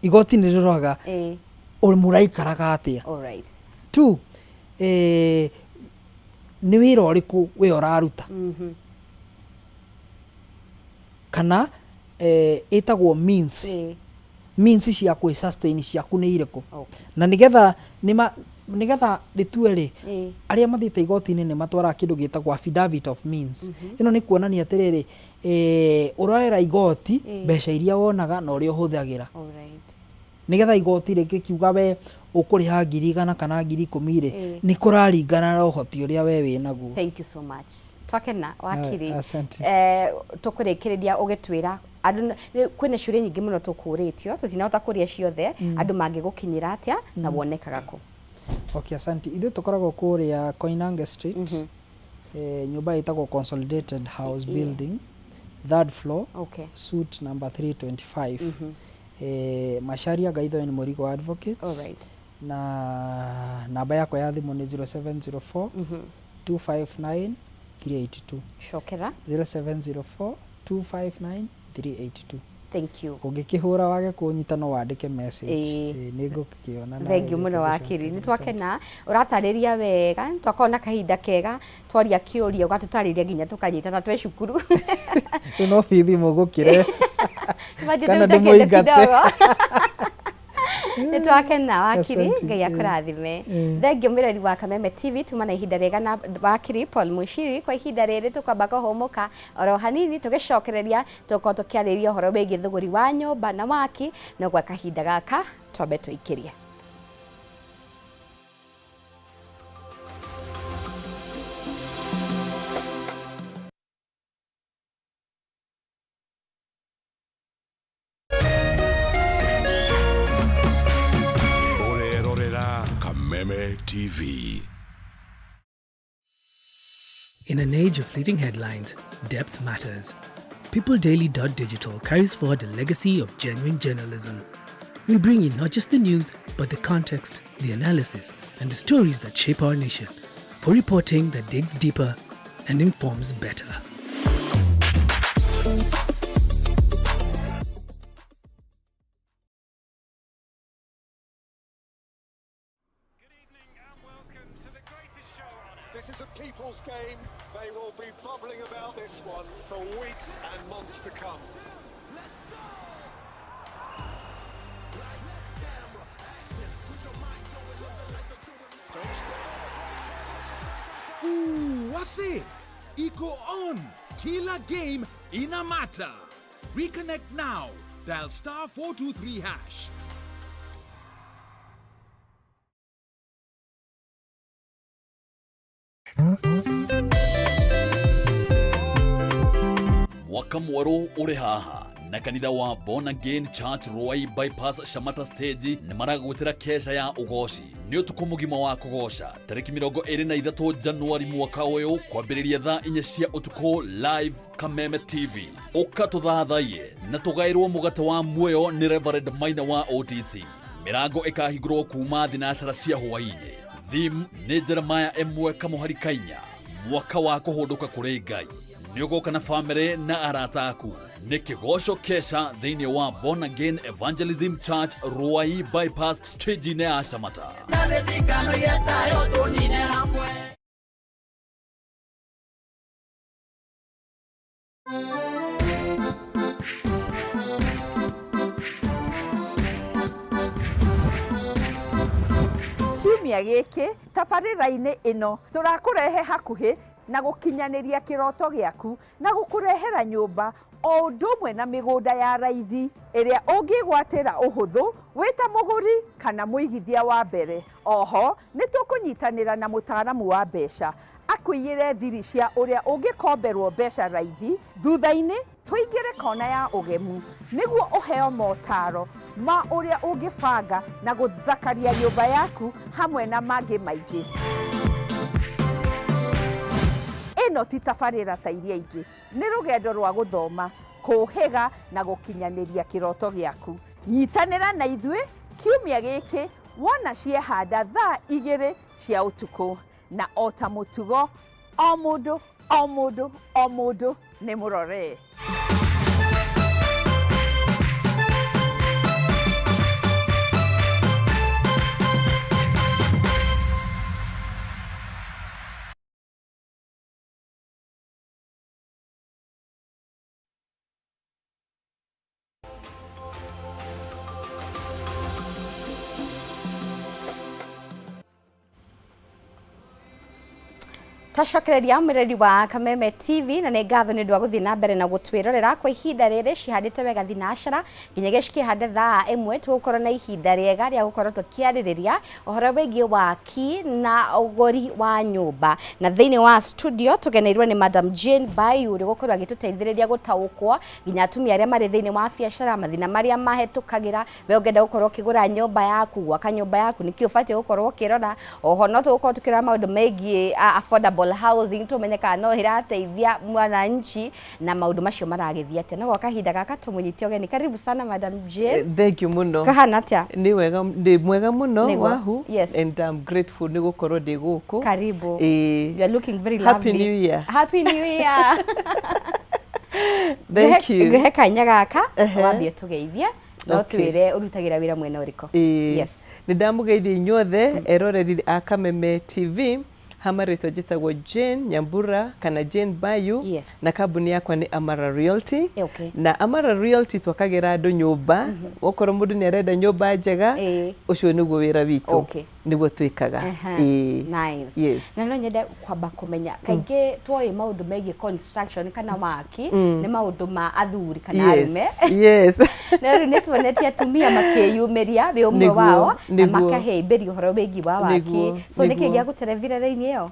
Igoti nĩ rĩroraga mũraikaraga atĩa. Two, nĩ wĩra ũrĩkũ we ũraruta kana ĩtagwo means means cia kwĩ sustain ciaku nĩ irĩkũ na nĩgetha nĩma nĩgetha rĩtue rĩ, arĩa mathiĩte igoti-inĩ nĩ matwaraga kĩndũ gĩtagwo affidavit of means. Ĩno nĩ kuonania atĩrĩrĩ, ũroera igoti mbeca iria wonaga na ũrĩa ũhũthagĩra nĩgetha igoti rĩngĩkiuga we ũkũrĩha 100,000 kana 10,000 rĩ, nĩ kũraringana na ũhoti ũrĩa we wĩ naguo. Thank you so much. Twakena wakiri. Asante. Tũkũrĩkĩrĩria ũgĩtwĩra andũ kwĩna ciũria nyingĩ mũno tũkũrĩtio tũtinahota kũria ciothe. Andũ mangĩgũkinyĩra atĩa na wonekaga kũ? Okay, asante. Ithuĩ tũkoragwo kũrĩa Koinange Street, nyũmba ĩtagwo Consolidated House Building, third floor, suite number 325. Macharia Gaitho ni Mũrigo Advocates. Na namba yakwa ya thimũ nĩ 0704 259 382. Cokera. 0704 259 382. Thank you. Ũngĩkĩhũra wage kũnyita no wandĩke message. Nĩ ngũkĩona na Thank you mũno wakiri, nĩ twakena ũratarĩria wega, twakorwo na kahinda kega twaria kĩũria ũgatũtarĩria nginya tũkanyita ta twĩ cukuru. Rĩu no bithi mũgũkĩre Imagine kana rĩu ta kĩndũ ndĩmũingate. kidogo. Nĩ twakena wakiri. Asante. Ngai akũrathime. Thengiũ mwĩrori wa Kameme TV, tuma na ihinda rĩega na wakiri Paul Mushiri. Kwa ihinda rĩrĩ tũkwamba kũhũmũka oro hanini, tũgĩcokereria tũkorwo tũkĩarĩria ũhoro wĩgiĩ thũgũri wa nyũmba na waki, no gwa kahinda gaka twambe tũikĩrie. Ũrerorera Kameme TV. In an age of fleeting headlines, depth matters. PeopleDaily.digital carries forward a legacy of genuine journalism. We bring you not just the news, but the context, the analysis, and the stories that shape our nation, for reporting that digs deeper and informs better. This is a people's game. They will be bubbling about this one for weeks and months to come. Ooh, wase iko on. Kila game ina matter. Reconnect now. Dial star 423 hash. Mwaka mwerũ ũrĩ haha na kanitha wa Born Again Church Ruai Bypass Shamata Stage nĩ maragwĩtĩra kesha ya ũgoci. Nĩ ũtukũ mũgima wa kũgoca tarĩki 23 Januari mwaka ũyũ kwambĩrĩria thaa 4 cia ũtukũ live Kameme TV. Ũka tũthathaiye na tũgaĩrwo mũgate wa muoyo nĩ Reverend Maina wa OTC. Mĩrango ĩkahingũrwo kuma thinacara cia hwaĩ-inĩ. Theme nĩ Jeremiah ĩmwe kamũhari kainya, mwaka wa kũhũndũka kũrĩ Ngai. Nĩ ũgoka na bamĩrĩ na arata aku. Nĩ kĩgoco kesha thĩinĩ wa Born Again Evangelism Church Ruai Bypass stage-inĩ ya Shamata. Kiumia gĩkĩ tabarĩra-inĩ ĩno tũrakũrehe hakuhĩ na gũkinyanĩria kĩroto gĩaku na gũkũrehera nyũmba o ũndũ ũmwe na mĩgũnda ya raithi ĩrĩa ũngĩgwatĩra ũhũthũ wĩ ta mũgũri kana mũigithia wa mbere. Oho nĩ tũkũnyitanĩra na mũtaaramu wa mbeca akũiyĩre thiri cia ũrĩa ũngĩkomberwo mbeca raithi, thutha-inĩ tũingĩre kona ya ũgemu nĩguo ũheo motaro ma ũrĩa ũngĩbanga na gũthakaria nyũmba yaku hamwe na mangĩ maingĩ. Ĩno ti tabarĩra ta iria ingĩ, nĩ rũgendo rwa gũthoma, kũũhĩga na gũkinyanĩria kĩroto gĩaku. Nyitanĩra na ithuĩ kiumia gĩkĩ wona ciehanda thaa 2 cia ũtukũ. Na o ta mũtugo, o mũndũ, o mũndũ, o mũndũ nĩ mũroree. Twacokereria mwĩrori wa Kameme TV na nĩ ngatho nĩ ũndũ wa gũthiĩ na mbere na gũtwĩrorera kwa ihinda rĩrĩ cihandĩte wega thinacara nginyagia cikĩhande thaa ĩmwe. Tũgũkorwo na ihinda rĩega rĩa gũkorwo tũkĩarĩrĩria ũhoro wĩgiĩ waki na ũgũri wa nyũmba, na thĩinĩ wa studio tũgeneirwo nĩ Madam Jane Bayu ũrĩa ũgũkorwo agĩtũteithĩrĩria gũtaũkwo nginya atumia arĩa marĩ thĩinĩ wa biacara mathĩna marĩa mahĩtũkagĩra. We ũngĩenda gũkorwo ũkĩgũra nyũmba yaku, gwaka nyũmba yaku, nĩkĩ ũbatiĩ gũkorwo ũkĩrora. Oho no tũgũkorwo tũkĩrora maũndũ megiĩ affordable housing, tũmenye kana no ĩrateithia mwananchi na maũndũ macio maragĩthiĩ atĩa. No gwa kahinda gaka tũmũnyite ũgeni. Karibu sana Madam Jane. Thank you mũno. Kahana atĩa? Nĩ wega, ndĩ mwega mũno. Nĩguo. Wahu. Yes. And I'm grateful nĩ gũkorwo ndĩ gũkũ. Karibu. Ĩĩ. You are looking very Happy lovely. New Year. Happy New Year. Thank you. Ngũhe kanya gaka Ehe. wambie tũgeithie no Okay. twĩre ũrutagĩra wĩra mwena ũrĩkũ. Ĩĩ. Yes. Nĩ ndamũgeithia inyuothe eroreri a Kameme TV. Ha marĩtwa njĩtagwo Jane Nyambura kana Jane Bayu. Yes. Na kambuni yakwa nĩ Amara Realty. Okay. Na Amara Realty twakagĩra andũ nyũmba. Okorwo mũndũ nĩ arenda nyũmba njega, ũcio nĩguo wĩra witũ. Okay. Nĩguo twĩkaga. Aha. Ĩĩ. Nice. Yes. Na no nyende kwamba kũmenya kaingĩ twoĩ maũndũ megiĩ construction kana waki nĩ maũndũ ma athuri kana arũme. Yes. Na rĩu nĩ tuonetie atumia makĩyumĩria wĩ ũmwe Nĩguo, wao na nĩguo. makahĩmbĩria ũhoro wĩgiĩ wa waki. Nĩguo, So nĩkĩ nĩguo. gĩagũterebire raini ĩyo?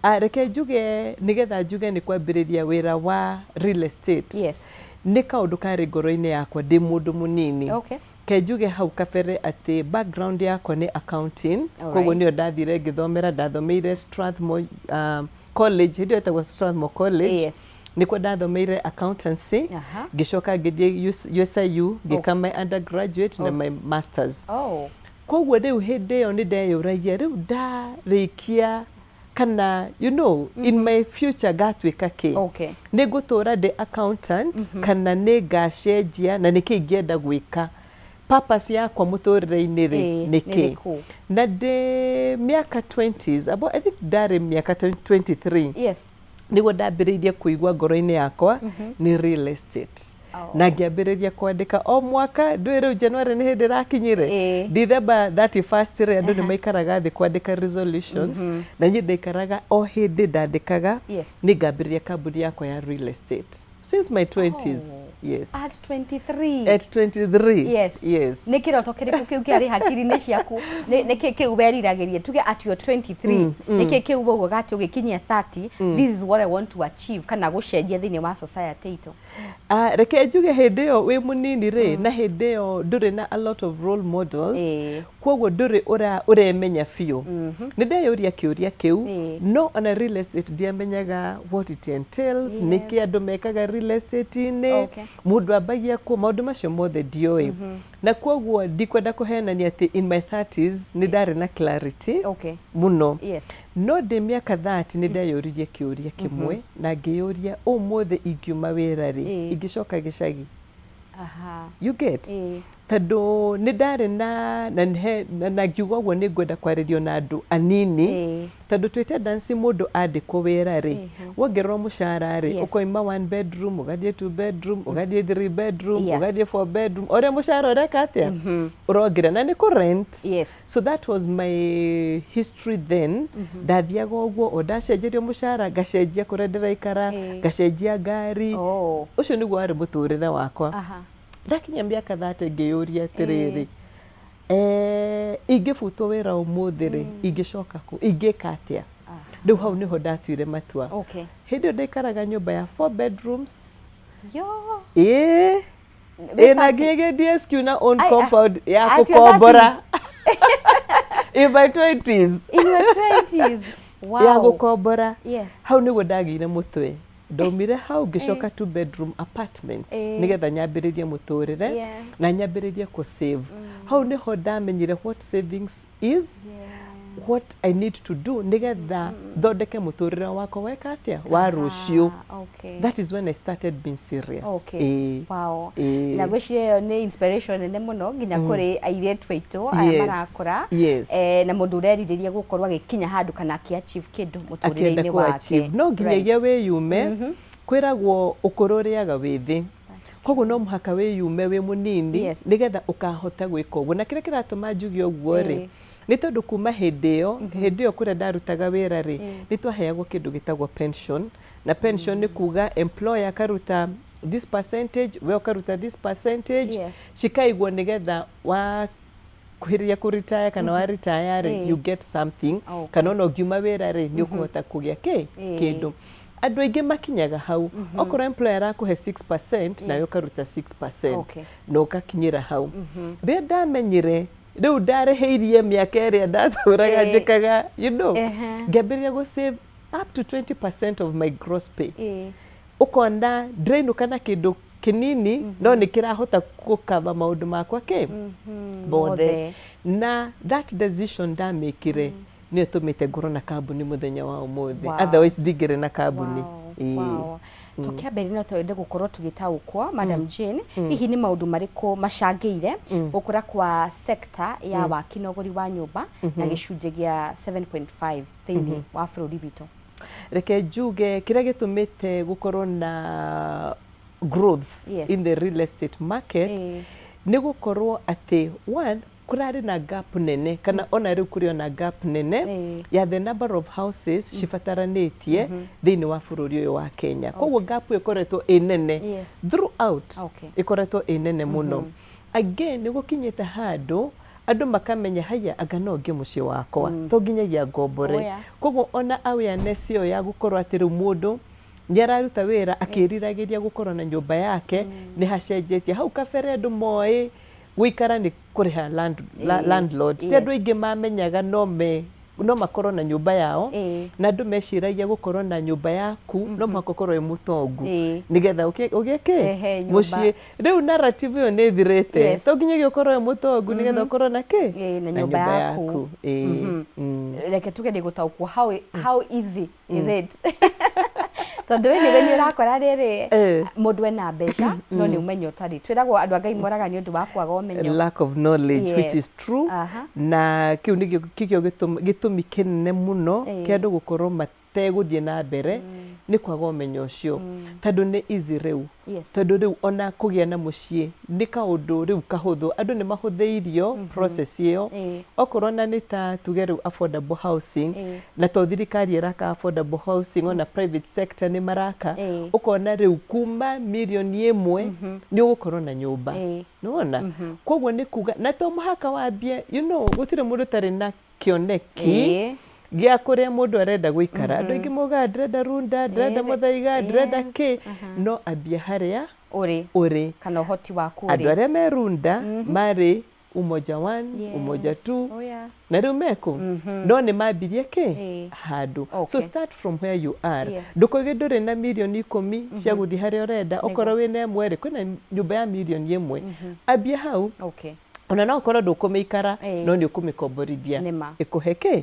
Ah, reke njuge nĩgetha njuge nĩ kwambĩrĩria wĩra wa real estate. Yes. Nĩ kaũndũ karĩ ngoro-inĩ yakwa ndĩ mũndũ mũnini. Okay. Ke njuge hau kabere atĩ background yakwa nĩ accounting. Alright. Koguo nĩyo ndathire ngĩthomera, ndathomeire Strathmore College, hĩndĩ ĩyo ĩtagwo Strathmore College. Yes. Nĩkuo ndathomeire accountancy. Aha. Ngĩcoka ngĩthiĩ USIU ngĩka my undergraduate na my masters. Oh. Koguo rĩu hĩndĩ ĩyo nĩ ndeyũragia rĩu ndarĩkia kana you know in my future ngatuĩka kĩ. Okay. Nĩ ngũtũra ndĩ accountant kana nĩ ngacenjia na nĩkĩ ingĩenda gwĩka. Purpose yakwa mũtũrĩre-inĩ rĩ Ĩĩ, nĩ nĩ kĩ? rĩkũ? Na ndĩ mĩaka 20s, about I think ndarĩ mĩaka 23. Yes. Nĩguo ndambĩrĩirie kũigua ngoro-inĩ yakwa nĩ real estate. Na ngĩambĩrĩria kwandĩka o mwaka, ndũĩ rĩu January nĩ hĩndĩ ĩrakinyire. December 31st rĩ, andũ nĩ maikaraga thĩ kwandĩka resolutions. Na niĩ ndaikaraga o hĩndĩ ndandĩkaga Yes. nĩ ngambĩrĩria kambuni yakwa ya real estate. Since my 20s. Yes. At 23. At 23. Yes. Yes. Nĩ kĩroto kĩrĩkũ kĩu kĩarĩ hakiri-inĩ ciaku? Nĩ kĩ kĩu weriragĩria? Tuge at your 23. Nĩ kĩ kĩu waugaga atĩ ũgĩkinyia 30, this is what I want to achieve kana gũcenjia thĩinĩ wa society itũ? Ah, reke njuge hĩndĩ ĩyo wĩ mũnini rĩ, na hĩndĩ ĩyo ndũrĩ na a lot of role models, koguo ndũrĩ ũremenya biũ. Nĩ ndeyũria kĩũria kĩu, no ona real estate ndiamenyaga what it entails, nĩkĩ andũ mekaga real estate-inĩ. Okay. Mũndũ ambagia kũ? Maũndũ macio mothe ndioĩ. Na kwoguo ndikwenda kũhenania atĩ in my 30s nĩ ndarĩ na clarity mũno. No ndĩ mĩaka 30 nĩ ndeyũririe kĩũria kĩmwe na ngĩyũria ũmũthĩ ingiuma wĩra rĩ, ingĩcoka gĩcagi? You get? Tondũ nĩ ndarĩ na na he na ngiuga ũguo nĩ ngwenda kwarĩrio na andũ anini tondũ twĩ tendency mũndũ andĩkwo wĩra rĩ, wongererwo mũcara rĩ, ũkoima one bedroom ũgathiĩ two bedroom, ũgathiĩ three bedroom, ũgathiĩ four bedroom, o ũrĩa mũcara ũreka atĩa? Ũrongerera na nĩ kũ rent. So that was my history then. Ndathiaga ũguo o ndacenjerio mũcara ngacenjia kũrĩa ndĩraikara, ngacenjia ngari. Ũcio nĩguo warĩ mũtũrĩre wakwa. Ndakinya mĩaka 30 ngĩyũria atĩrĩrĩ, ingĩbutwo wĩra ũmũthĩ rĩ, ingĩcoka kũ? Ingĩka atĩa? Rĩu hau nĩho ndatuire matua. Hĩndĩ ĩyo ndaikaraga nyũmba ya four bedrooms. Ĩĩ. Wĩ Ĩna 30? nginyagia DSQ na own Ai, ah, compound ya at your gũkombora. In my 20s. In your 20s. Wow. Ya gũkombora. Hau nĩguo ndagĩire mũtwe. Ndaumire hau ngĩcoka two bedroom apartment nĩgetha nyambĩrĩrie mũtũrĩre na nyambĩrĩrie kũ save. Hau nĩho ndamenyire what savings is, what I need to do nĩgetha thondeke mũtũrĩre wakwa weka atĩa wa rũciũ. That is when I started being serious. Wow. Na ngwĩciria ĩyo nĩ inspiration nene mũno nginya kũrĩ airĩtu aitũ aya marakũra. Na mũndũ ũrerirĩria gũkorwo agĩkinya handũ kana akĩ achieve kĩndũ Akĩenda mũtũrĩre-inĩ kũ wake. achieve. No nginyagia wĩyume, kwĩragwo ũkũrũ ũrĩaga wĩthĩ. Koguo no mũhaka wĩyume wĩ mũnini nĩgetha ũkahota gwĩka ũguo. Na kĩrĩa kĩratũma njuge ũguo rĩ, nĩ tondũ kuma hĩndĩ ĩyo, hĩndĩ ĩyo kũrĩa ndarutaga wĩra rĩ, nĩ twaheagwo kĩndũ gĩtagwo pension. Na pension nĩ kuga employer akaruta this percentage, we ũkaruta this percentage, cikaigwo nĩgetha wa kuhĩrĩria kũ retire kana wa retire rĩ, you get something. Kana ona ũngiuma wĩra rĩ, nĩ ũkũhota kũgĩa kĩ? Kĩndũ. Andũ aingĩ makinyaga hau. Okorwo employer arakũhe 6%, nawe ũkaruta 6%, na ũgakinyĩra hau. Rĩrĩa ndamenyire, rĩu ndarĩhĩirie mĩaka ĩrĩa ndatũraga njĩkaga, you know, ngĩambĩrĩria gũ save up to 20% of my gross pay. Ũkona ndĩrainũka na kĩndũ kĩnini, no nĩ kĩrahota gũkava maũndũ makwa kĩ mothe. Mothe. Na that decision ndamĩkire nĩyo ĩtũmĩte ngorwo na kambuni mũthenya wa ũmũthĩ. Otherwise ndingĩrĩ na kambuni. Wow. Tũkĩambĩrĩria no twende gũkorwo tũgĩtaũkwo, Madam Jane, hihi nĩ maũndũ marĩkũ macangĩire gũkũra kwa sector ya waki na ũgũri wa nyũmba na gĩcunjĩ gĩa 7.5 thĩinĩ wa bũrũri witũ? Reke njuge kĩrĩa gĩtũmĩte gũkorwo na growth in the real estate market nĩ gũkorwo atĩ one, kũrarĩ na gap nene, kana ona rĩu kũrĩ ona gap nene ya the number of houses cibataranĩtie thĩinĩ wa bũrũri ũyũ wa Kenya. Koguo gap ĩyo ĩkoretwo ĩ nene throughout, ĩkoretwo ĩ nene mũno. Again, nĩ gũkinyĩte handũ andũ makamenya haya anga no ngĩe mũciĩ wakwa, to nginyagia ngombore. Koguo ona awareness ĩyo ya gũkorwo atĩ rĩu mũndũ nĩ araruta wĩra akĩriragĩria gũkorwo na nyũmba yake nĩ hacenjetie. Hau kabere andũ moĩ gũikara nĩ kũrĩha landlord. Ti andũ aingĩ mamenyaga no me no makorwo na nyũmba yao, na andũ meciragia gũkorwo na nyũmba yaku no mũhaka ũkorwo wĩ mũtongu nĩgetha ũgĩe kĩ? Ehe, nyũmba. Mũciĩ. Rĩu narrative ĩyo nĩ ĩthirĩte. To nginyagia ũkorwo wĩ mũtongu nĩgetha ũkorwo na kĩ? Na nyũmba yaku. Reke tugerie gũtaũkwo how easy is it, tondũ anyway nĩ ũrakora rĩrĩ mũndũ ena mbeca no nĩ ũmenyo ũtarĩ. Twĩragwo andũ a Ngai moraga nĩ ũndũ wa kwaga ũmenyo. Lack of knowledge, which is true. Na kĩu nĩkĩo kĩkĩo gĩtũmi kĩnene mũno kĩa andũ gũkorwo mategũthiĩ na mbere nĩ kwaga ũmenyo ũcio, tondũ nĩ easy rĩu. Tondũ rĩu ona kũgĩa na mũciĩ nĩ kaũndũ rĩu kahũthũ, andũ nĩ mahũthĩirio process ĩyo. Okorwo na nĩ ta tuge rĩu affordable housing, na to thirikari ĩraka affordable housing, ona private sector nĩ maraka. Ũkona rĩu kuma mirioni 1 nĩ ũgũkorwo na nyũmba. Nĩwona? Koguo nĩ kuga na to mũhaka wambie, gũtirĩ mũndũ ũtarĩ na kĩoneki gĩa kũrĩa mũndũ arenda gũikara. Andũ aingĩ maugaga ndĩrenda Runda, ndĩrenda Muthaiga, ndĩrenda kĩ, no ambia harĩa ũrĩ ũrĩ kana ũhoti waku Andũ ũrĩ. Arĩa me Runda marĩ Umoja 1, Yes. Umoja 2. Oh, yeah. Na rĩu mekũ no nĩ mambirie kĩ Ĩĩ. handũ. So Okay. start from where you are. Yes. Ndũkoige ndũrĩ na mirioni 10 cia gũthiĩ harĩa ũrenda. Okorwo wĩna 1 rĩ, kwĩna nyũmba ya mirioni 1, ambia hau. Ona no ũkorwo ndũkũmĩikara, Ĩĩ. no nĩ ũkũmĩkomborithia Nĩma. ĩkũhe kĩ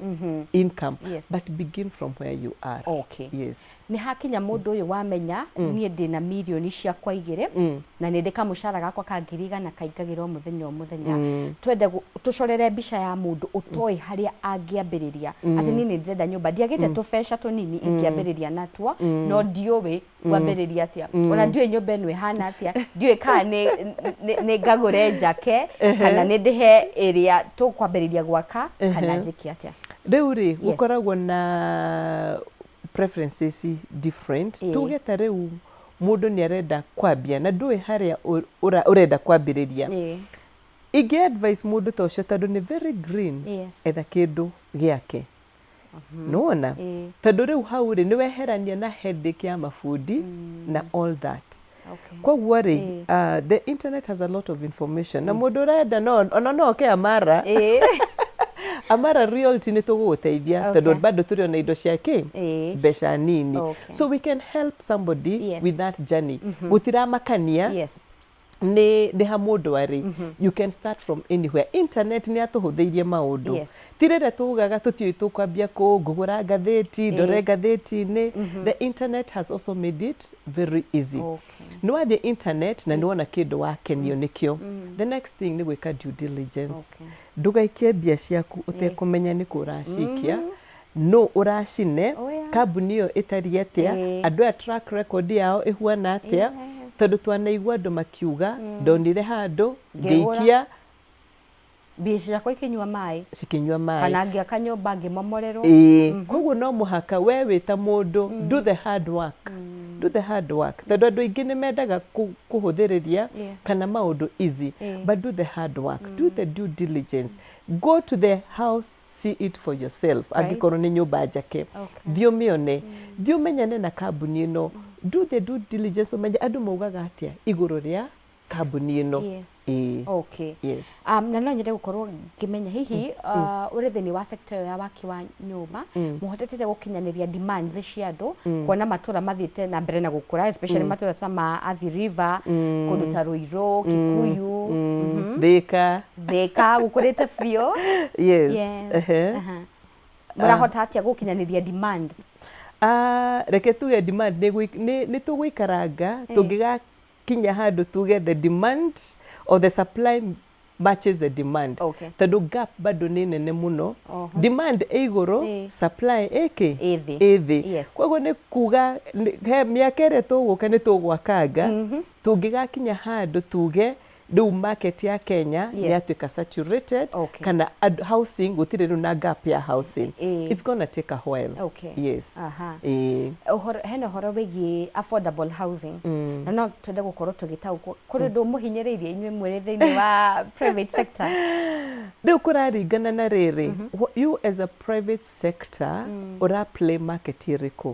income. But begin from where you are. Okay. Yes. Nĩ hakinya mũndũ ũyũ wamenya, niĩ ndĩna mirioni ciakwa 2 na nĩ ndĩ kamũcara gakwa ka 100,000 kaingagĩra o mũthenya o mũthenya. Twende tũcorere mbica ya mũndũ ũtoĩ harĩa angĩambĩrĩria, atĩ niĩ nĩ ndĩrenda nyũmba, ndiagĩte tũbeca tũnini ingĩambĩrĩria natuo, no ndiũĩ ngwambĩrĩria atĩa, ona ndiũĩ nyũmba ĩno ĩhana atĩa, ndiũĩ kana nĩ ngagũre njake kana nĩ ndĩhe ĩrĩa tũkwambĩrĩria gwaka kana njĩke atĩa. Rĩu rĩ, gũkoragwo na preferences different. Tuge ta rĩu mũndũ nĩ arenda kwambia na ndũĩ harĩa ũrenda kwambĩrĩria. Ingĩ advice mũndũ ta ũcio, tondũ nĩ very green, etha kĩndũ gĩake, nĩwona? Tondũ rĩu hau rĩ, nĩ weherania na headache ya mabundi na all that. Koguo rĩ, the internet has a lot of information, na mũndũ ũrenda no ona no oke Amara, Amara Realty, nĩ tũgũgũteithia, tondũ bado tũrĩ ona indo cia kĩ mbeca nini. So we can help somebody with that journey. Gũtiramakania nĩ ha mũndũ arĩ, you can start from anywhere. Internet nĩ yatũhũthĩirie maũndũ. Ti rĩrĩa tugaga tũtiũĩ tũkwambia kũ, ngũgũra ngathĩti, ndore ngathĩti-inĩ. The internet has also made it very easy. Nĩ wathiĩ internet na nĩ wona kĩndũ wakenio nĩkĩo, the next thing nĩ gwĩka due diligence. Ndũgaikie mbia ciaku ũtekũmenya nĩ kũ ũracikia, no ũracine, kambuni ĩyo ĩtariĩ atĩa, andũ aya track record yao ĩhuana atĩa, tondũ twanaigua andũ makiuga, ndonire handũ Ngĩgũra. Ngĩikia Mbia ciakwa ikĩnyua maĩ. Cikĩnyua maĩ. Kana ngĩaka nyũmba ngĩmomorerwo. Ĩĩ, koguo no mũhaka we wĩ ta mũndũ, do the hard work, do the hard work, tondũ andũ aingĩ nĩ mendaga kũhũthĩrĩria kana maũndũ easy. But do the hard work, do the due diligence, go to the house, see it for yourself. Angĩkorwo nĩ nyũmba njake, thiĩ ũmĩone, thiĩ ũmenyane na kambuni ĩno, do the due diligence, ũmenye andũ maugaga atĩa igũrũ rĩa kambuni ĩno. Ĩĩ. Yes. Na no nyende gũkorwo ngĩmenya hihi, ũrĩ thĩinĩ wa sector ĩyo ya waki wa nyũmba, mũhotete atĩa gũkinyanĩria demands cia andũ, kuona matũra mathiĩte na mbere na gũkũra, especially matũra ta ma Athi River, kũndũ ta Ruiru, Kikuyu, Thika. Thika gũkũrĩte biũ. Yes. Yes. Aha. Mũrahota atĩa gũkinyanĩria demand? Ah, reke tuge demand nĩ tũgũikaranga tũngĩgakinya handũ tuge the demand or the supply matches the demand, tondũ gap bado nĩ nene mũno. Demand ĩ igũrũ, supply ĩkĩ? Ĩ thĩ. Ĩ thĩ. Koguo nĩ kuga he mĩaka ĩrĩa tũgũka nĩ tũgwakanga tũngĩgakinya handũ tuge rĩu market ya Kenya nĩ yatuĩka saturated, kana housing gũtirĩ rĩu na gap ya housing. It's gonna take a while. Yes. Ĩĩ. Ũhoro, hena ũhoro wĩgiĩ affordable housing, na no twende gũkorwo tũgĩtaũkwo kũrĩ ũndũ mũhinyĩrĩirie inyuĩ mwĩrĩ thĩinĩ wa private sector. Rĩu kũraringana na rĩrĩ, you as a private sector ũra play market ĩrĩkũ?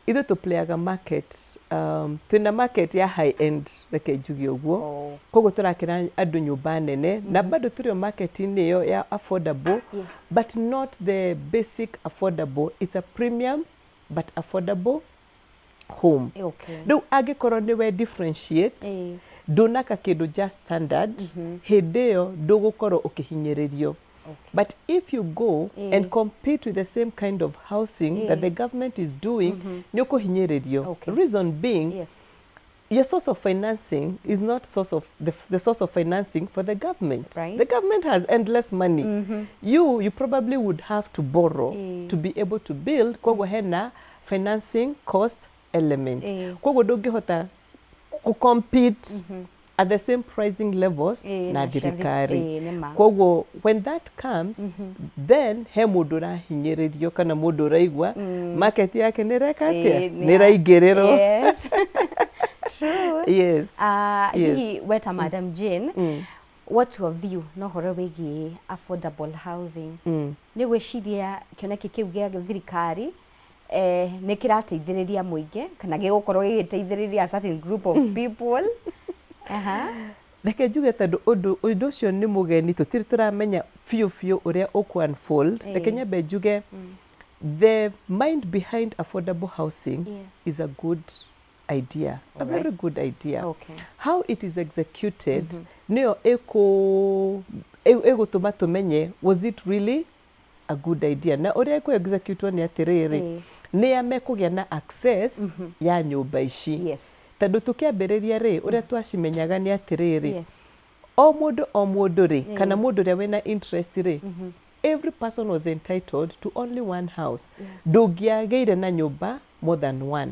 Ithuĩ tũ playaga market, twĩna market ya high end, reke njuge ũguo. Koguo tũrakĩra andũ nyũmba nene, na bado tũrĩ o market-inĩ ĩyo ya affordable, but not the basic affordable. It's a premium but affordable home. Rĩu angĩkorwo nĩwe differentiate, ndũnaka kĩndũ just standard, hĩndĩ ĩyo ndũgũkorwo ũkĩhinyĩrĩrio. But if you go and compete with the same kind of housing that the government is doing, nĩ ũkũhinyĩrĩrio. Reason being, your source of financing is not source of the source of financing for the government. The government has endless money. You probably would have to borrow to be able to build. Koguo hena financing cost element. Koguo ndũngĩhota ku compete at the same pricing levels na na cia thirikari. Nĩ ma. Koguo when that comes, then he mũndũ ũrahinyĩrĩrio kana mũndũ ũraigua market yake nĩ ĩreka atĩa? Nĩ ĩraingĩrĩrwo. Yes. True. Yes. Hihi we ta Madam Jane, what's your view na ũhoro wĩgiĩ affordable housing? Nĩ gwĩciria kĩoneki kĩu gĩa thirikari nĩ kĩrateithĩrĩria mũingĩ kana gĩgũkorwo gĩgĩteithĩrĩria a certain group of people? Aha. Reke njuge tondũ ũndũ ũndũ ũcio nĩ mũgeni tũtirĩ tũramenya biũ biũ ũrĩa ũkũ unfold. Reke nyambe njuge the mind behind affordable housing is a good idea, a very good idea. How it is executed nĩyo ĩkũ ĩgũtũma tũmenye was it really a good idea. Na ũrĩa ĩkũ execute nĩ atĩrĩrĩ, nĩa mekũgĩa na access ya nyũmba ici. Tondũ tũkĩambĩrĩria rĩ, ũrĩa twacimenyaga nĩ atĩrĩrĩ, o mũndũ o mũndũ rĩ, kana mũndũ ũrĩa wĩna interest rĩ, every person was entitled to only one house. Ndũngĩagĩire na nyũmba more than one.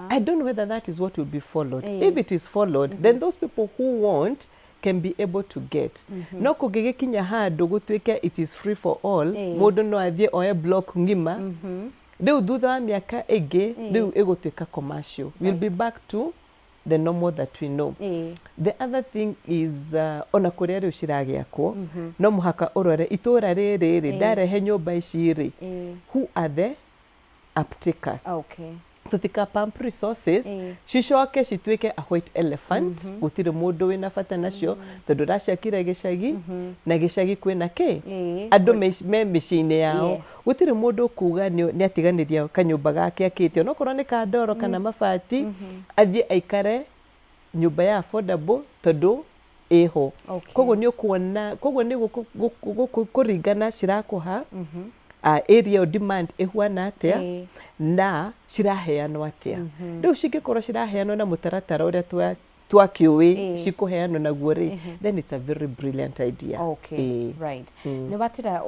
I don't know whether that is what will be followed. If it is followed, then those people who want can be able to get. No kũngĩgĩkinya handũ gũtuĩke it is free for all, mũndũ no athiĩ oe block ng'ima, rĩu thutha wa mĩaka ĩngĩ, rĩu ĩgũtuĩka commercial. We'll be back to the normal that we know. The other thing is ona kũrĩa rĩu ciragĩakwo, no mũhaka ũrore itũra rĩrĩ rĩ, ndarehe nyũmba ici rĩ, who are the uptakers? Tũtika pump resources cicoke cituĩke a white elephant, gũtirĩ mũndũ wĩna bata nacio tondũ ũraciakire gĩcagi na gĩcagi kwĩna kĩ andũ me mĩciĩ-inĩ yao. Gũtirĩ mũndũ ũkuga nĩ atiganĩria kanyũmba gake akĩte onokorwo nĩ ka ndoro kana mabati athiĩ aikare nyũmba ya affordable tondũ ĩho. Koguo nĩ ũkuona, koguo nĩ kũringana cirakũha area ĩyo demand ĩhuana atĩa na ciraheanwo atĩa. Rĩu cingĩkorwo ciraheanwo na mũtaratara ũrĩa twakĩũĩ cikũheanwo naguo rĩ, then it's a very brilliant idea. Right. Nĩ watĩra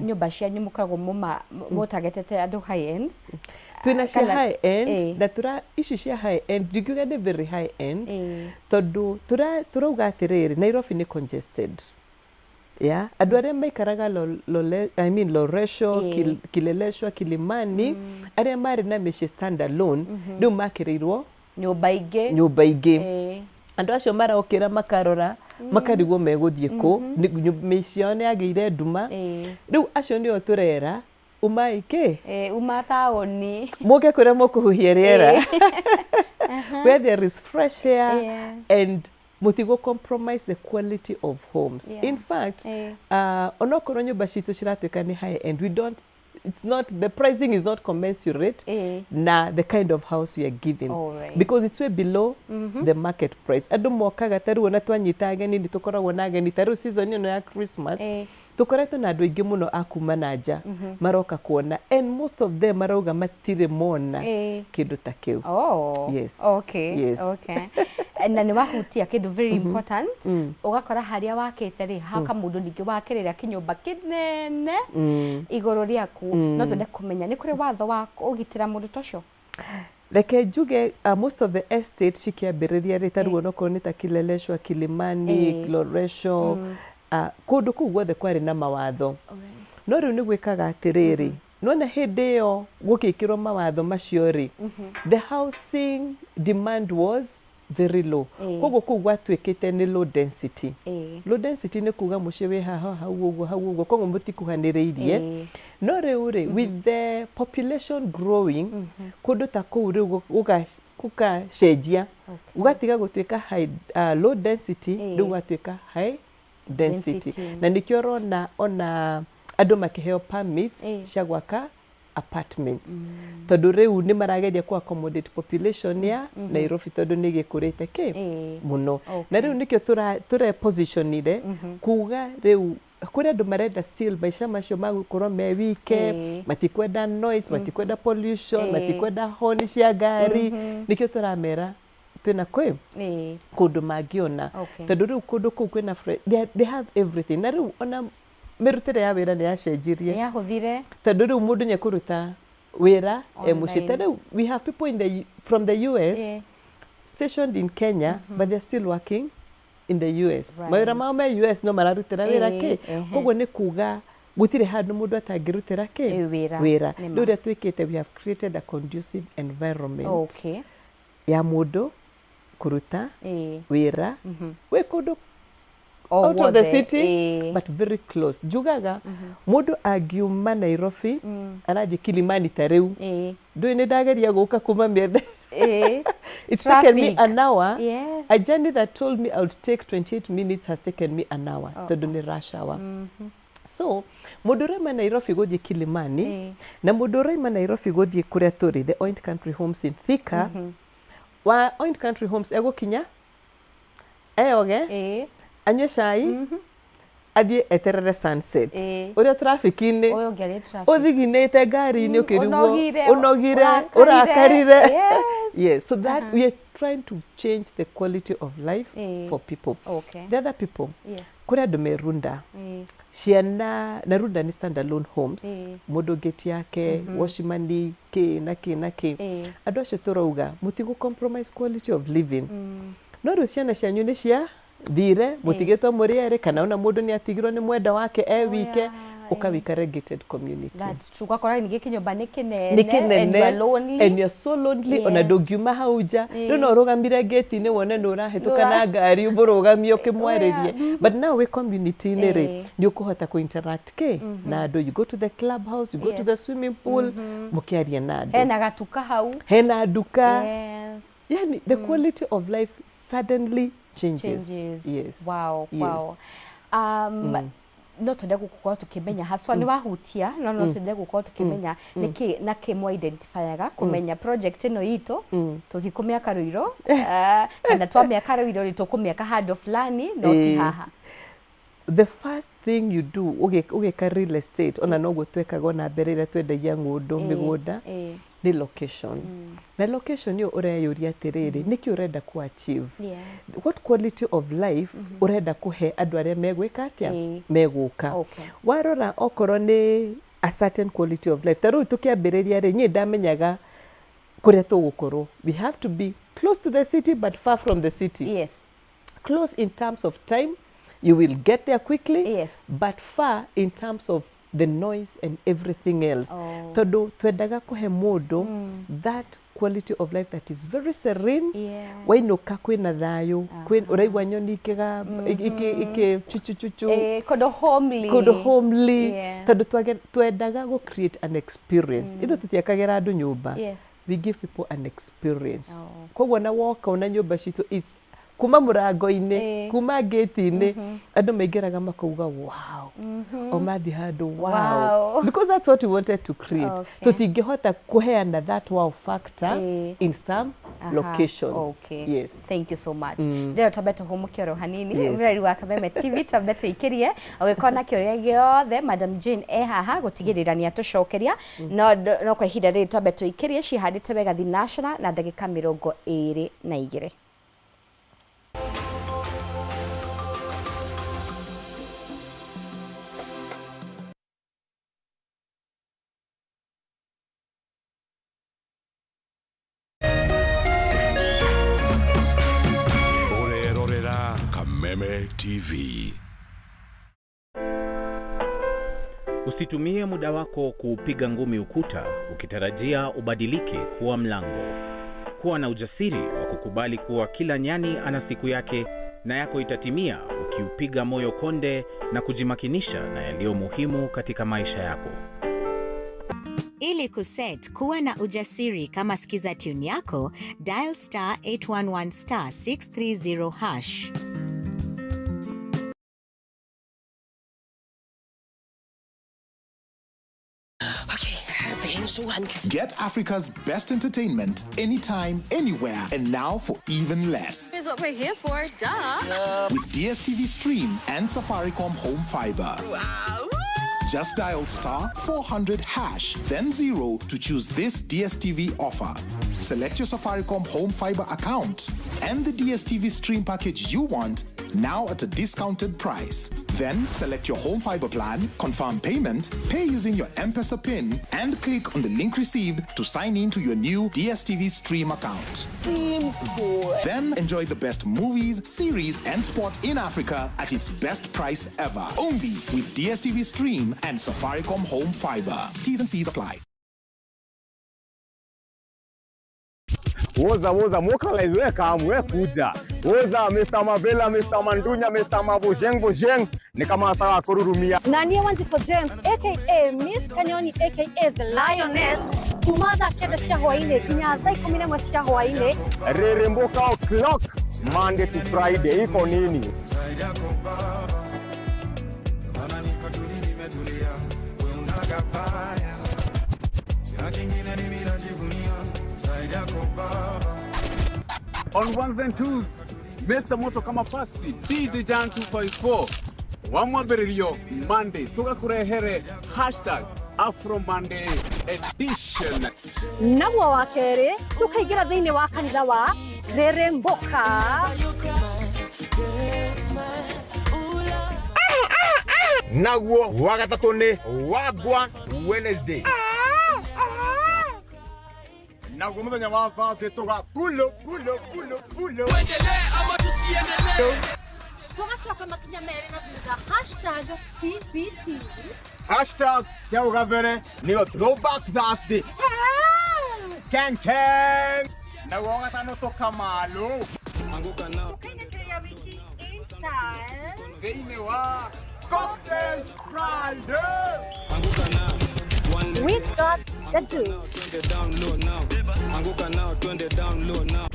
nyũmba cianyu mũkoragwo mũtagetete andũ high end. Twĩna cia high end na tũra ici cia high end ndingiuga nĩ very high end tondũ tũrauga atĩrĩrĩ, Nairobi nĩ congested ya andũ arĩa maikaraga I mean Loresho, Kileleshwa, Kilimani, arĩa marĩ na mĩciĩ stand alone rĩu makĩrĩirwo nyũmba ingĩ. Nyũmba ingĩ. Andũ acio marokĩra makarora makarigwo megũthiĩ kũ. Mĩciĩ yao nĩ yagĩire nduma. Rĩu acio nĩo tũrera umai kĩ Uma taũni. Mũke kũrĩa mũkũhuhia rĩera where there is fresh air and mũtigũ compromise the quality of homes. In fact, onokorwo nyũmba citũ ciratuĩka nĩ high end, we don't it's not the pricing is not commensurate na the kind of house we are giving because it's way below the market price. Andũ mokaga ta rĩu ona twanyita ageni nĩ tũkoragwo na ageni ta rĩu season ĩno ya Christmas, tũkoretwo na andũ aingĩ mũno a kuma na nja maroka kuona and most of them marauga matirĩ mona kĩndũ ta kĩu. Yes. Yes. Okay. Na nĩ wahutia kĩndũ very important. Ũgakora harĩa wakĩte rĩ, haka mũndũ ningĩ wakĩrĩra kĩnyũmba kĩnene igũrũ rĩaku. No twende kũmenya nĩ kũrĩ watho wa kũgitĩra mũndũ ta ũcio? Reke njuge most of the estate cikĩambĩrĩria rĩ, ta rĩu onokorwo nĩ ta Kileleshwa, Kilimani, Loresho, kũndũ kũu guothe kwarĩ na mawatho. No rĩu nĩ gwĩkaga atĩrĩrĩ, nona hĩndĩ ĩyo gũgĩkĩrwo mawatho macio rĩ, the housing demand was very low. Koguo kũu gwatuĩkĩte nĩ low density. Low density nĩ kuga mũciĩ wĩ haha hau ũguo hau ũguo, koguo mũtikuhanĩrĩirie. No rĩu rĩ, with the population growing, kũndũ ta kũu rĩu gũgacenjia, gũgatiga gũtuĩka low density, rĩu gwatuĩka high density. Density. Na nĩkĩo ũrona ona andũ makĩheo permits cia gwaka apartments tondũ rĩu nĩ marageria ku accommodate population ya Nairobi tondũ nĩ gĩkũrĩte kĩ mũno. Na rĩu nĩkĩo tũre positionire kuga rĩu kũrĩ andũ marenda still maica macio ma gũkorwo me wike, matikwenda noise, matikwenda pollution, matikwenda honi cia ngari. Nĩkĩo tũramera twĩna kwĩ kũndũ mangĩona tondũ rĩu kũndũ kũu kwĩna they have everything. Na rĩu ona mĩrutĩre ya wĩra nĩ yacenjirie. Nĩ yahũthire. Tondũ rĩu mũndũ nĩ ekũruta wĩra e mũciĩ. Ta Online. Rĩu we have people from the US stationed in Kenya, but they're still working in the US. Mawĩra mao me US no mararutĩra wĩra kĩ. Koguo nĩ kuga gũtirĩ handũ mũndũ atangĩrutĩra kĩ Wĩra. wĩra. Nĩ ma. Rĩu ũrĩa twĩkĩte, we have created a conducive environment ya mũndũ kũruta wĩra wĩ kũndũ O out of the guothe, city but very close. Njugaga mũndũ angiuma Nairobi arathiĩ Kilimani ta rĩu, ndũĩ nĩ ndageria gũka kuma mĩena It's taken me Traffic. an hour. Yes. A journey that told me I would take 28 minutes has taken me an hour, Oh. tondũ nĩ rush hour. So mũndũ ũraima Nairobi gũthiĩ Kilimani na mũndũ ũraima Nairobi gũthiĩ kũrĩa tũrĩ, the Oint Country Homes in Thika, wa Oint Country Homes egũkinya eyoge, anyue cai, athiĩ eterere sunset. Ũrĩa traffic-inĩ Ũyũ ũngĩ arĩ traffic. Ũthiginĩte ngari-inĩ, ũkĩrigwo Ũnogire, ũnogire, ũrakarire. Ũrakarire. Yes. Yes, so that we are trying to change the quality of life for people. The other people, kũrĩ andũ me Runda, ciana, na Runda nĩ standalone homes, mũndũ gate yake, washimani kĩ na kĩ na kĩ. Andũ acio tũrauga mũtigũ compromise quality of living, no rĩu ciana cianyu nĩ cia thire, mũtigĩtwo mũrĩ erĩ, kana ona mũndũ nĩ atigirwo nĩ mwenda wake e wike, ũkawikare gated community. That's true. Ũgakora ningĩ kĩnyũmba nĩ kĩnene Nĩ kĩnene and you are lonely. And you're so lonely. Ona ndũngiuma hau nja. Rĩu no ũrũgamire gate-inĩ wone nĩ ũrahĩtũka na ngari, ũmũrũgamie ũkĩmwarĩrie. But now wĩ community-inĩ rĩ, nĩ ũkũhota kũ-interact kĩ na andũ. You go to the club house, you go to the swimming pool, mũkĩaria na andũ. Hena gatuka hau. Hena nduka. Yani the quality of life suddenly changes. Changes. Yes. Wow, Yes. wow. No twende gũkorwo tũkĩmenya haswa, nĩ wahutia, no twende gũkorwo tũkĩmenya nĩkĩ na kĩ mwa identifyaga kũmenya project ĩno itũ tũtikũmĩaka Rũirũ, kana twamĩaka Rũirũ rĩ, tũkũmĩaka handũ fulani no ti haha. The first thing you do ũgĩka real estate, ona noguo twekaga ona mbere ĩrĩa twendagia ng'ũndũ, mĩgũnda, nĩ location. Na location ĩyo ũreyũria atĩrĩrĩ, nĩkĩ ũrenda ku achieve? What quality of life ũrenda kũhe andũ arĩa megwĩka atĩa, megũka? Warora okorwo nĩ a certain quality of life, ta rĩu tũkĩambĩrĩria rĩ, niĩ ndamenyaga kũrĩa tũgũkorwo, we have to be close to the city but far from the city. Close in terms of time, you will get there quickly, but far in terms of the noise and everything else, tondũ twendaga kũhe mũndũ that quality of life that is very serene. Wainũka kwĩna thayũ, ũraigua nyoni ikĩga ikĩ chuchuchuchu. Kũndũ homely. Kũndũ homely, tondũ twendaga gũ create an experience. Ithuĩ tũtiakagĩra andũ nyũmba, we give people an experience. Koguo na woka ona nyũmba citũ, it's kuma mũrango-inĩ, kuma gate-inĩ, andũ maingĩraga makauga wow, o mathiĩ handũ wow. Because that's what we wanted to create. Tũtingĩhota kũheana that wow factor in some locations. Yes. Thank you so much. Ndĩrenda twambe tũhũmũke oro hanini. Mũrori wa Kameme TV, twambe tũikĩrie. Ũgĩkorwo na kĩũria gĩothe, Madam Jane e haha gũtigĩrĩra nĩ atũcokeria, no kwa ihinda rĩrĩ twambe tũikĩrie cihandĩte wega thinacera na ndagĩka 22. Ũrerorera Kameme TV. Usitumie muda wako kuupiga ngumi ukuta ukitarajia ubadilike kuwa mlango. Kuwa na ujasiri wa kukubali kuwa kila nyani ana siku yake na yako itatimia ukiupiga moyo konde na kujimakinisha na yaliyo muhimu katika maisha yako. Ili kuset kuwa na ujasiri kama skiza tune yako, dial star 811 star 630 hash. Get Africa's best entertainment anytime, anywhere, and now for even less. Is what we're here for, duh. With DSTV Stream and Safaricom Home Fiber. Wow. Just dial star 400 hash, then 0 to choose this DSTV offer. Select your Safaricom Home Fiber account and the DSTV Stream package you want now at a discounted price. Then select your Home Fiber plan, confirm payment, pay using your M-Pesa PIN, and click on the link received to sign in to your new DSTV Stream account. Simple. Then enjoy the best movies, series, and sport in Africa at its best price ever. Only with DSTV Stream and Safaricom Home Fiber. T's and C's apply. Woza woza mokalize, we kam, we kuja. Woza Mr. Mavela, Mr. Mandunya, Mr. Mabojeng Bojeng, ni kama sawa kururumia. Nania Wanjiku James, aka Miss Kanyoni, aka the Lioness. Kuma thaa 9 cia hwaĩ-inĩ nginya thaa 11 cia hwaĩ-inĩ. Rĩrĩmbũka o'clock Monday to Friday iko nini? On ones and twos, Mr. Moto kama pasi, DJ Jan 254 wa mwambĩrĩrio Monday tũgakũrehere hashtag Afro Monday edition. Naguo wa kerĩ tũkaingĩra thĩinĩ wa kanitha wa Rĩrĩmbũka. Naguo wa gatatũ nĩ Wagwan Wednesday. Naguo mũthenya wa Thursday tũga pulo pulo pulo pulo. Tũgacoka makinya merĩ na thutha hashtag TBT. Hashtag cia ũgabere nĩyo Throwback Thursday. Keng keng. Naguo wa gatano tũkamalo. Tũkainĩkĩria wiki in style. Thĩinĩ wa Cocktail Friday. We got the juice. Anguka nao twende down low now.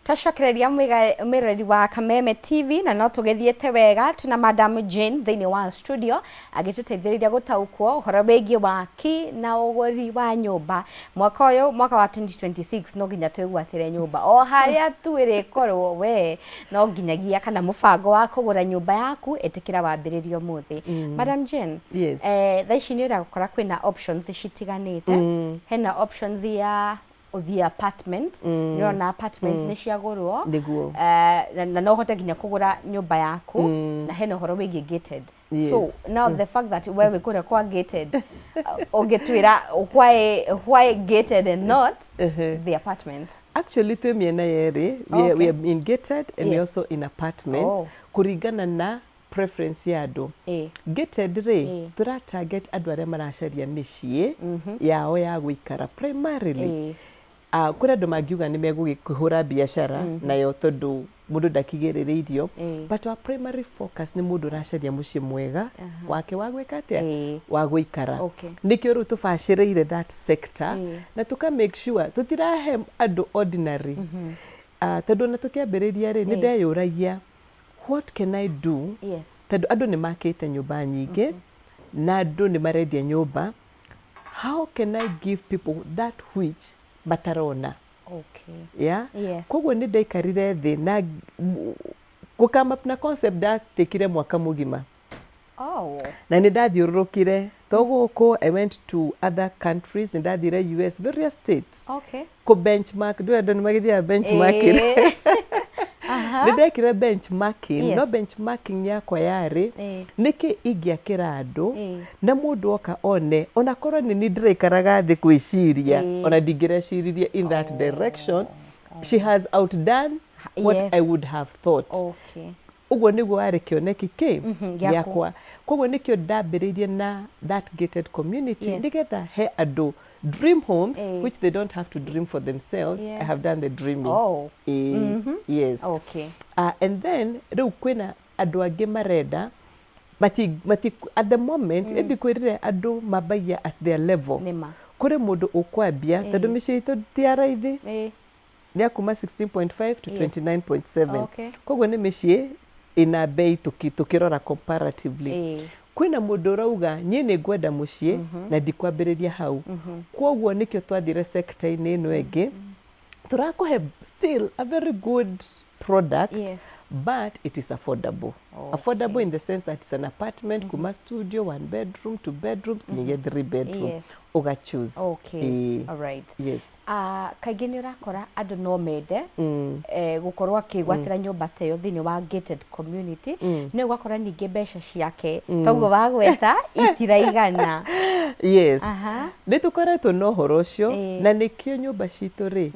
Twacokereria mwĩroreri wa Kameme TV na no tũgĩthiĩte wega tuna Madam Jane thĩinĩ wa studio agĩtũteithĩrĩria gũtaũkwo ũhoro wĩgiĩ waki na ũgũri wa nyũmba mwaka ũyũ, mwaka wa 2026 no nginya twĩgwatĩre nyũmba o harĩa tu ĩrĩkorwo we no nginyagia kana mũbango wa kũgũra nyũmba yaku ĩtĩkĩra wambĩrĩrio ũmũthĩ. Madam Jane, Yes. Thaa ici nĩ ũrakora kwĩna options citiganĩte. Hena options ya ũthiĩ apartment, nĩũrona apartment nĩ ciagũrwo. Nĩguo. Na no ũhote nginya kũgũra nyũmba yaku, na hena ũhoro wĩgiĩ gated. So now the fact that we wĩ kũrĩa kwa gated, ũngĩtwĩra why gated and not the apartment? Actually twĩ mĩena yerĩ. We are in gated and we are also in apartments, kũringana na preference ya andũ. Gated rĩ, tũra target andũ arĩa maracaria mĩciĩ yao ya gũikara primarily. Kũrĩ andũ mangiuga nĩ megũkĩhũra biacara nayo tondũ mũndũ ndakigĩrĩrĩirio, but our primary focus nĩ mũndũ ũracaria mũciĩ mwega wake wa gwĩka atĩa, wa gũikara. Nĩkĩo rĩu tũbacĩrĩire that sector na tũka make sure tũtirahe andũ ordinary. Tondũ ona tũkĩambĩrĩria rĩ, nĩ ndeyũragia, what can I do? Tondũ andũ nĩ makĩte nyũmba nyingĩ na andũ nĩ marendia nyũmba, how can I give people that which matarona? Yeah? Koguo nĩ ndaikarire thĩ na gũ come up na concept ndatikire mwaka mũgima. Na nĩ ndathiũrũrũkire to gũkũ, I went to other countries, nĩ ndathire US, various states, kũ benchmark. Ndũĩ andũ nĩ magĩthiaga benchmarking. Nĩ ndekire benchmarking. No benchmarking yakwa yarĩ nĩkĩ ingĩakĩra andũ na mũndũ oka one, onakorwo nĩ niĩ ndĩraikaraga thĩ gwĩciria, ona ndingĩreciririe in that direction. She has outdone what I would have thought. Ũguo nĩguo warĩ kĩoneki kĩ gĩaku. Gĩakwa. Koguo nĩkĩo ndambĩrĩirie na that gated community, nĩgetha he andũ dream homes which they don't have to dream for themselves. I have done the dreaming. Yes. And then rĩu kwĩna andũ angĩ marenda mati, mati, at the moment, ĩndĩ kwĩrire andũ mambagia at their level. Nĩma. Kũrĩ mũndũ ũkwambia, tondũ mĩciĩ itũ ti ya raithi, nĩ ya kuma 16.5 to 29.7. Koguo nĩ mĩciĩ ĩna bei tũkĩrora comparatively. Kwĩna mũndũ ũrauga, niĩ nĩ ngwenda mũciĩ na ndikwambĩrĩria hau. Koguo nĩkĩo twathire sector-inĩ ĩno ĩngĩ, tũrakũhe still a very good product, but it is affordable. Affordable in the sense that it's an apartment, kuma studio, one bedroom, two bedroom, nginyagia three bedroom. Ũga choose. All right. Yes. Kaingĩ nĩ ũrakora andũ no mende gũkorwo akĩgwatĩra nyũmba ta ĩyo thĩinĩ wa gated community, no ũgakora ningĩ mbeca ciake, toguo wagweta, itiraigana. Yes. Nĩ tũkoretwo na ũhoro ũcio, na nĩkĩo nyũmba citũ rĩ,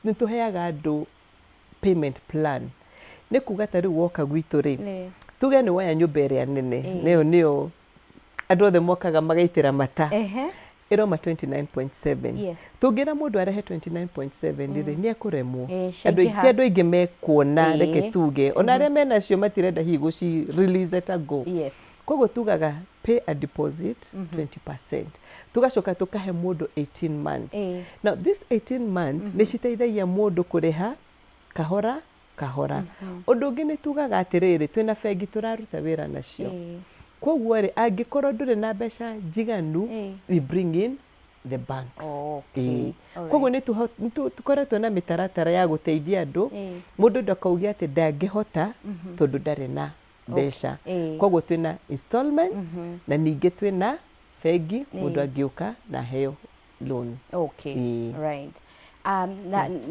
nĩ tũheaga andũ payment plan. Nĩ kuga ta rĩu woka gwitũ rĩ, tuge nĩ woya nyũmba ĩrĩa nene, nĩyo andũ othe mokaga magaitĩra mata. Ĩrauma 29.7. Tũngĩra mũndũ arehe 29.7 rĩ, nĩ ekũremwo. Ĩĩ, Andũ aingĩ, ciaingĩha. ti andũ aingĩ mekuona, reke tuge ona arĩa menacio matirenda hihi gũci release at a go. Koguo tugaga pay a deposit 20%, tugacoka tukahe mũndũ 18 months. Now this 18 months nĩ citeithagia mũndũ kũrĩha kahora kahora. Ũndũ ũngĩ nĩ tugaga atĩrĩrĩ, twĩna bengi tũraruta wĩra nacio. Koguo rĩ, angĩkorwo ndũrĩ na mbeca njiganu, we bring in the banks. Koguo nĩ tũkoretwo na mĩtaratara ya gũteithia andũ, mũndũ ndakauge atĩ ndangĩhota tondũ ndarĩ na mbeca. Koguo twĩna installments na ningĩ twĩna bengi, mũndũ angĩũka na aheo loan. Right.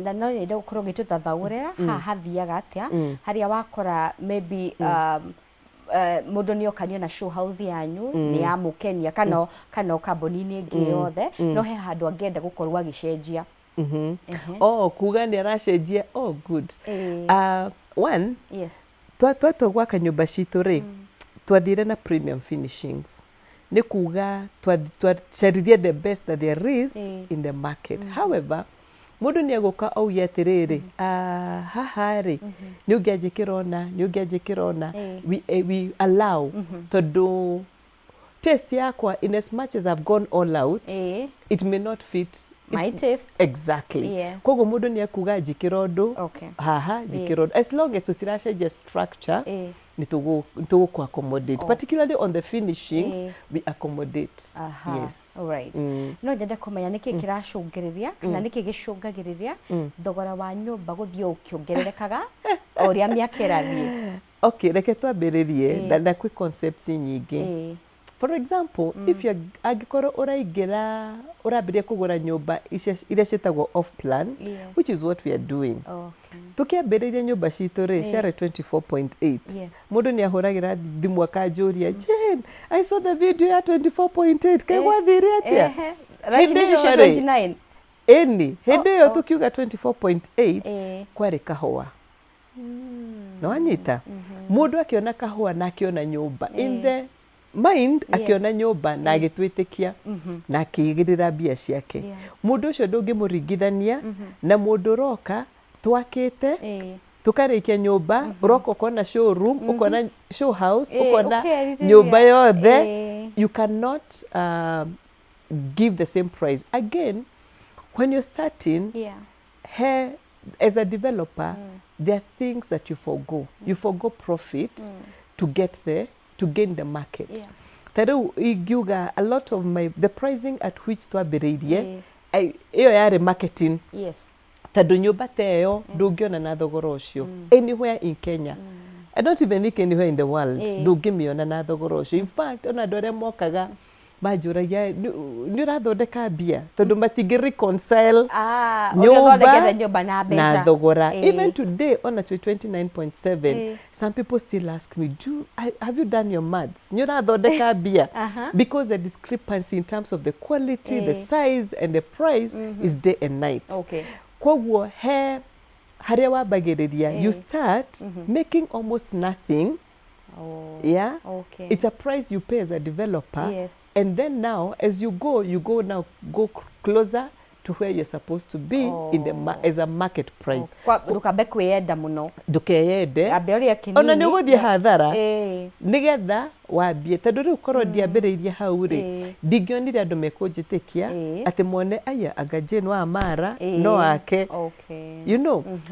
Na no nyende gũkorwo ũgĩtũthathaũrĩra haha hathiaga atĩa, harĩa wakora maybe mũndũ nĩ okanio na show house yanyu, nĩ yamũkenia, kana o kambuni-inĩ ĩngĩ yothe, no he handũ angĩenda gũkorwo agĩcenjia. Oh, kuga nĩ aracenjia. Oh, good. One, twatua gwaka nyũmba citũ rĩ, twathire na premium finishings, nĩ kuga twacaririe the best that there is in the market. However, mũndũ nĩ egũka auge atĩrĩrĩ, "Ah, haha rĩ, nĩ ũngĩanjĩkĩra ona, nĩ ũngĩanjĩkĩra ona." We allow, tondũ taste yakwa, in as much as I've gone all out, it may not fit my taste. Exactly. Koguo mũndũ nĩ ekuga njĩkĩra ũndũ haha, njĩkĩra ũndũ, as long as tũtiracenjia structure, nĩ tũgũkũ accommodate. Particularly on the finishings, we accommodate. Yes. Alright. No nyende kũmenya nĩkĩ kĩracũngĩrĩria kana nĩkĩ gĩcũngagĩrĩria thogora wa nyũmba gũthiĩ ũkĩongererekaga o ũrĩa mĩaka ĩrathiĩ. Okay, reke twambĩrĩrie na kwĩ concepts nyingĩ. For example, if you angĩkorwo ũraingĩra, ũrambĩrĩria kũgũra nyũmba iria ciĩtagwo off plan, which is what we are doing, tũkĩambĩrĩria nyũmba citũ rĩ, ciarĩ 24.8. Mũndũ nĩ ahũragĩra thimũ akanjũria, "Jane, I saw the video ya 24.8, kaĩ gwathire atĩa?" Right, Hĩndĩ nĩcio cia ĩyo rĩ, 29. Ĩni, hĩndĩ ĩyo tũkiuga 24.8 kwarĩ kahũa. Nĩwanyita, mũndũ akĩona kahũa na akĩona nyũmba in the mind, akĩona nyũmba na agĩtwĩtĩkia na akĩigĩrĩra mbia ciake. Mũndũ ũcio ndũngĩmũringithania na mũndũ ũroka twakĩte, tũkarĩkia nyũmba, ũroka ũkona showroom, ũkona show house, ũkona ũkerirĩria. Nyũmba yothe. You cannot give the same price again when you're starting. He as a developer, there are things that you forgo. You forgo profit to get the to gain the market. Ta rĩu ingiuga a lot of my the pricing at which twambĩrĩirie, ĩyo yarĩ marketing, tondũ nyũmba ta ĩyo ndũngĩona na thogora ũcio anywhere in Kenya. I don't even think anywhere in the world ndũngĩmĩona na thogora ũcio. In fact, ona andũ arĩa mokaga manjũragia, "Nĩ ũrathondeka mbia?" tondũ matingĩ reconcile Ah, ũrĩa ũthondekete nyũmba na mbeca. Na thogora. Even today, ona twĩ 29.7, some people still ask me, have you done your maths? Nĩ ũrathondeka mbia?" Because the discrepancy in terms of the quality, the size and the price is day and night. Koguo he harĩa wambagĩrĩria, you start making almost nothing. Yeah. It's a price you pay as a developer. And then now as you go, you go now go closer to where you're supposed to be in the as a market price. Kwa ndũkambe kwĩyenda mũno. Ndũkeyende. Ambe ũrĩa kĩnini. Ona nĩ ũgũthiĩ hathara nĩgetha wambie, tondũ rĩu korwo ndiambĩrĩirie hau rĩ, ndingĩonire andũ mekũnjĩtĩkia atĩ mone aya anga Jane wa Mara no ake.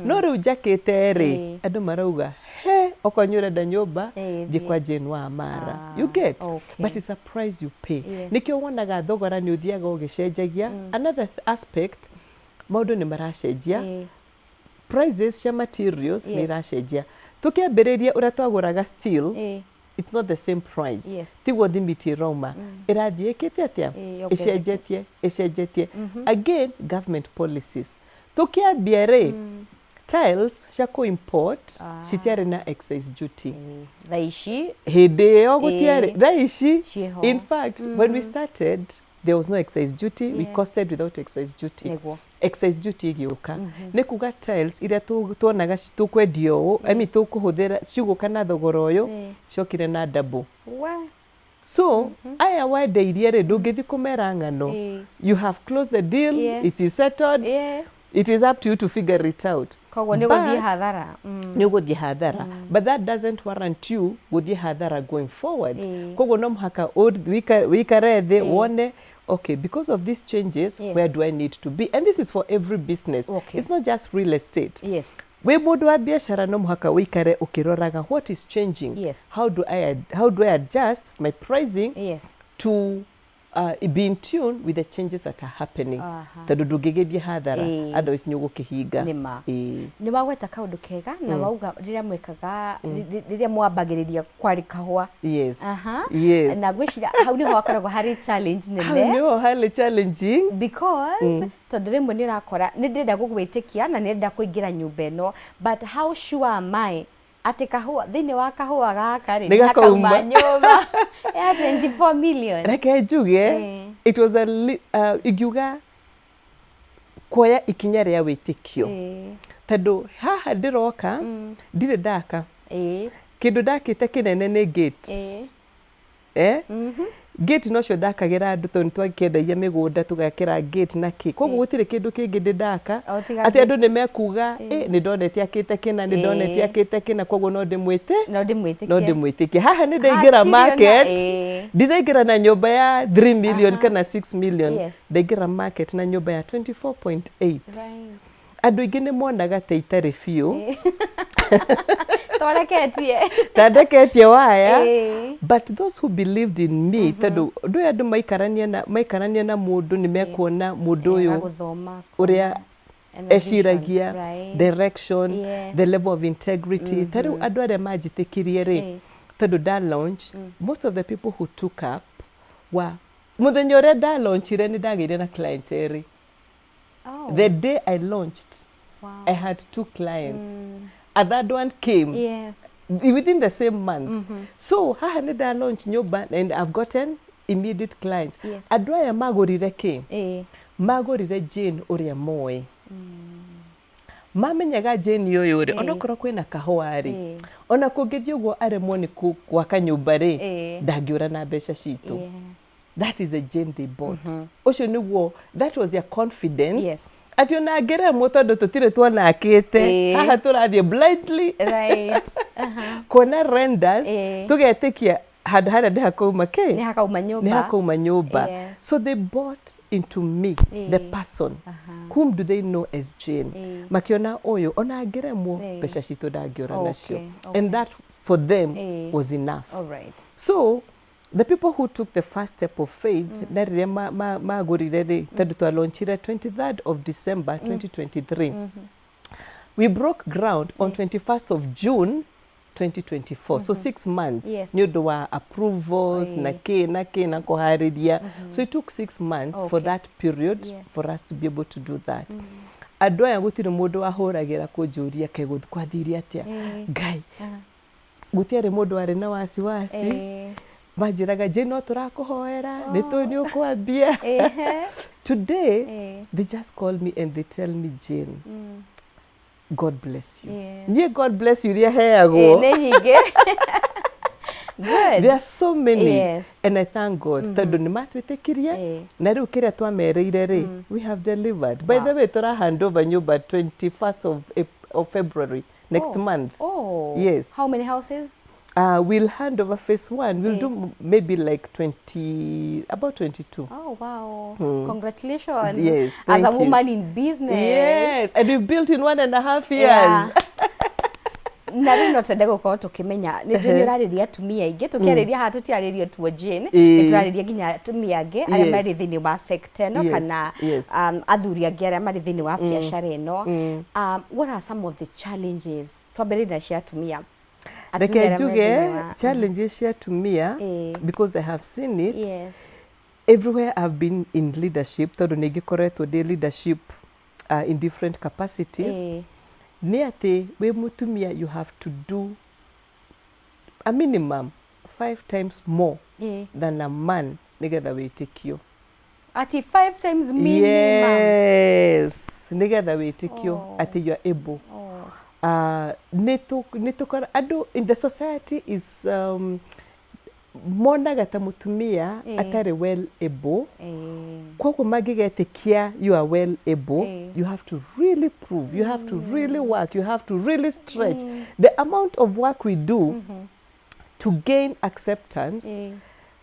No rĩu njakĩte rĩ, andũ marauga he okorwo nĩ ũrenda nyũmba, thiĩ kwa Jane wa Mara. You get? But it's a price you pay. Nĩkĩo wonaga thogora nĩ ũthiaga ũgĩcenjagia. Another aspect, maũndũ nĩ maracenjia. Prices cia materials nĩ iracenjia. Tũkĩambĩrĩria, ũrĩa twagũraga steel, it's not the same price. Tiguo thimiti ĩrauma, ĩrathiĩ ĩkĩte atĩa? Yongerereke. Ĩcenjetie, ĩcenjetie. Again, government policies. Tũkĩambia rĩ, tiles cia kũ-import citiarĩ na excise duty. Thaa ici? Hĩndĩ ĩyo gũtiarĩ. Thaa ici Ciĩho. In fact, when we started there was no excise duty. We costed without excise duty. Excise duty ĩgĩũka, nĩ kuga tiles iria tuonaga tũkwendio ũũ, I mean, tũkũhũthĩra cigũka na thogora ũyũ, ciokire na double. We. So aya wendeirie rĩ, ndũngĩthiĩ kũmera ng'ano. You have closed the deal. It is settled. It is up to you to figure it out. Koguo nĩ ũgũthiĩ But- hathara. Nĩ ũgũthiĩ hathara, but that doesn't warrant you gũthiĩ hathara going forward. Koguo no mũhaka wĩikare thĩ wone, okay, because of these changes, where do I need to be? And this is for every business. It's not just real estate. Wĩ mũndũ wa biacara, no mũhaka wĩikare ũkĩroraga what is changing. How do I adjust my pricing to be in tune with the changes that are happening? Tondũ ndũngĩgĩthiĩ hathara, otherwise nĩ ũgũkĩhinga. Nĩ ma. Nĩ wagweta kaũndũ kega na wauga rĩrĩa mwĩkaga, rĩrĩa mwambagĩrĩria kwarĩ kahũa. Na ngwĩciria hau nĩho hakoragwo harĩ challenge Hau nene. Nĩho harĩ challenging. Because tondũ rĩmwe nĩ ũrakora nĩ ndĩrenda gũgwĩtĩkia na nĩ ndĩrenda kũingĩra nyũmba ĩno, but how sure am I atĩ kahũa thĩinĩ wa kahũa gaka rĩ, Nĩ nĩ hakauma gakauma. nyũmba ya 24 million? Reke njuge, it was a ingiuga kuoya ikinya rĩa wĩtĩkio, tondũ haha ndĩroka ndirĩ ndaka kĩndũ ndakĩte kĩnene nĩ gate. Eh? Gate nocio ndakagĩra andũ, tondũ nĩtwakĩendagia mĩgũnda, tũgakĩra gate na kĩ. Koguo gũtirĩ kĩndũ kĩngĩ ndĩ ndaka O tiga atĩ gate. Andũ nĩ mekuga, "Eh, nĩ ndonete akĩte kĩna, nĩ ndonete akĩte kĩna, koguo no ndĩmwĩte no ndĩmwĩtĩkie." No ndĩmwĩtĩkie. Haha nĩ ndaingĩra Hatirĩ ona- market, ndiraingĩra na nyũmba ya 3 million kana 6 million. Ndaingĩra market na nyũmba ya 24.8. Andũ aingĩ nĩ monaga ta itarĩ biũ. Twareketie. Ta ndeketie waya. But those who believed in me, tondũ ũndũ ũyũ andũ maikarania na mũndũ nĩ mekuona mũndũ ũyũ gũthoma ũrĩa and a eciragia, vision, right. direction, the level of integrity. Ta rĩu andũ arĩa manjĩtĩkirie rĩ, tondũ nda launch, most of the people who took up wa mũthenya ũrĩa nda launchire, nĩ ndagĩire na clients erĩ. The day I launched, I had two clients. A third one came within the same month. So haha nĩ nda launch nyũmba and I've gotten immediate clients. Andũ aya magũrire kĩ? Magũrire Jane ũrĩa moĩ, mamenyaga Jane ũyũ rĩ, onokorwo kwĩna kahũa rĩ, ona kũngĩthiĩ ũguo aremwo nĩ gwaka nyũmba rĩ, ndangĩũra na mbeca citũ. That is a Jane they bought. Ũcio nĩguo, that was their confidence, atĩ ona angĩremwo, tondũ tũtirĩ tuona akĩte, haha tũrathiĩ blindly kuona renders, tũgetĩkia handũ harĩa nĩ hakauma kĩ. Nĩ hakauma nyũmba. Nĩ hakauma nyũmba. So they bought into me, the person whom do they know as Jane. Makiona ũyũ ona angĩremwo, mbeca citũ ndangĩũra nacio. And that for them was enough. All right. So the people who took the first step of faith, na rĩrĩa magũrire rĩ, tondũ twalaunchire 23rd of December 2023, we broke ground on 21st of June 2024, so 6 months, nĩ ũndũ wa approvals na kĩ na kĩ na kũharĩria. So it took 6 months for that period for us to be able to do that. Andũ aya gũtirĩ mũndũ wahũragĩra kũnjũria kaĩ kwathire atĩa. Ngai, gũtiarĩ mũndũ warĩ na wasiwasi. Manjĩraga, "Jane, no tũrakũhoera, nĩ tũĩ nĩ ũkwambia." Today they just call me and they tell me, "Jane, God bless you." Niĩ God bless you iria heagwo Nĩ nyingĩ. Good. There are so many. And I thank God, tondũ nĩ matwĩtĩkirie na rĩu kĩrĩa twamerĩire rĩ, we have delivered. By the way, tũra hand over nyũmba 21st of February next month. Yes. How many houses? We'll hand over phase one. We'll do maybe like 20, about 22. Oh, wow. Congratulations. Yes, As a thank you. woman in business. Yes, and we've built in 1.5 years. Na rĩu no twende gũkorwo tũkĩmenya, nĩ njũĩ nĩ ũrarĩria atumia aingĩ, tũkĩarĩria haha tũtiarĩria tuo Jane, nĩ tũrarĩria nginya atumia angĩ arĩa marĩ thĩinĩ wa sector ĩno, kana athuri angĩ arĩa marĩ thĩinĩ wa biacara ĩno. What are some of the challenges? Twambĩrĩrie na cia atumia. Reke Atumia arĩa me njuge thĩinĩ wa- challenges cia atumia, because I have seen it everywhere I've been in leadership, tondũ nĩ ngĩkoretwo ndĩ leadership in different capacities, nĩ atĩ wĩ mũtumia you have to do a minimum five times more than a man nĩgetha wĩtĩkio. Ati five times minimum? Yes, nĩgetha wĩtĩkio atĩ you are able. Nĩ tũkora andũ in the society is Monaga ta mũtumia atarĩ well able. Koguo mangĩgetĩkia you are well able, you have to really prove, you have to really work, you have to really stretch. The amount of work we do to gain acceptance,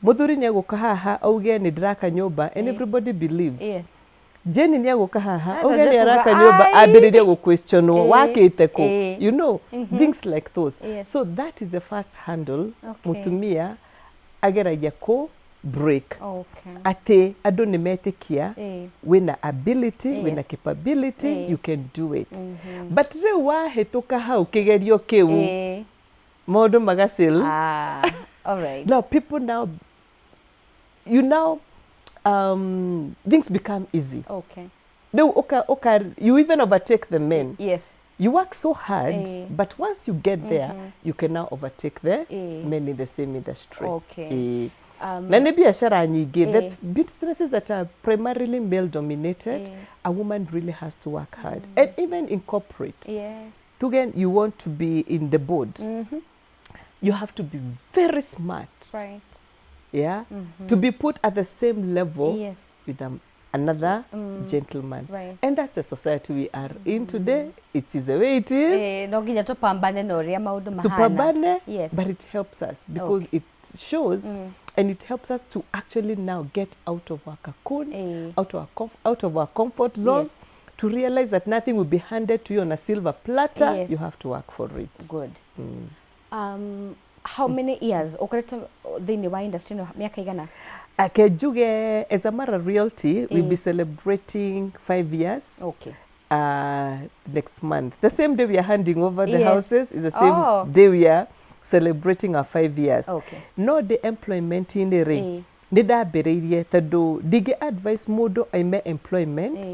mũthuri nĩ egũka haha auge nĩ ndĩraka nyũmba, and everybody believes. Jane nĩ egũka haha Ah, auge twanjie nĩ araka kuga, nyũmba, "Ai." ambĩrĩrie gũ-questionwo, wakĩte kũ? Things like those. So that is the first handle mũtumia ageragia kũ break, atĩ andũ nĩ metĩkia wĩna ability, wĩna capability, you can do it. But rĩu wahĩtũka hau kĩgerio kĩu, maũndũ magacil. Ah, all right. Now people now you now things become easy. Rĩu ũka you even overtake the men. You work so hard, but once you get there, you can now overtake the men in the same industry. Na nĩ biacara nyingĩ, the businesses that are primarily male dominated, a woman really has to work hard. And even in corporate, tuge you want to be in the board, you have to be very smart, yeah, to be put at the same level with another gentleman. And that's the society we are in today. It is the way it is. No nginya tũpambane na ũrĩa maũndũ mahana. Tupambane, but it helps us because it shows and it helps us to actually now get out of our cocoon, out of our comfort zone, to realize that nothing will be handed to you on a silver platter. You have to work for it. Good. How many years ũkoretwo thĩinĩ wa industry ĩno, mĩaka igana? Ake njuge, as Amara Realty, we'll be celebrating 5 years next month. The same day we are handing over the houses is the same day we are celebrating our 5 years. No the employment inĩ rĩ, nĩ ndambĩrĩirie tondũ ndingĩ advise mũndũ aime employment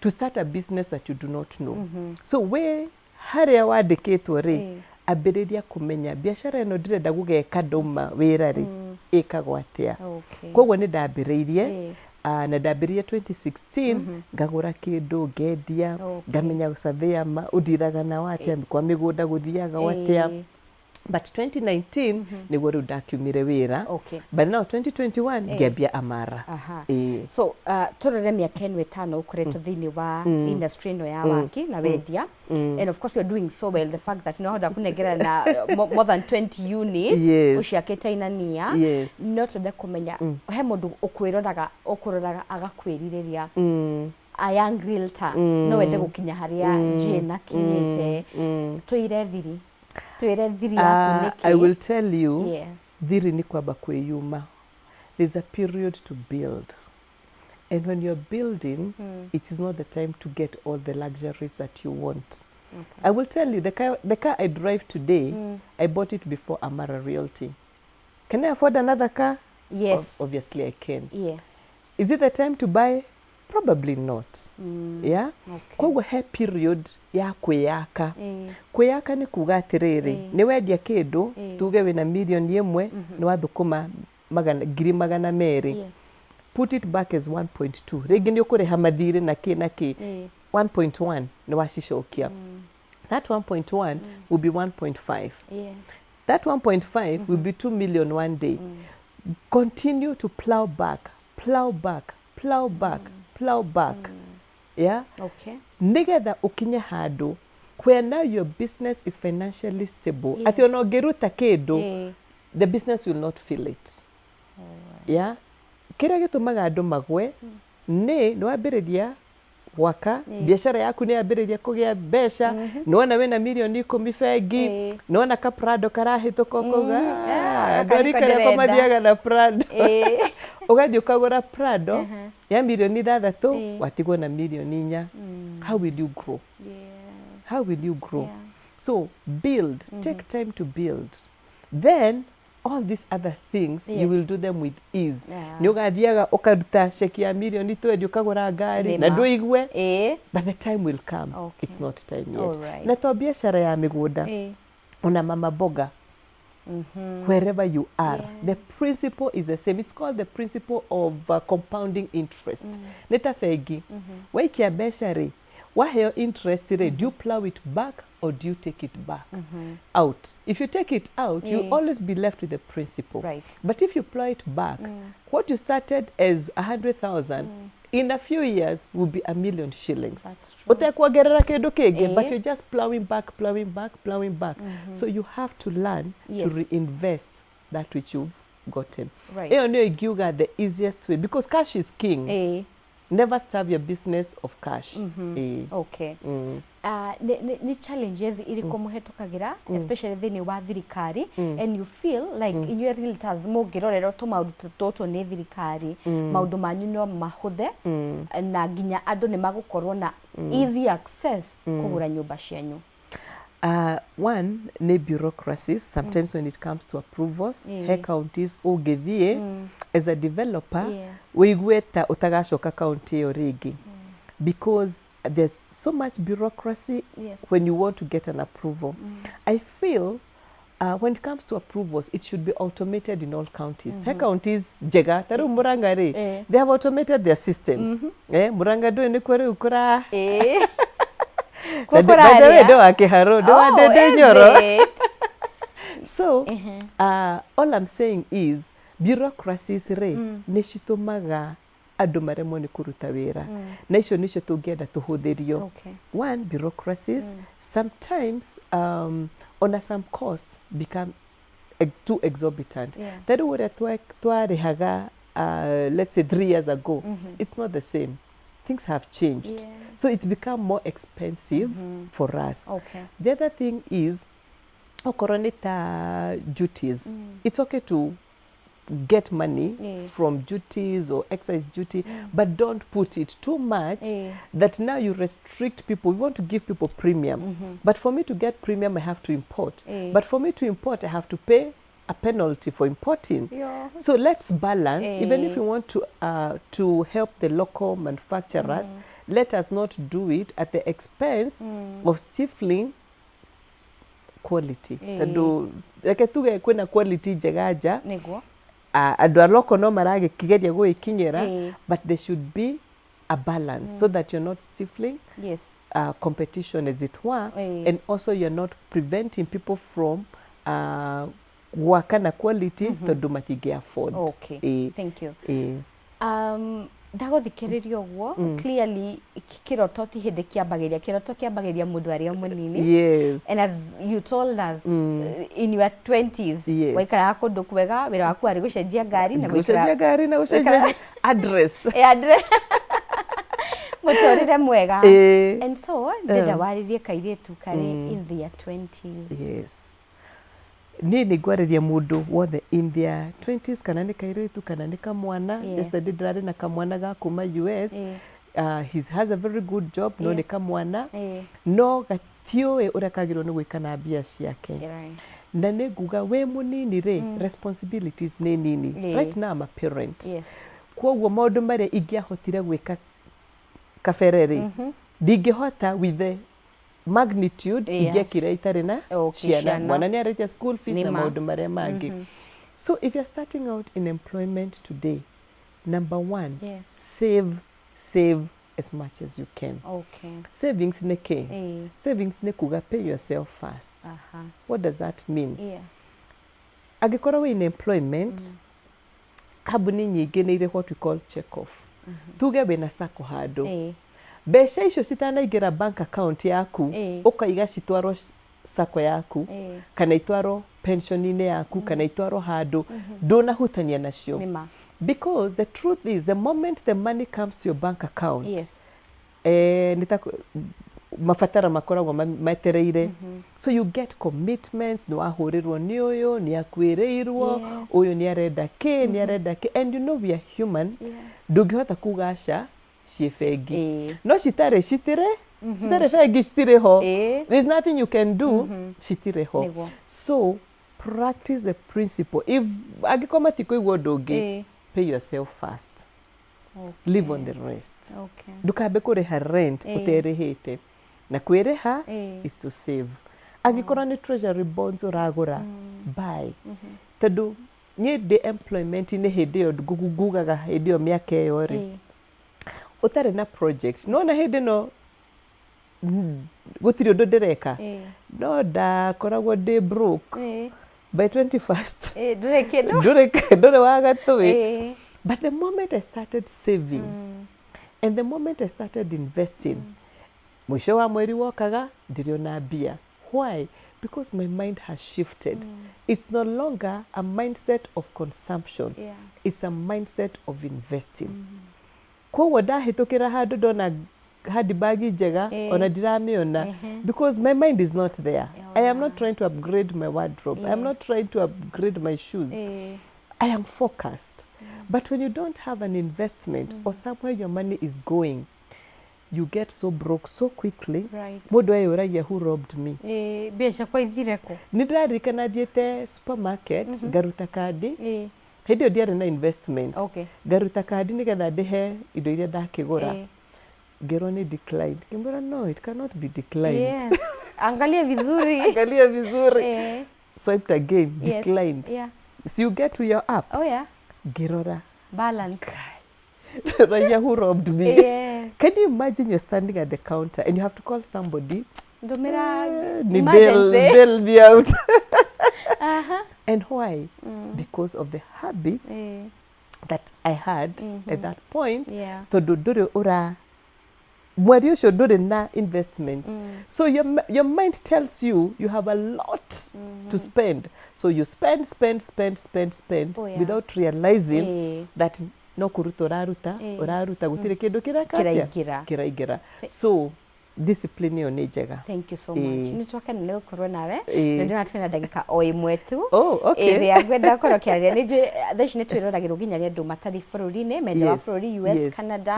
to start a business that you do not know. So we harĩa wandĩkĩtwo rĩ, ambĩrĩria kũmenya biacara ĩno ndĩrenda gũgeka ndauma wĩra rĩ, ĩkagwo atĩa. Koguo nĩ ndambĩrĩirie, na ndambĩrĩirie 2016, ngagũra kĩndũ, ngendia, ngamenya surveyor ũndiraga nao atĩa, kwa mĩgũnda gũthiaga atĩa. But 2019 nĩguo rĩu ndakiumire wĩra. But now 2021 ngĩambia Amara. Ĩĩ. So tũrore mĩaka ĩno 5 ũkoretwo thĩinĩ wa industry ĩno ya waki na wendia, and of course you're doing so well, the fact that nĩwahota kũnengera na more than 20 units ũciakĩte inania. No twende kũmenya, he mũndũ ũkwĩroraga, ũkũroraga agakwĩrirĩria, a young realtor, no wende gũkinya harĩa Jane akinyĩte. Twĩre thiri, twĩre thiri yaku nĩkĩ. I will tell you, thiri nĩ kwamba kwĩyuma. There's a period to build, and when you're building, it is not the time to get all the luxuries that you want. I will tell you, the car I drive today, I bought it before Amara Realty. Can I afford another car? Yes. Obviously I can. Is it the time to buy? Probably not. Yeah. Koguo he period ya kwĩyaka. Kwĩyaka nĩ kuga atĩrĩrĩ, nĩ wendia kĩndũ, tuge wĩna mirioni 1, nĩ wathũkũma magana, 200,000. Put it back as 1.2. Rĩngĩ nĩ ũkũrĩha mathirĩ na kĩ na kĩ. 1.1 nĩ wacicokia. That 1.1 will be 1.5. That 1.5 will be 2 million one day. Continue to plow back, plow back, plow back, plow back, yeah, nĩgetha ũkinye handũ where now your business is financially stable, atĩ ona ũngĩruta kĩndũ, the business will not feel it. Yeah, kĩrĩa gĩtũmaga andũ magwe nĩ wambĩrĩria gwaka biacara yaku, nĩ yambĩrĩria kũgĩa mbeca, nĩwona wĩna mirioni 10 bengi, nĩwona ka Prado karahĩtũka, ũkauga, "Ah, "Ah, gaka andũ a rika nĩko rĩakwa ndĩrenda." mathiaga na Prado." Ũgathiĩ ũkagũra Prado ya mirioni 6, watigwo na mirioni 4. How will you grow? How will you grow? So build, take time to build, then all these other things you will do them with ease. Nĩ ũgathiaga ũkaruta ceki ya mirioni 20 ũkagũra ngari na Nĩma. ndũigue, but the time will come. It's not time yet. Na to biacara ya mĩgũnda, ona mama mboga, wherever you are, the principle is the same. It's called the principle of compounding interest. Nĩ ta bengi, waikia mbeca rĩ, waheo interest rĩ, do you plow it back Or do you take it back out? If you take it out, you'll always be left with the principal. But if you plow it back, what you started as 100,000 in a few years will be 1 million shillings. That's true. Ũtekuongerera kĩndũ kĩngĩ, but you're just plowing back, plowing back, plowing back. So you have to learn to reinvest that which you've gotten. Ĩyo nĩyo ingiuga the easiest way, because cash is king. Never starve your business of cash. Nĩ challenges irĩkũ mũhetũkagĩra, especially thĩinĩ wa thirikari, and you feel like inyuĩ realtors mũngĩrorerwo tũmaũndũ ta tũtũ nĩ thirikari, maũndũ manyu no mahũthe na nginya andũ nĩ magũkorwo na easy access kũgũra nyũmba cianyu? One nĩ bureaucracies sometimes when it comes to approvals. He counties ũngĩthiĩ as a developer, wĩigue ta ũtagacoka county ĩyo rĩngĩ, because there's so much bureaucracy when you want to get an approval. I feel when it comes to approvals, it should be automated in all counties. He counties njega ta rĩu Murang'a rĩ, they have automated their systems. Murang'a ndũĩ nĩkuo rĩu kũra Kuo Na by the way, kũraria? ndo wa Kĩharũ, ndo wa Oh, Ndĩndĩ is Nyoro. it? So all I'm saying is bureaucracies rĩ, nĩ citũmaga andũ maremwo nĩ kũruta wĩra, na icio nĩcio tũngĩenda tũhũthĩrio. One, bureaucracies. Sometimes ona some costs become too exorbitant. Ta rĩu ũrĩa twarĩhaga, let's say 3 years ago, it's not the same. Things have changed, so it's become more expensive for us. The other thing is okorwo nĩ ta duties, it's okay to get money from duties or excise duty, but don't put it too much that now you restrict people. We want to give people premium, but for me to get premium, I have to import. But for me to import, I have to pay a penalty for importing. So let's balance. Even if we want to help the local manufacturers, let us not do it at the expense of stifling quality. Tondũ reke tuge kwĩna quality njega nja, andũ a local no maragĩkigeria gũgĩkinyĩra, but there should be a balance so that you're not stifling competition, as it were, and also you're not preventing people from gwaka na quality tondũ matingĩ afford. Thank you. Ndagũthikĩrĩria ũguo, clearly kĩroto ti hĩndĩ kĩambagĩria, kĩroto kĩambagĩria mũndũ arĩ o mũnini. And as you told us, in your 20s, waikaraga kũndũ kwega, wĩra waku warĩ gũcenjia ngari na gũcenjia ngari na gũcenjia address. Address. Mũtũrĩre mwega. And so ndĩrenda warĩrie kairĩtu karĩ in their 20s. Yes, niĩ nĩ ngwarĩria mũndũ wothe in their 20s, kana nĩ kairĩtu kana nĩ kamwana. Yesterday ndĩrarĩ na kamwana ga kuma US. He has a very good job, no nĩ kamwana, no gatiũĩ ũrĩa kagĩrĩirwo nĩ gwĩka na mbia ciake. Na nĩ nguga wĩ mũnini rĩ, responsibilities nĩ nini. Right now I'm a parent. Koguo maũndũ marĩa ingĩahotire gwĩka kabere rĩ, ndingĩhota with the magnitude ingĩekire itarĩ na ciana. Ciana. Mwana nĩ arĩtia school fees na Nĩ ma. maũndũ marĩa mangĩ. So if you're starting out in employment today, number one, save, save as much as you can. Savings nĩ kĩ? Savings nĩ kuga pay yourself first. What does that mean? Angĩkorwo wĩ in employment, kambuni nyingĩ nĩ irĩ what we call check off. Tuge wĩna sacco handũ, mbeca icio citanaingĩra bank account yaku, ũkaiga citwarwo sacco yaku, kana itwarwo pension-inĩ yaku, kana itwarwo handũ ndũnahutania nacio. Nĩ ma. Because the truth is, the moment the money comes to your bank account, nĩ ta mabatara makoragwo metereire. So you get commitments, nĩ wahũrĩrwo nĩ ũyũ, nĩ akwĩrĩirwo, ũyũ nĩ arenda kĩ, nĩ arenda kĩ, and you know we are human. Ndũngĩhota kuga aca, ciĩ bengi. No citarĩ, citirĩ, citarĩ bengi, citirĩ ho. There's nothing you can do, citirĩ ho. So practice the principle. If angĩkorwo matikũigua ũndũ ũngĩ, pay yourself first. Live on the rest. Ndũkambe kũrĩha rent ũterĩhĩte, na kwĩrĩha is to save. Angĩkorwo nĩ treasury bonds ũragũra, buy, tondũ niĩ ndĩ employment-inĩ hĩndĩ ĩyo ngugaga hĩndĩ ĩyo mĩaka ĩyo rĩ, ũtarĩ na project, nona hĩndĩ ĩno Gũtirĩ ũndũ ndĩreka. Ĩĩ. No ndakoragwo ndĩ broke by 21st. Ĩĩ, ndũrĩ kĩndũ. Ndũrĩ wa gatũĩ. But the moment I started saving and the moment I started investing, mũico wa mweri wokaga ndĩrĩ ona mbia. Why? Because my mind has shifted. It's no longer a mindset of consumption. It's a mindset of investing. Koguo ndahĩtũkĩra handũ ndona handbag njega, ona ndiramĩona, because my mind is not there. I am not trying to upgrade my wardrobe, I am not trying to upgrade my shoes. I am focused. But when you don't have an investment or somewhere your money is going, you get so broke so quickly. Mũndũ eyũragia, "Who robbed me?" Ĩĩ, mbia ciakwa ithire kũ? Nĩ ndĩraririkana thiĩte supermarket, ngaruta kandi. Hĩndĩ ĩyo ndiarĩ na investment. Ngaruta kandi nĩgetha ndĩhe indo iria ndakĩgũra. Ngĩrwo nĩ declined. Ngĩmwĩra, "No, it cannot be declined." Yes. Angalia vizuri. Angalia vizuri. Swiped again, declined. So you get to your app. Ngĩrora. Balance. Raia, who robbed me? Yes. Can you imagine you're standing at the counter and you have to call somebody? Ndũmĩra Ni bail, emergency. bail me out. And why? Because of the habits that I had at that point. Tondũ ndũrĩ ũra mweri ũcio ndũrĩ na investment. So your mind tells you you have a lot to spend. So you spend, spend, spend, spend, spend without realizing that no kũruta ũraruta, ũraruta, gũtirĩ kĩndũ kĩreka atĩa? Kĩraingĩra. Kĩraingĩra. So discipline ĩyo nĩ njega. Thank you so much. Nĩ twakena nĩ gũkorwo nawe. Ĩĩ. Na ndĩrona twĩna ndagĩka o ĩmwe tu. Oh, okay. Ĩrĩa ngwenda gũkorwo ũkĩarĩria. Nĩ njũĩ thaa ici nĩ twĩroragĩrwo nginya nĩ andũ matarĩ bũrũri-inĩ, me nja wa bũrũri, US, Canada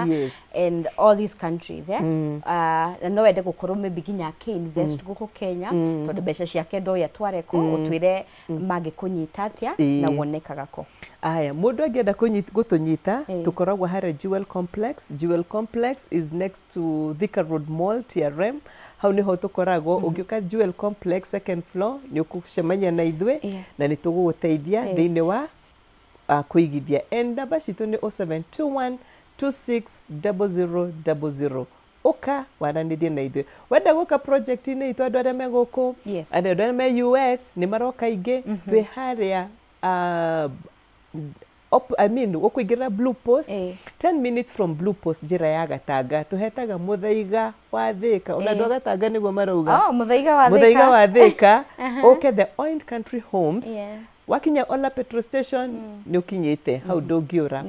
and all these countries, yeah? Na no wende gũkorwo maybe nginya akĩ-invest gũkũ Kenya, tondũ mbeca ciake ndoĩ atware kũ, ũtwĩre mangĩkũnyita atĩa na wonekaga kũ. Aya, mũndũ angĩenda gũtũnyita, tũkoragwo harĩa Jewel Complex. Jewel Complex is next to Thika Road Mall, TRM. Hau nĩho tũkoragwo. Ũngĩũka Jewel Complex second floor, nĩ ũkũcemania na ithuĩ na nĩ tũgũgũteithia thĩinĩ wa kũigithia. And namba citũ nĩ 0721 260000. Ũka waranĩrie na ithuĩ. Wenda gũka project-inĩ itũ, andũ arĩa me gũkũ, andũ arĩa me US nĩ maroka aingĩ. Twĩ harĩa I mean, ũkũingĩra Blue Post, 10 minutes from Blue Post, njĩra ya Gatanga. Tũhetaga Mũthaiga wa Thĩka, ona andũ a Gatanga nĩguo marauga. Oh, Mũthaiga wa Mũthaiga Thĩka. wa Thĩka. Ũke the Oint Country Homes. Wakinya Ola petrol station, nĩ ũkinyĩte hau, ndũngĩũra.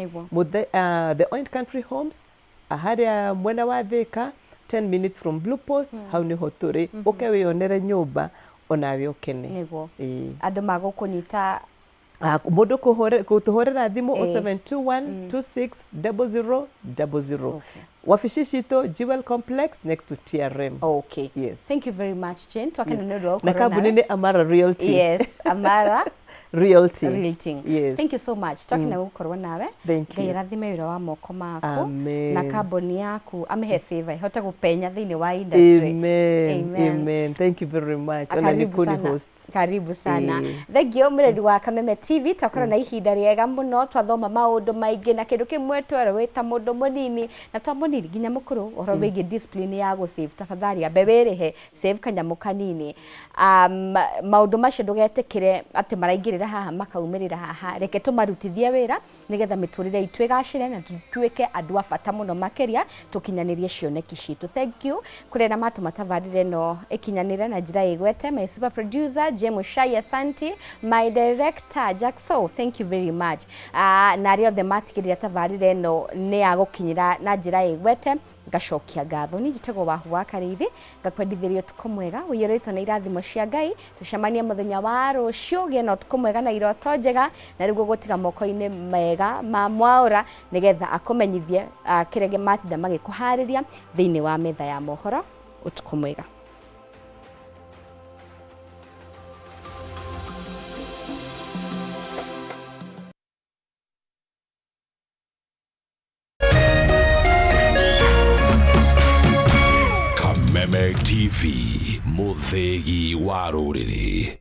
The Oint Country Homes, harĩa mwena wa Thĩka, 10 minutes from Blue Post, hau nĩho tũrĩ. Ũke wĩyonere nyũmba onawe ũkene. Ĩĩ. Andũ magũkũnyita? Ah, mũndũ gũtũhũrĩra thimũ 0721 260000. Wabici citũ, Jewel Complex, next to TRM. Okay. Yes. Thank you very much, Jane. Twakena nĩ ũndũ wa Na gũkorwo kambuni nawe. nĩ Amara Realty. Yes, Amara Realty. Realty. Yes. Thank you so much. Twakena gũkorwo nawe. Thank Ngai you. arathime wĩra wa moko maku Amen. na kambuni yaku, amĩhe favor ihote gũpenya thĩinĩ wa industry. Amen. Amen. Amen. Thank you very much. Ona nĩ Karibu kũni sana. host. Karibu sana. Ĩĩ. Thengio mũreri wa Kameme TV, twakorwo na ihinda rĩega mũno, twathoma maũndũ maingĩ, na kĩndũ kĩmwe twerwo wĩ ta mũndũ mũnini na to mũnini nginya mũkũrũ, ũhoro wĩgiĩ discipline ya gũsave. Tafadhali ambe wĩrĩhe, save kanyamũ kanini. Maũndũ macio ndũgetĩkĩre atĩ maraingĩrĩra haha makaumĩrĩra haha. Reke tũmarutithie wĩra nĩgetha mĩtũrĩre itũ ĩgacĩre na tũtuĩke andũ a bata mũno makĩria, tũkinyanĩrie cioneki citũ. Thank you kũrĩ arĩa matũma tabarĩra ĩno ĩkinyanĩre na njĩra ĩgwete. My super producer James Shai, asante. My director Jackson, thank you very much. Na arĩa othe matigĩrĩra tabarĩra ĩno nĩ ya gũkinyĩra na njĩra ĩgwete, ngacokia ngatho. Niĩ njĩtagwo Wahu wa Karĩithi, ngakwendithĩria ũtukũ mwega ũiyũrĩtwo na irathimo cia Ngai. Tũcemanie mũthenya wa rũciũ. Gĩe na ũtukũ mwega na iroto njega, na rĩu gũgũtiga moko-inĩ mega ma Mwaũra nĩgetha akũmenyithie kĩrĩa matinda magĩkũharĩria thĩinĩ wa metha ya mohoro. Ũtukũ mwega. Kameme TV, mũthĩgi wa rũrĩrĩ.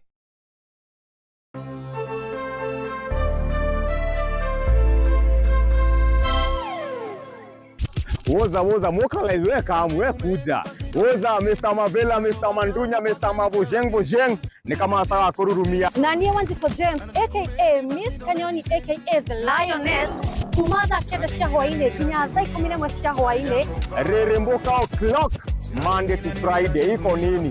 Woza woza mokalize we kamu we kuja. Woza Mr. Mavela, Mr. Mandunya, Mr. Mabojeng Bojeng ni kama sawa kururumia. Na niĩ Wanjikũ James aka Miss Kanyoni aka The Lioness kuma thaa 9 cia hwaĩ-inĩ nginya thaa 11 cia hwaĩ-inĩ. Rĩrĩmbũka o'clock Monday to Friday iko nini?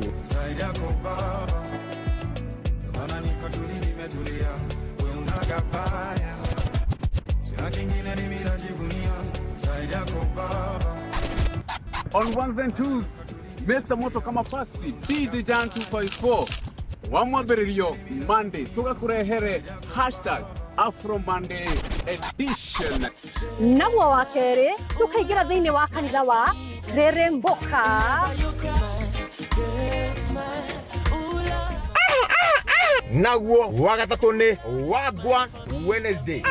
On ones and twos, Mr. Moto kama pasi, DJ Jan 254 wa mwambĩrĩrio Monday tũgakũrehere hashtag Afro Monday edition. Naguo wa kerĩ tũkaingĩra thĩinĩ wa kanitha wa Rĩrĩmbũka. Naguo wa gatatũ nĩ Wagwan Wednesday.